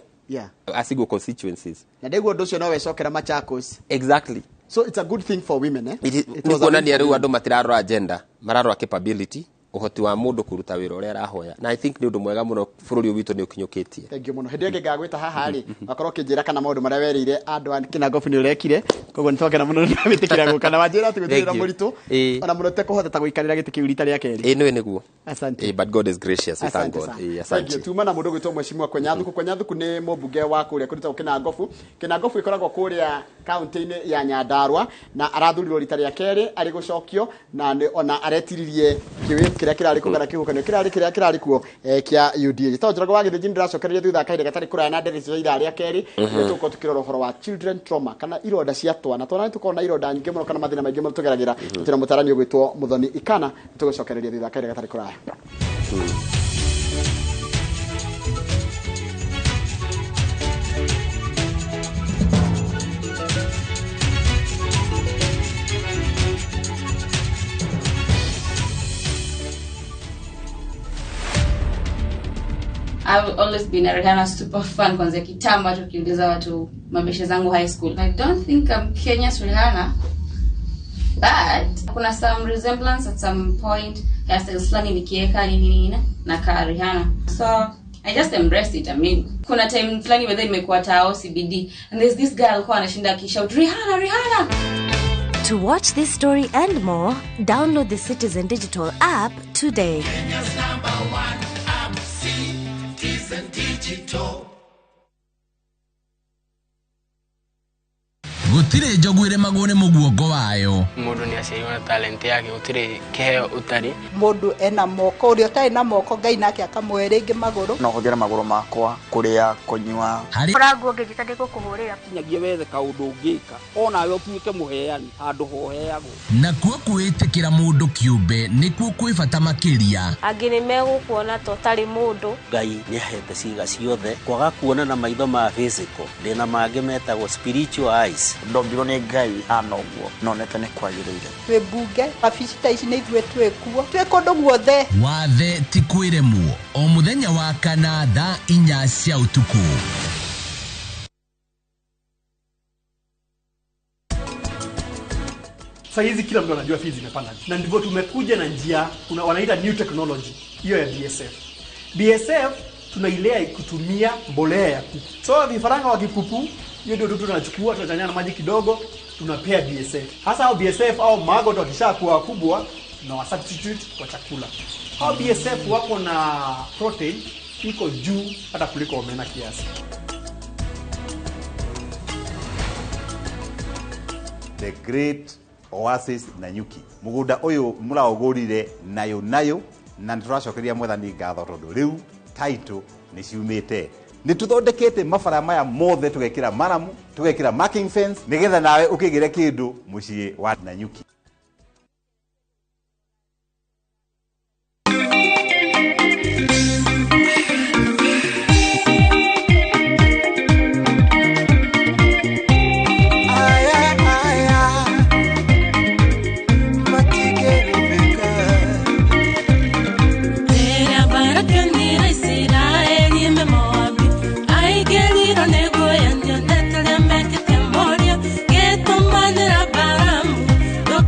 a single constituencies. Na ndĩguo ũndũ ũcio no wecokera Machakos. Exactly. So it's a good thing for women, eh? It is- It Nĩ was a win kuonania for rĩu women. andũ matirarora agenda, mararora capability, ũhoti wa mũndũ kũruta wĩra ũrĩa arahoya, na I think nĩ ũndũ mwega mũno bũrũri ũyũ witũ nĩ ũkinyũkĩtie. Thank you mũno. Hĩndĩ ĩngĩ ngagwĩta haha rĩ, wakorwo ũkĩnjĩra kana maũndũ marĩa werĩire andũ a Kĩnangobu nĩ ũrekire. Koguo nĩ twakena mũno nĩ wĩtĩkĩra gũka na wanjĩra atĩ gũtirĩ Thank wĩra you. mũritũ ona mũno te kũhota ta gũikarĩra gĩtĩ kĩu rita rĩa kerĩ. Ĩĩ, nĩwe nĩguo. Asante. But God is gracious, we thank Asante God. sana. Ĩĩ, Thank asante. you. Tuma na mũndũ gwĩtwo Mheshimiwa Kwenyathuku. Kwenyathuku nĩ mũmbunge wa kũrĩa kũrĩtagwo Kĩnangobu. Kĩnangobu ĩkoragwo kũrĩa kaunti-inĩ ya Nyandarua na arathurirwo rita rĩa kerĩ arĩ gũcokio na ona aretiririe kĩwĩ kĩrĩa kĩrĩa kĩrarĩ kuo kana kĩhuhũkanio kĩrarĩ kĩrĩa kĩrarĩ kuo kĩa UDA. Tondũ Njoroge wa Gĩthĩnji nĩndĩracokereria thutha kahinda gatarĩ kũraya na ndeto cia ithaa rĩa kerĩ, rĩrĩa tũgũkorwo tũkĩrora ũhoro wa children trauma kana ironda cia twana. Twana nĩ tũkoragwo na ironda nyingĩ mũno kana mathĩna maingĩ mũno tũgeragĩra. Twĩna mũtarani ũgwĩtwo Muthoni Ikana, tũgũcokereria thutha kahinda gatarĩ kũraya. I've always been a Rihanna super fan kwanzia kitambo, hata ukiuliza watu mabeshe zangu high school. I don't think I'm Kenya's Rihanna, but kuna some resemblance at some point, hairstyles fulani nikieka nini nini na ka Rihanna. So I just embraced it. I mean, kuna time fulani whether imekuwa tao CBD and there's this girl alikuwa anashinda akishout Rihanna Rihanna. To watch this story and more, download the Citizen Digital app today. Kenya's number one app, Citizen Digital. Gũtirĩ njogu ĩrĩmagwo nĩ mũguongo wayo. Mũndũ nĩ aciarirwo na talent yake, gũtirĩ kĩheo ũtarĩ. Mũndũ ena moko, ũrĩa ũtarĩ na moko Ngai nake akamũhe rĩngĩ magũrũ. No hũthĩre magũrũ makwa kũrĩa, kũnyua. Ũranguo ngĩnjĩta ndĩgũkũhũrĩra. Kinyagia wethe kaũndũ ũngĩka onawe ũtuĩke mũheani handũ hoheagwo. Nakuo kwĩĩtĩkĩra mũndũ kĩũmbe nĩkuo kwĩ bata makĩria. Angĩ nĩ megũkuona ta ũtarĩ mũndũ. Ngai nĩ ahete ciĩga ciothe kwaga kuona na maitho ma physical, ndĩna mangĩ metagwo spiritual eyes. Ndombirwo nĩ Ngai hana ũguo nonete nĩ kwagĩrĩire. Twĩ mbunge, wabici ta ici nĩ ithuĩ twĩ kuo, twĩ kũndũ guothe. Wathe ti kwĩremwo, o mũthenya wa kana thaa 4 cia ũtukũ. Saa hizi kila mtu anajua fees zimepanda, na ndivyo tumekuja na njia kuna wanaita new technology hiyo ya BSF. BSF tunailea kutumia mbolea ya kuku. So vifaranga wa kikuku hiyo ndio tunachukua, tunachanganya na maji kidogo, tunapea BSF. Hasa hao BSF au maggot wakishakuwa wakubwa na substitute kwa chakula. Hao BSF wako na protein iko juu hata kuliko omena kiasi. The Great Oasis Nanyuki. Mugunda uyu muraugurire nayo nayo na nituracokeria mwathani ngatho tondu riu title ni ciumite. Nĩ tũthondekete mabara maya mothe, tũgekĩra maramu, tũgekĩra marking fence nĩgetha nawe ũkĩgĩre kĩndũ mũciĩ wa Nanyuki. Look.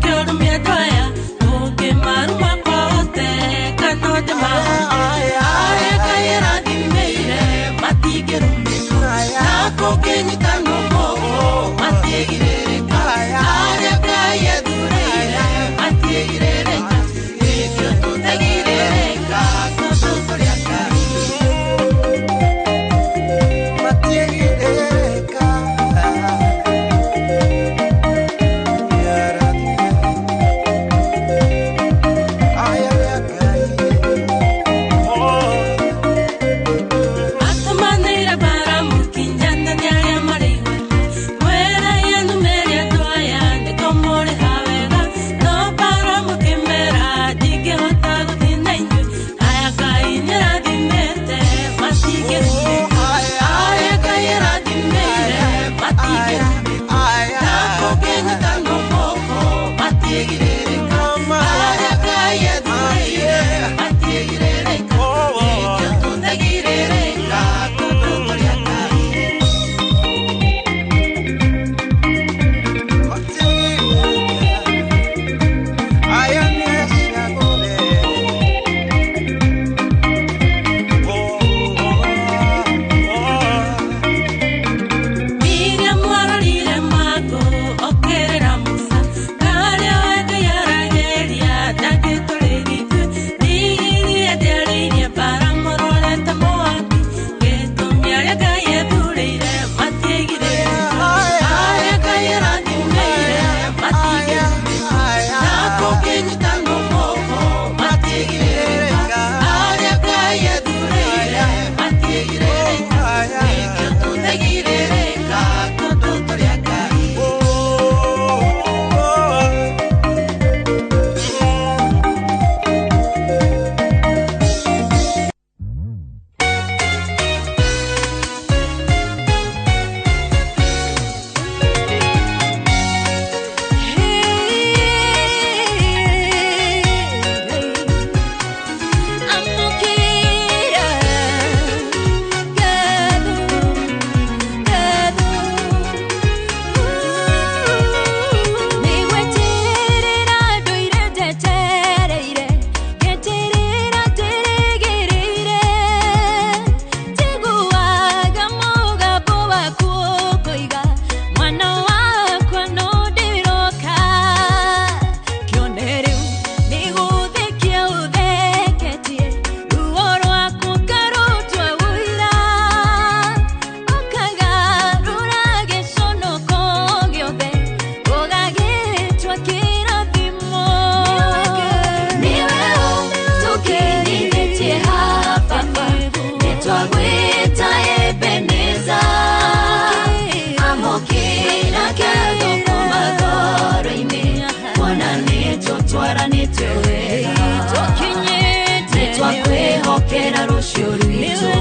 rũciũ rwitũ.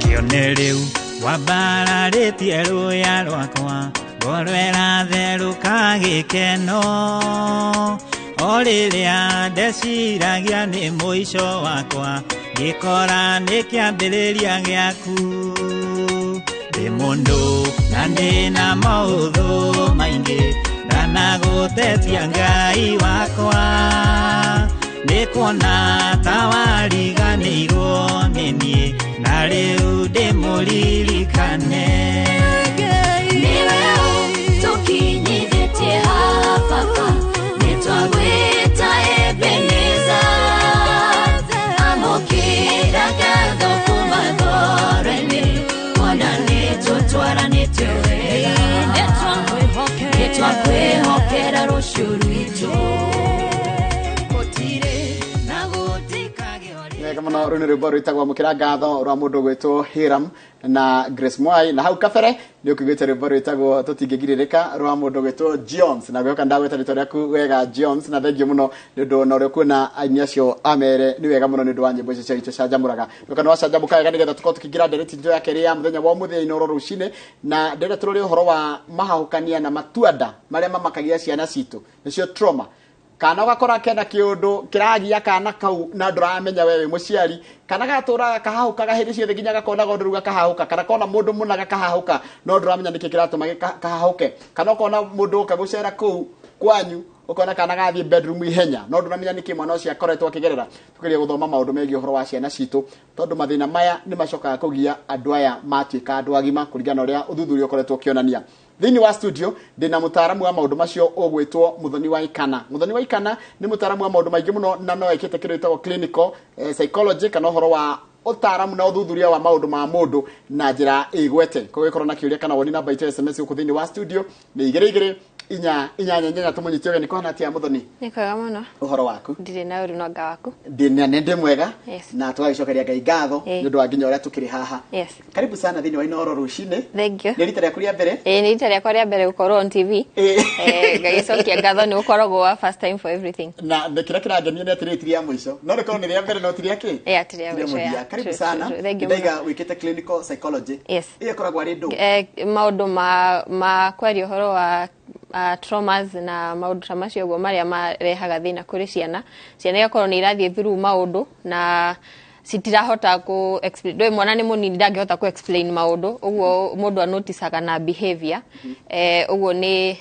Kĩone rĩu wambararĩtie rũya rwakwa, ngoro ĩratherũka gĩkeno. O rĩrĩa ndeciragia nĩ mũico wakwa, ngĩkora nĩ kĩambĩrĩria gĩaku. Ndĩ mũndũ na ndĩna maũthũ maingĩ, ndanagũtetia Ngai wakwa. Nĩ kuona ta wariganĩirwo nĩ niĩ, na rĩu ndĩmũririkane. Nĩwe ũtũkinyithĩtie haha baba, nĩtwagwĩta Ebeneza. Amũkĩra ngatho kuma ngoro-inĩ, kuona nĩtũtwaranĩte wega. Nĩtwakwĩhokera rũciũ rwitũ. Gũtirĩ na gũtikagĩa. Wega mũno. Rũu nĩ rwĩmbo rwĩtagwo Amũkĩra Ngatho rwa mũndũ gwĩtwo Hiram na Grace Mwai, na hau kabere nĩ ũkũiguĩte rwĩmbo rwĩtagwo Tũtingĩgirĩrĩka rwa mũndũ gwĩtwo Jones, na ngwĩhoka ndagwĩta rĩtwa rĩaku wega, Jones, na thengiũ mũno nĩ ũndũ na ũrĩa ũkuona aini acio amere nĩ wega mũno nĩ ũndũ wa nyĩmbo icio cia icanjamũraga. Ngwĩhoka nĩ wacanjamũka wega nĩgetha tũkorwo tũkĩingĩra ndereti njũ ya kerĩ ya mũthenya wa ũmũthĩ Inooro rũcinĩ, na ndĩrenda tũrore ũhoro wa mahahũkania na matuanda marĩa mamakagia ciana citũ, nĩcio trauma. Kana ũgakora kena kĩũndũ kĩragia kana kau na ndũramenya we wĩ mũciari, kana gatũraga kahahũkaga hĩndĩ ciothe nginya gakonaga ũndũ rĩu gakahahũka, kana kona mũndũ mũna gakahahũka no ndũramenya nĩkĩ kĩratũma kahahũke, kana ũkona mũndũ ũka gũcera kũu kwanyu ũkona kana gathiĩ bedroom ihenya no ndũramenya nĩkĩ mwana ũcio akoretwo akĩgerera. Tũgerie gũthoma maũndũ megiĩ ũhoro wa ciana citũ, tondũ mathĩna maya nĩ macokaga kũgia andũ aya matuĩka andũ agima kũringana na ũrĩa ũthuthuria ũkoretwo ũkĩonania. Thĩinĩ wa studio ndĩna mũtaaramu wa maũndũ macio ũgwĩtwo Mũthoni wa Ikana. Mũthoni wa Ikana nĩ mũtaaramu wa maũndũ maingĩ mũno na no ekĩte kĩndũ gĩtagwo clinical psychology, kana ũhoro wa ũtaaramu na ũthuthuria wa maũndũ ma mũndũ na njĩra ĩgwete. Koguo ĩkorwo na kĩũria kana woni, namba itũ ya SMS gũkũ thĩinĩ wa studio nĩ 2 2 4 8 8. Tũmũnyite ũgeni. Kũhana atĩa, Mũthoni? Nĩ kwega mũno. Ũhoro waku? Ndirĩ na ũru, no waku? Ndĩ nĩ ndĩ mwega. Yes. Na tũgagĩcokeria Ngai ngatho nĩ ũndũ wa nginya ũrĩa tũkĩrĩ haha. Yes. Karibu sana thĩinĩ wa Inooro rũcinĩ. Thank you. Nĩ rita rĩaku rĩa mbere? Ĩĩ, nĩ rita rĩakwa rĩa mbere gũkorwo on TV. Ngagĩcokia ngatho nĩ gũkoragwo wa first time for everything. Na kĩrĩa kĩrangenia nĩ atĩrĩrĩ, ti rĩa mũico, no rĩkorwo nĩ rĩa mbere no ti rĩa kĩ. Yeah, ti rĩa Ti rĩa mũico, mũthia. yeah. Karibu True, sana. true, true. Thank you Ndaiga mũno. wĩkĩte clinical psychology. Yes. Ĩyo ĩkoragwo arĩ ndũ? Maũndũ ma kwaria ũhoro wa traumas na maũndũ ta macio ũguo marĩa marehaga thĩna kũrĩ ciana. Ciana igakorwo nĩ irathiĩ through maũndũ na citirahota ku explain. Ndũĩ mwana nĩ mũnini, ndangĩhota ku explain maũndũ ũguo, mũndũ anoticaga na behavior. Ũguo nĩ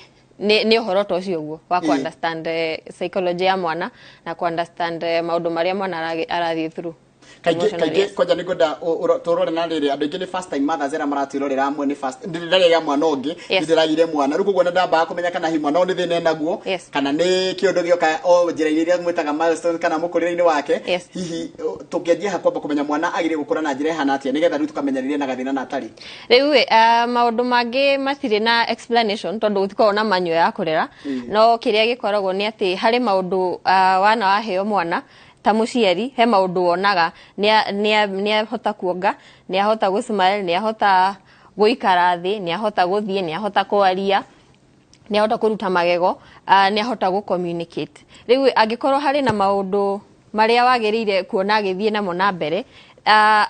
ũhoro ta ũcio ũguo wa ku understand psychology ya mwana na ku understand maũndũ marĩa mwana arathiĩ through. Kaingĩ Emotionally, kaingĩ yes. kwanja nĩ ngwenda tũrore na rĩrĩ, andũ aingĩ nĩ first time mothers arĩa maratwĩrorera, amwe nĩ first ndĩragĩa mwana ũngĩ, ndĩragire mwana rĩu, koguo nĩ ndambaga kũmenya kana hihi mwana ũyũ nĩ thĩna enaguo kana nĩ kĩũndũ gĩoka o njĩra-inĩ iria mwĩtaga milestones kana mũkũrĩre-inĩ wake. Hihi tũngĩanjia ha kwamba kũmenya mwana agĩrĩire gũkũra na njĩra ĩhana atĩa nĩgetha rĩu tũkamenya rĩrĩa na gathĩna na atarĩ? Rĩu ĩ, maũndũ mangĩ matirĩ na explanation tondũ gũtikoragwo na manual ya kũrera. No kĩrĩa gĩkoragwo nĩ atĩ harĩ maũndũ wana waheo mwana ta mũciari, he maũndũ wonaga nĩ ahota kuonga, nĩ ahota gũ smile, nĩ ahota gũikara thĩ, nĩ ahota gũthiĩ, nĩ ahota kwaria, nĩ ahota kũruta magego, nĩ ahota gũ communicate. Rĩu angĩkorwo harĩ na maũndũ marĩa wagĩrĩire kuona agĩthiĩ namo na mbere,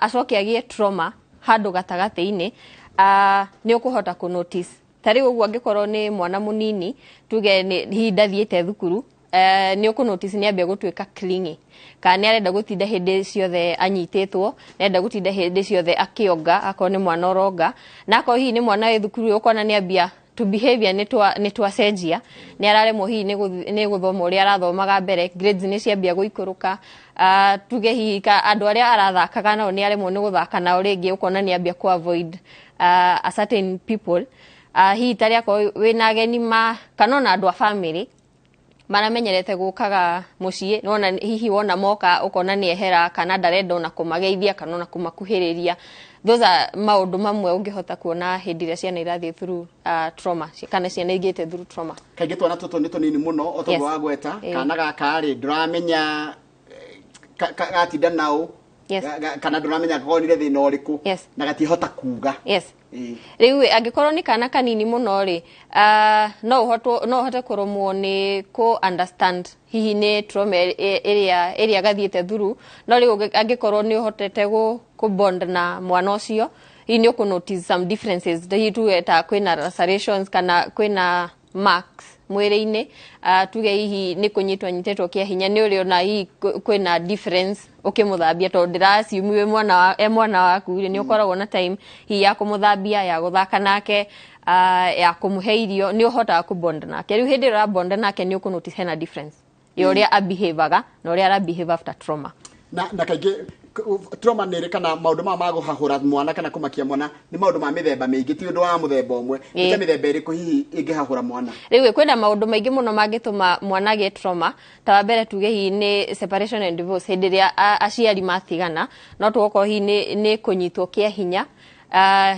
acoke agĩe trauma handũ gatagatĩ-inĩ, nĩ ũkũhota kũ notice. Ta rĩu ũguo angĩkorwo nĩ mwana mũnini, tuge nĩ hihi ndathiĩte thukuru, nĩ ũkũ notice nĩ ambia gũtuĩka clingy, kana nĩ arenda gũtinda hĩndĩ ciothe anyitĩtwo, nĩ arenda gũtinda hĩndĩ ciothe akĩonga, akorwo nĩ mwana ũronga. Na akorwo hihi nĩ mwana wĩ thukuru, ũkona nĩ ambia to behavior nĩ twacenjia, nĩ araremwo hihi nĩ gũthoma ũrĩa arathomaga mbere, grades nĩ ciambia gũikũrũka. Tuge hihi ka andũ arĩa arathakaga nao nĩ aremwo nĩ gũthaka nao rĩngĩ, ũkona nĩ ambia ku avoid a certain people. Hihi tarĩa akorwo wĩna ageni ma kana ona andũ a family maramenyerete gũkaga mũciĩ, nona hihi wona moka ũkona nĩ ehera, kana ndarenda ona kũmageithia kana ona kũmakuhĩrĩria. Those are maũndũ mamwe ũngĩhota kuona hĩndĩ ĩrĩa ciana irathiĩ through trauma, kana ciana igĩte through trauma. Kaingĩ twana tũtũ nĩ tũnini mũno o toguo wagweta. Kana gaka rĩ, ndũramenya gatinda nao Yes. Kana ndũramenya konire thĩna ũrĩkũ Yes. na gatihota kuga. Yes. Ĩĩ. Rĩu ĩ, angĩkorwo nĩ kana kanini mũno rĩ, no ũhote kũrũmwo nĩ kũ understand hihi nĩ trauma ĩrĩa gathiĩte through. No rĩu angĩkorwo nĩ ũhotete kũ bond na mwana ũcio, hihi nĩ ũkũ notice some differences. Hihi tuge ta kwĩna lacerations kana kwĩna marks mwĩrĩ-inĩ, tuge hihi nĩ kũnyitwo anyitĩtwo kĩa hinya, nĩ ũrĩona hihi kwĩna difference ũkĩmũthambia, tondũ ndĩra assume wĩ mwana wa, e mwana waku rĩ, nĩ ũkoragwo na time hihi ya kũmũthambia, ya gũthaka nake, ya kũmũhe irio, nĩ ũhotaga kũ-bond nake. Rĩu hĩndĩ ĩrĩa ũra-bond nake, nĩ ũkũ notice hena difference ya ũrĩa abehavaga na ũrĩa arabehave after trauma. Na kaingĩ trauma nĩ ĩrĩ kana maũndũ maya ma kũhahũra mwana kana kũmakia mwana nĩ maũndũ ma mĩthemba mĩingĩ, ti ũndũ wa mũthemba ũmwe. Nĩ ta mĩthemba ĩrĩkũ hihi ĩngĩhahũra mwana? Rĩu kwĩna maũndũ maingĩ mũno mangĩtũma mwana agĩe trauma. Ta wa mbere, tuge hihi nĩ separation and divorce, hĩndĩ ĩrĩa aciari matigana. No tũgũkorwo hihi nĩ kũnyitwo kĩa hinya,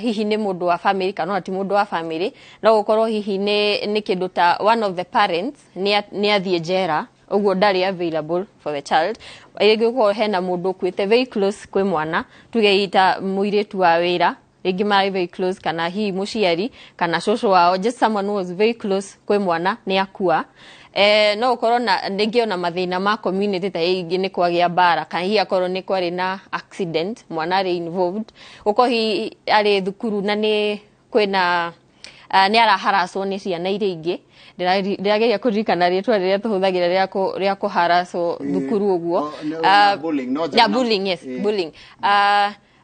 hihi nĩ mũndũ wa family kana ona ti mũndũ wa family. No gũkorwo hihi nĩ kĩndũ ta one of the parents nĩ athiĩ njera, ũguo ndarĩ available for the child. Rĩngĩ gũkorwo hena mũndũ ũkuĩte very close kwĩ mwana, tuge hihi ta mũirĩtu wa wĩra, rĩngĩ marĩ very close, kana hihi mũciari kana cũcũ wao, just someone who was very close kwĩ mwana nĩ akua. No ũkorwo na rĩngĩ ona mathĩna ma community, ta rĩngĩ nĩ kwagĩa mbara, kana hihi akorwo nĩ kwarĩ na accident, mwana arĩ involved. Ũkorwo hihi arĩ thukuru na nĩ kwĩna nĩ araharacwo nĩ ciana iria ingĩ. Ndĩrageria kũririkana rĩtwa rĩrĩa tũhũthagĩra rĩa kũharacwo thukuru ũguo. Oh, no, na bullying, no Yeah, bullying, yes. Bullying.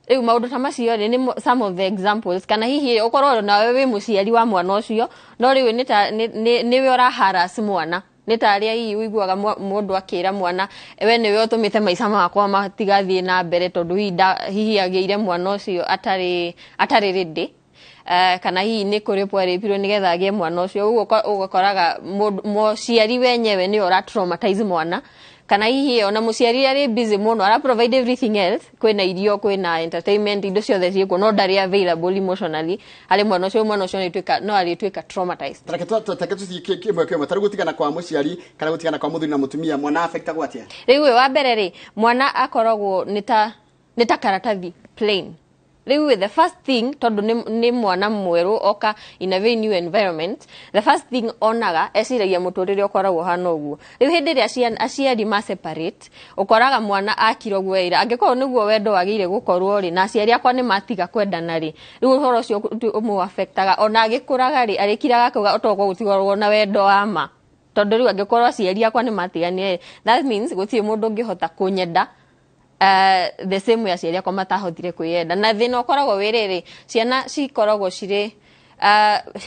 Rĩu maũndũ ta macio rĩ, nĩ some of the examples. Kana hihi ũkorwo nawe wĩ mũciari wa mwana ũcio, no rĩu nĩ ta nĩwe ũraharas mwana, nĩ ta arĩa hihi ũiguaga mũndũ akĩra mwana, "We nĩwe ũtũmĩte maica makwa matigathiĩ na mbere," tondũ hihi hihi agĩire mwana ũcio atarĩ ready, kana hihi nĩ kũrĩpwo arĩpirwo nĩgetha agĩe mwana ũcio. Ũguo ũgakoraga mũciari wenyewe nĩwe ũra traumatize mwana, kana hihi ona mũciari arĩ busy mũno, ara provide everything else, kwĩna irio, kwĩna entertainment, indo ciothe ciĩkuo, no ndarĩ available emotionally harĩ mwana ũcio. Mwana ũcio nĩ no arĩtuĩka traumatized. Tareke tũthiĩ kĩmwe kĩmwe. Tarĩu gũtigana kwa mũciari kana gũtigana kwa mũthuri na mũtumia, mwana affectagwo atĩa? Rĩu ĩ, wa mbere rĩ, mwana akoragwo nĩ ta karatathi plain. Rĩu the first thing, tondũ nĩ mwana mwerũ oka in a very new environment, the first thing onaga, eciragia mũtũrĩre ũkoragwo hana ũguo. Rĩu hĩndĩ ĩrĩa aciari ma separate, ũkoraga mwana akira ũguo ĩra, angĩkorwo nĩguo wendo wagĩrĩire gũkorwo rĩ, na aciari akwa nĩ matiga kwendana rĩ, rĩu ũhoro ũcio ũmũ affectaga ona agĩkũraga rĩ, arĩkiraga akauga otokorwo gũtikoragwo na wendo wa ma, tondũ rĩu angĩkorwo aciari akwa nĩ matiganire, that means gũtirĩ mũndũ ũngĩhota kũnyenda the same way aciari akwa matahotire kwĩyenda. Na thĩna ũkoragwo wĩ rĩrĩ, ciana cikoragwo cirĩ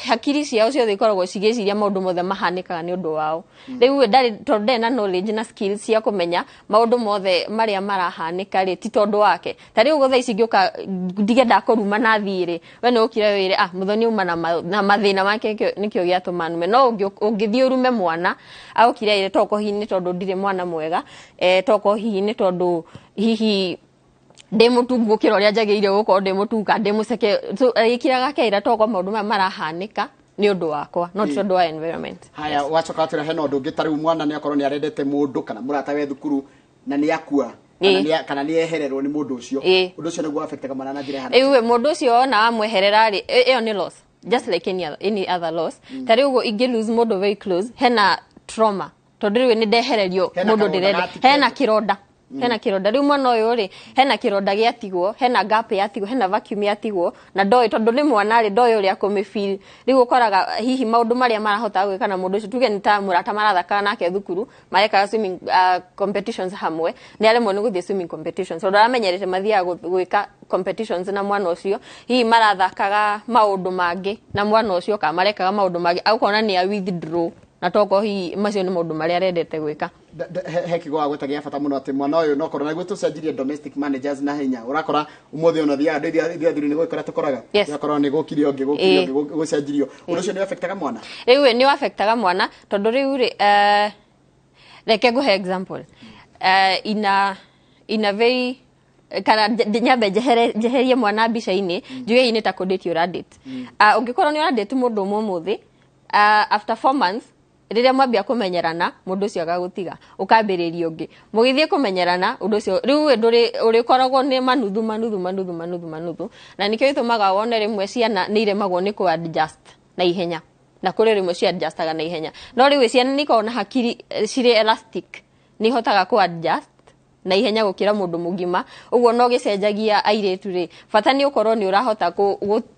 hakiri ciao ciothe ikoragwo cigĩciria maũndũ mothe mahanĩkaga nĩ ũndũ wao. Rĩu ndarĩ, tondũ ndarĩ na knowledge na skills cia kũmenya maũndũ mothe marĩa marahanĩka rĩ ti tondũ wake. Ta rĩu thaa ici ngĩũka ndige ndakũruma na thiĩ rĩ, we nĩ ũkire wĩre, "Ah, Mũthoni auma na mathĩna make, nĩkĩo gĩatũma nume." No ũngĩthiĩ ũrume mwana, agũkire ĩre, "Toko hihi nĩ tondũ ndirĩ mwana mwega, toko hihi nĩ tondũ hihi ndĩ mũtungu gũkĩra ũrĩa njagĩrĩire gũkorwo ndĩ mũtungu, kana ndĩ mũceke." So ĩkiraga keira toko maũndũ maya marahanĩka nĩ ũndũ wakwa, no ti tondũ wa environment. Haya, wacoka watwĩra hena ũndũ ũngĩ. Ta rĩu mwana nĩ akorwo nĩ arendete mũndũ kana mũrata we thukuru na nĩ akua kana kana nĩ ehererwo nĩ mũndũ ũcio, ũndũ ũcio nĩguo affectaga mwana na njĩra ĩhana? Rĩu mũndũ ũcio ona wamweherera rĩ, ĩyo nĩ loss just like any other loss. Ta rĩu ũguo ingĩ lose mũndũ very close, hena trauma, tondũ rĩu nĩ ndehererio Hena mũndũ karonda ndĩrenda. gatigwo. Hena kĩronda, hena kĩronda. Rĩu mwana ũyũ rĩ, hena kĩronda gĩatigwo, hena gap yatigwo, hena vacuum yatigwo, na ndoĩ, tondũ nĩ mwana rĩ, ndoĩ ũrĩa kũmĩfeel. Rĩu ũkoraga hihi maũndũ marĩa marahota gwĩka na mũndũ ũcio, tuge nĩ ta mũrata marathakaga nake thukuru, marekaga swimming competitions hamwe, nĩ aremwo nĩ gũthiĩ swimming competitions tondũ aramenyerete mathiaga gwĩka competitions na mwana ũcio. Hihi marathakaga maũndũ mangĩ na mwana ũcio kana marekaga maũndũ mangĩ, agũkona nĩ a withdraw, na tokorwo hihi macio nĩ maũndũ marĩa arendete gwĩka. He kiugo wagweta gĩa bata mũno, atĩ mwana ũyũ no korwo naguo tũcenjirie domestic managers na hinya. Ũrakora ũmũthĩ ona thiaga andũ ithuĩ athuri nĩ gwĩkora tũkoraga ũgakora nĩ gũkire ũngĩ, gũkire ũngĩ, gũcenjirio. Ũndũ ũcio nĩ affectaga mwana. Rĩu nĩ affectaga mwana, tondũ rĩu rĩ, reke ngũhe example in a very, kana nyambe njeherie mwana mbica-inĩ, njuge hii nĩ ta kũdate ũradate. Ũngĩkorwo nĩ ũradate mũndũ ũmwe ũmũthĩ, after 4 months Rĩrĩa mwambia kũmenyerana, mũndũ ũcio agagũtiga, ũkambĩrĩria ũngĩ, mũgĩthiĩ kũmenyerana, ũndũ ũcio rĩu we ndũrĩ ũrĩkoragwo nĩ manuthu manuthu manuthu manuthu manuthu. Na nĩkĩo gĩtũmaga wone rĩmwe ciana nĩ iremagwo nĩ kũ adjust na ihenya, na kũrĩ rĩmwe ci adjustaga na ihenya. No rĩu ciana nĩ ikoragwo na hakiri cirĩ elastic, nĩ ihotaga kũ adjust na ihenya gũkĩra mũndũ mũgima. Ũguo no gĩcenjagia airĩtu rĩ, bata nĩ ũkorwo nĩ ũrahota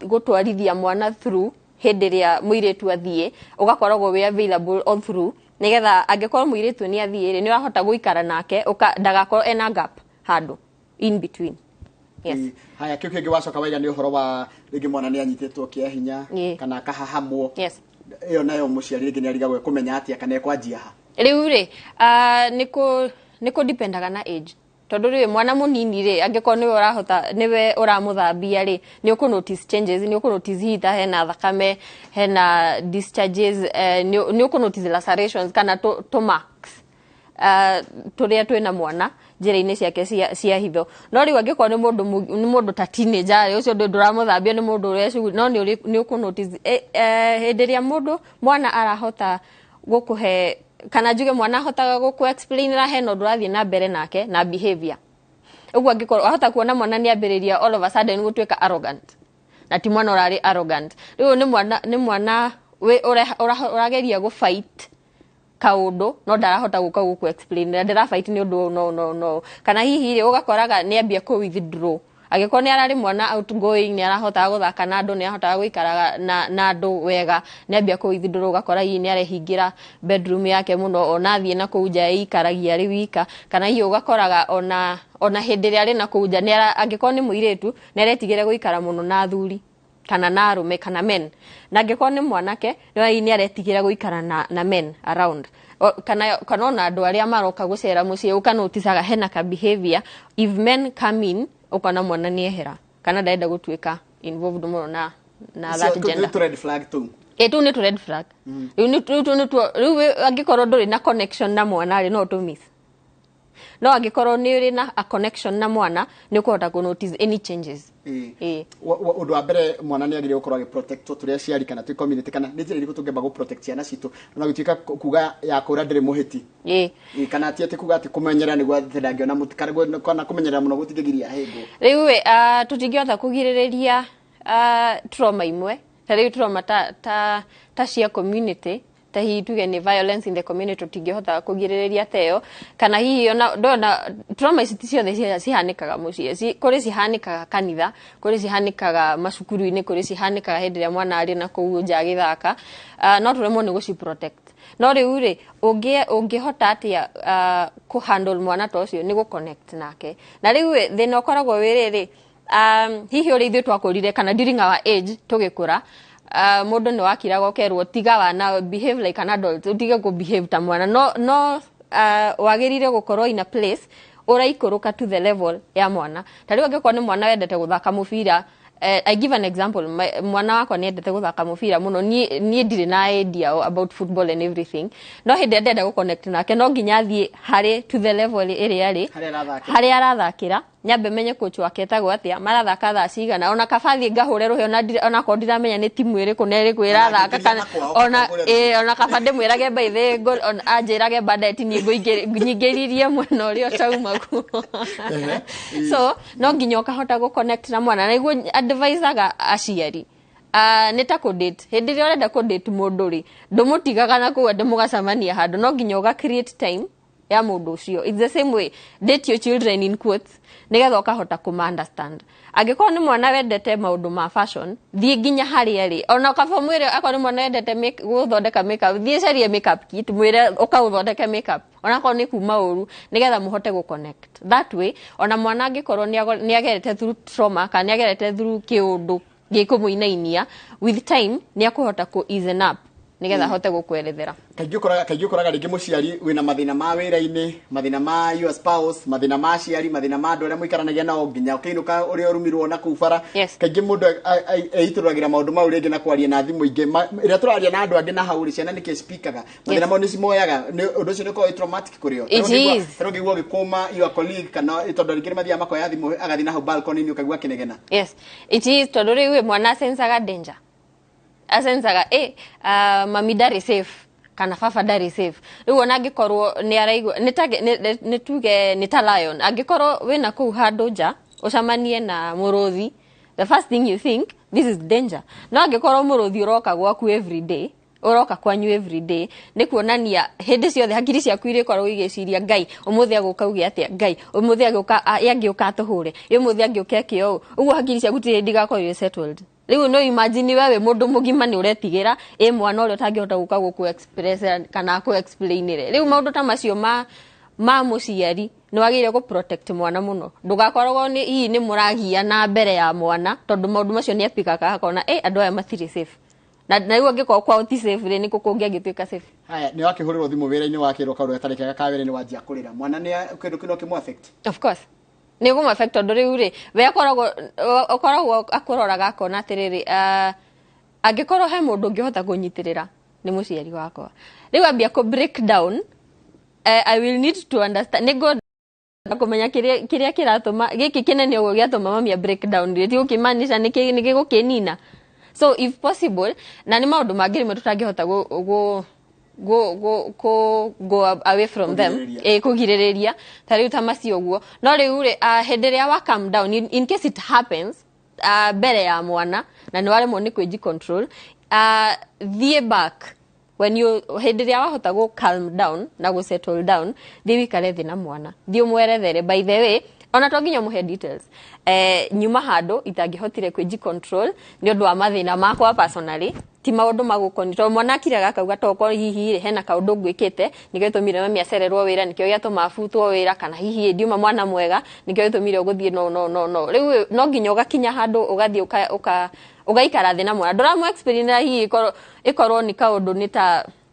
gũtwarithia mwana through hĩndĩ ĩrĩa mũirĩtu athiĩ, ũgakoragwo wĩ available all through, nĩgetha angĩkorwo mũirĩtu nĩ athiĩ rĩ, nĩ ũrahota gũikara nake ndagakorwo ena gap handũ in between. Yes. Haya, kĩu kĩngĩ wacoka waiga nĩ ũhoro wa rĩngĩ mwana nĩ anyitĩtwo kĩa hinya kana akahahamwo. Ĩyo nayo mũciari rĩngĩ nĩ arigagwo kũmenya atĩa kana ekwanjia ha. Rĩu rĩ, nĩ kũ dependaga na age, tondũ rĩu mwana mũnini rĩ, angĩkorwo nĩwe ũrahota, nĩwe ũramũthambia rĩ, nĩ ũkũ notice changes, nĩ ũkũ notice hihi ta hena thakame, hena discharges, nĩ ũkũ notice lacerations kana tũ marks tũrĩa twĩna mwana njĩra-inĩ ciake cia hitho. No rĩu angĩkorwo nĩ mũndũ ta teenager rĩ, ũcio ndũramũthambia, nĩ mũndũ ũrĩa shughuli, no nĩ ũkũ notice hĩndĩ ĩrĩa mũndũ mwana arahota gũkũhe, kana njuge mwana ahotaga gũkũ explainĩra hena ũndũ ũrathiĩ na mbere nake na behavior. Ũguo angĩkorwo ahota kuona mwana nĩ ambĩrĩria all of a sudden gũtuĩka arrogant, na ti mwana ũrarĩ arrogant, rĩu nĩ mwana ũrageria gũ fight kaũndũ no ndarahota gũka gũkũ explain na ndĩra fight nĩ ũndũ ũyũ, no no no kana hihi rĩ, ũgakoraga nĩ ambia kũ withdraw. Angĩkorwo nĩ ararĩ mwana outgoing, nĩ arahotaga gũthaka na andũ, nĩ arahotaga gũikaraga na andũ wega, nĩ ambia kũ withdraw, ũgakora hihi nĩ arehingĩra bedroom yake mũno, ona athiĩ na kũu nja ĩikaragia arĩ wika, kana hihi ũgakoraga ona hĩndĩ ĩrĩa arĩ na kũu nja angĩkorwo nĩ mũirĩtu, nĩ aretigĩra gũikara mũno na athuri kana na arũme kana men, na angĩkorwo nĩ mwanake, nĩ nĩ aretigĩra gũikara na men around. Kana ona andũ arĩa maroka gũcera mũciĩ, ũkanoticaga hena ka behavior, if men come in, ũkona mwana nĩ ehera kana ndarenda gũtuĩka involved mũno na that gender. Red flag tu. Ĩ, tũu nĩ tũ red flag. Rĩu tũu nĩ tuo rĩu angĩkorwo ndũrĩ na connection na mwana rĩ, no ũtũ miss, no angĩkorwo nĩ ũrĩ na a connection na mwana, nĩ ũkũhota kũ notice any changes. Ĩ. Ũndũ wa mbere, mwana nĩ agĩrĩire gũkorwo agĩprotectwo tũrĩ aciari kana twĩ community, kana nĩ njĩra irĩkũ tũngĩamba gũ protect ciana citũ, ona gũtuĩka kuga ya kũra ndĩrĩ mũhĩti? Ĩ, kana ti atĩ kuga atĩ kũmenyera nĩguo atĩ ndangĩona mũti, kana kũmenyerera mũno gũtingĩgiria hĩngwo? Rĩu ĩ, tũtingĩhota kũgirĩrĩria trauma imwe, ta rĩu trauma ta cia community, ta hihi tuge nĩ violence in the community, tũtingĩhota kũgirĩrĩria ta ĩyo, kana hihi ona ndona trauma ici ti ciothe cihanĩkaga mũciĩ. Kũrĩ cihanĩkaga kanitha, kũrĩ cihanĩkaga macukuru-inĩ, kũrĩ cihanĩkaga hĩndĩ ĩrĩa mwana arĩ na kũu nja agĩthaka. No tũremwo nĩ gũci protect. No rĩu rĩ, ũngĩhota atĩa kũ handle mwana ta ũcio? Nĩ gũ connect nake. Na rĩu ĩ, thĩna ũkoragwo wĩ rĩrĩ, hihi ũrĩa ithuĩ twakũrire kana during our age tũgĩkũra, mũndũ nĩ wakiraga ũkerwo tiga wana, behave like an adult, ũtige kũ behave ta mwana. No wagĩrĩire gũkorwo in a place ũraikũrũka to the level ya mwana. Ta rĩu angĩkorwo nĩ mwana wendete gũthaka mũbira, I give an example. Mwana wakwa nĩ endete gũthaka mũbira mũno. Niĩ ndirĩ na idea about football and everything, no hĩndĩ ĩrĩa ndĩrenda gũ-connect nake, no nginya thiĩ harĩ to the level ĩrĩa arĩ, harĩa arathakĩra. Harĩa arathakĩra, nyambe menye coach wake etagwo atĩa, marathaka thaa cigana, ona kaba thiĩ ngahũre rũhĩ, onakorwo ndiramenya nĩ timu ĩrĩkũ na ĩrĩkũ ĩrathaka, kana ona ĩ, ona kaba ndĩmwĩrage by the goal, anjĩrage baadaye ti niĩ nyingĩririe mwena ũrĩa ũtauma kuo. So no nginya ũkahota gũ connect na mwana, na nĩguo advisaga aciari, nĩ ta kũ-date. Hĩndĩ ĩrĩa ũrenda kũ-date mũndũ rĩ, ndũmũtigaga na kũu atĩ mũgacemania handũ, no nginya ũga create time ya mũndũ ũcio. It's the same way, date your children in quotes, nĩgetha ũkahota kũma understand. Angĩkorwo nĩ mwana wendete maũndũ ma fashion, thiĩ nginya harĩa rĩ, ona kaba mwĩre, akorwo nĩ mwana wendete gũthondeka makeup, thiĩ carie makeup kit, mwĩre ũkaũthondeke makeup, onakorwo nĩ kuma ũru, nĩgetha mũhote gũ connect that way. Ona mwana angĩkorwo nĩ agerete through trauma kana nĩ agerete through kĩũndũ gĩkũmũinainia, with time nĩ akũhota kũ easen up nĩgetha ahote gũkwerethera. Kaingĩ ũkoraga rĩngĩ mũciari wĩna mathĩna ma wĩra-inĩ, mathĩna ma your spouse, mathĩna ma aciari, mathĩna ma andũ arĩa mũikaranagia nao, nginya ũkĩinũka ũrĩa ũrumirwo na kũu bara. Kaingĩ mũndũ eitũragĩra maũndũ mau rĩngĩ na kwaria na thimũ ingĩ. Ĩrĩa tũraria na andũ angĩ na hau rĩ, ciana nĩkĩ cipikaga mathĩna mau nĩ cimoyaga, ũndũ ũcio nĩ ũkoragwo wĩ traumatic kũrĩ o. It is. Tarĩu ũngĩigua ũgĩkũma your colleague, kana tondũ rĩngĩ nĩ mathiaga makoya thimũ, agathiĩ na hau balcony-inĩ, ũkaigua akĩnegena. Yes, it is, tondũ rĩu ĩ, mwana asensaga danger, asensaga mami ndarĩ safe. Kana baba ndarĩ safe. Rĩu ona angĩkorwo nĩ araigua nĩ ta nĩ tuge nĩ ta lion, angĩkorwo wĩna kũu handũ nja ũcemanie na mũrũthi, the first thing you think, this is danger. No angĩkorwo mũrũthi ũroka gwaku every day, ũroka kwanyu every day, nĩ kuonania hĩndĩ ciothe hakiri ciaku irĩkoragwo igĩciria, "Ngai, ũmũthĩ agũka uge atĩa? Ngai, ũmũthĩ agũka angĩũka atũhũre? Ũmũthĩ angĩũka eke ũũ?" Ũguo hakiri ciaku tirĩ hĩndĩ igakorwo irĩ settled. Rĩu no imagine we wĩ mũndũ mũgima nĩ ũretigĩra ĩ mwana ũrĩa ũtangĩhota gũka gũkũ express kana kũ explainĩre. Rĩu maũndũ ta macio ma mũciari nĩ wagĩrĩire gũ protect mwana mũno, ndũgakoragwo nĩ hihi nĩ mũragiana mbere ya mwana, tondũ maũndũ macio nĩ apikaga akona ĩ andũ aya matirĩ safe. Na rĩu angĩkorwo kwao ti safe rĩ, nĩkũ kũngĩ angĩtuĩka safe? Haya, nĩ wakĩhũrĩrwo thimũ wĩra-inĩ, wakĩrwo kaũndũ gatarĩ kega ka wĩra-inĩ, wanjia kũrĩra. Mwana nĩ kĩndũ kĩu no kĩmũ affect? Of course nĩ ũkũmũ affect, tondũ rĩu rĩ, we akoragwo akũroraga akona atĩrĩrĩ, angĩkorwo he mũndũ ũngĩhota kũnyitĩrĩra nĩ mũciari wakwa, rĩu ambia kũ break down, I will need to understand, nĩ ngwenda kũmenya kĩrĩa kĩratũma gĩkĩ kĩnene ũguo gĩatũma mami a break down rĩ, ti gũkĩmaanisha nĩ gĩgũkĩnina. So if possible, na nĩ maũndũ mangĩ rĩmwe tũtangĩhota go away from them. Kũgirĩrĩria. Ĩ, kũgirĩrĩria ta rĩu ta macio ũguo. No rĩu rĩ, hĩndĩ ĩrĩa wa calm down, in case it happens mbere ya mwana na nĩ waremwo nĩ kwĩji control, thiĩ back when you hĩndĩ ĩrĩa wahota gũ calm down na gũ settle down, thiĩ wĩikare thĩ na mwana, thiĩ ũmwerethere. By the way, ona to nginya ũmũhe details, nyuma handũ itangĩhotire kwĩji control nĩ ũndũ wa mathĩna makwa personally, ti maũndũ magũkoni, tondũ mwana akiraga akauga tokorwo hihi rĩ hena kaũndũ ngwĩkĩte nĩkĩo gĩtũmire mami acererwo wĩra, nĩkĩo gĩatũma abutwo wĩra, kana hihi ndiuma mwana mwega nĩkĩo gĩtũmire ũgũthiĩ. No, no, no, no, rĩu no nginya ũgakinya handũ ũgathiĩ ũgaikara thĩ na mwana, ndũramũ explain hihi ĩkorwo nĩ kaũndũ nĩ ta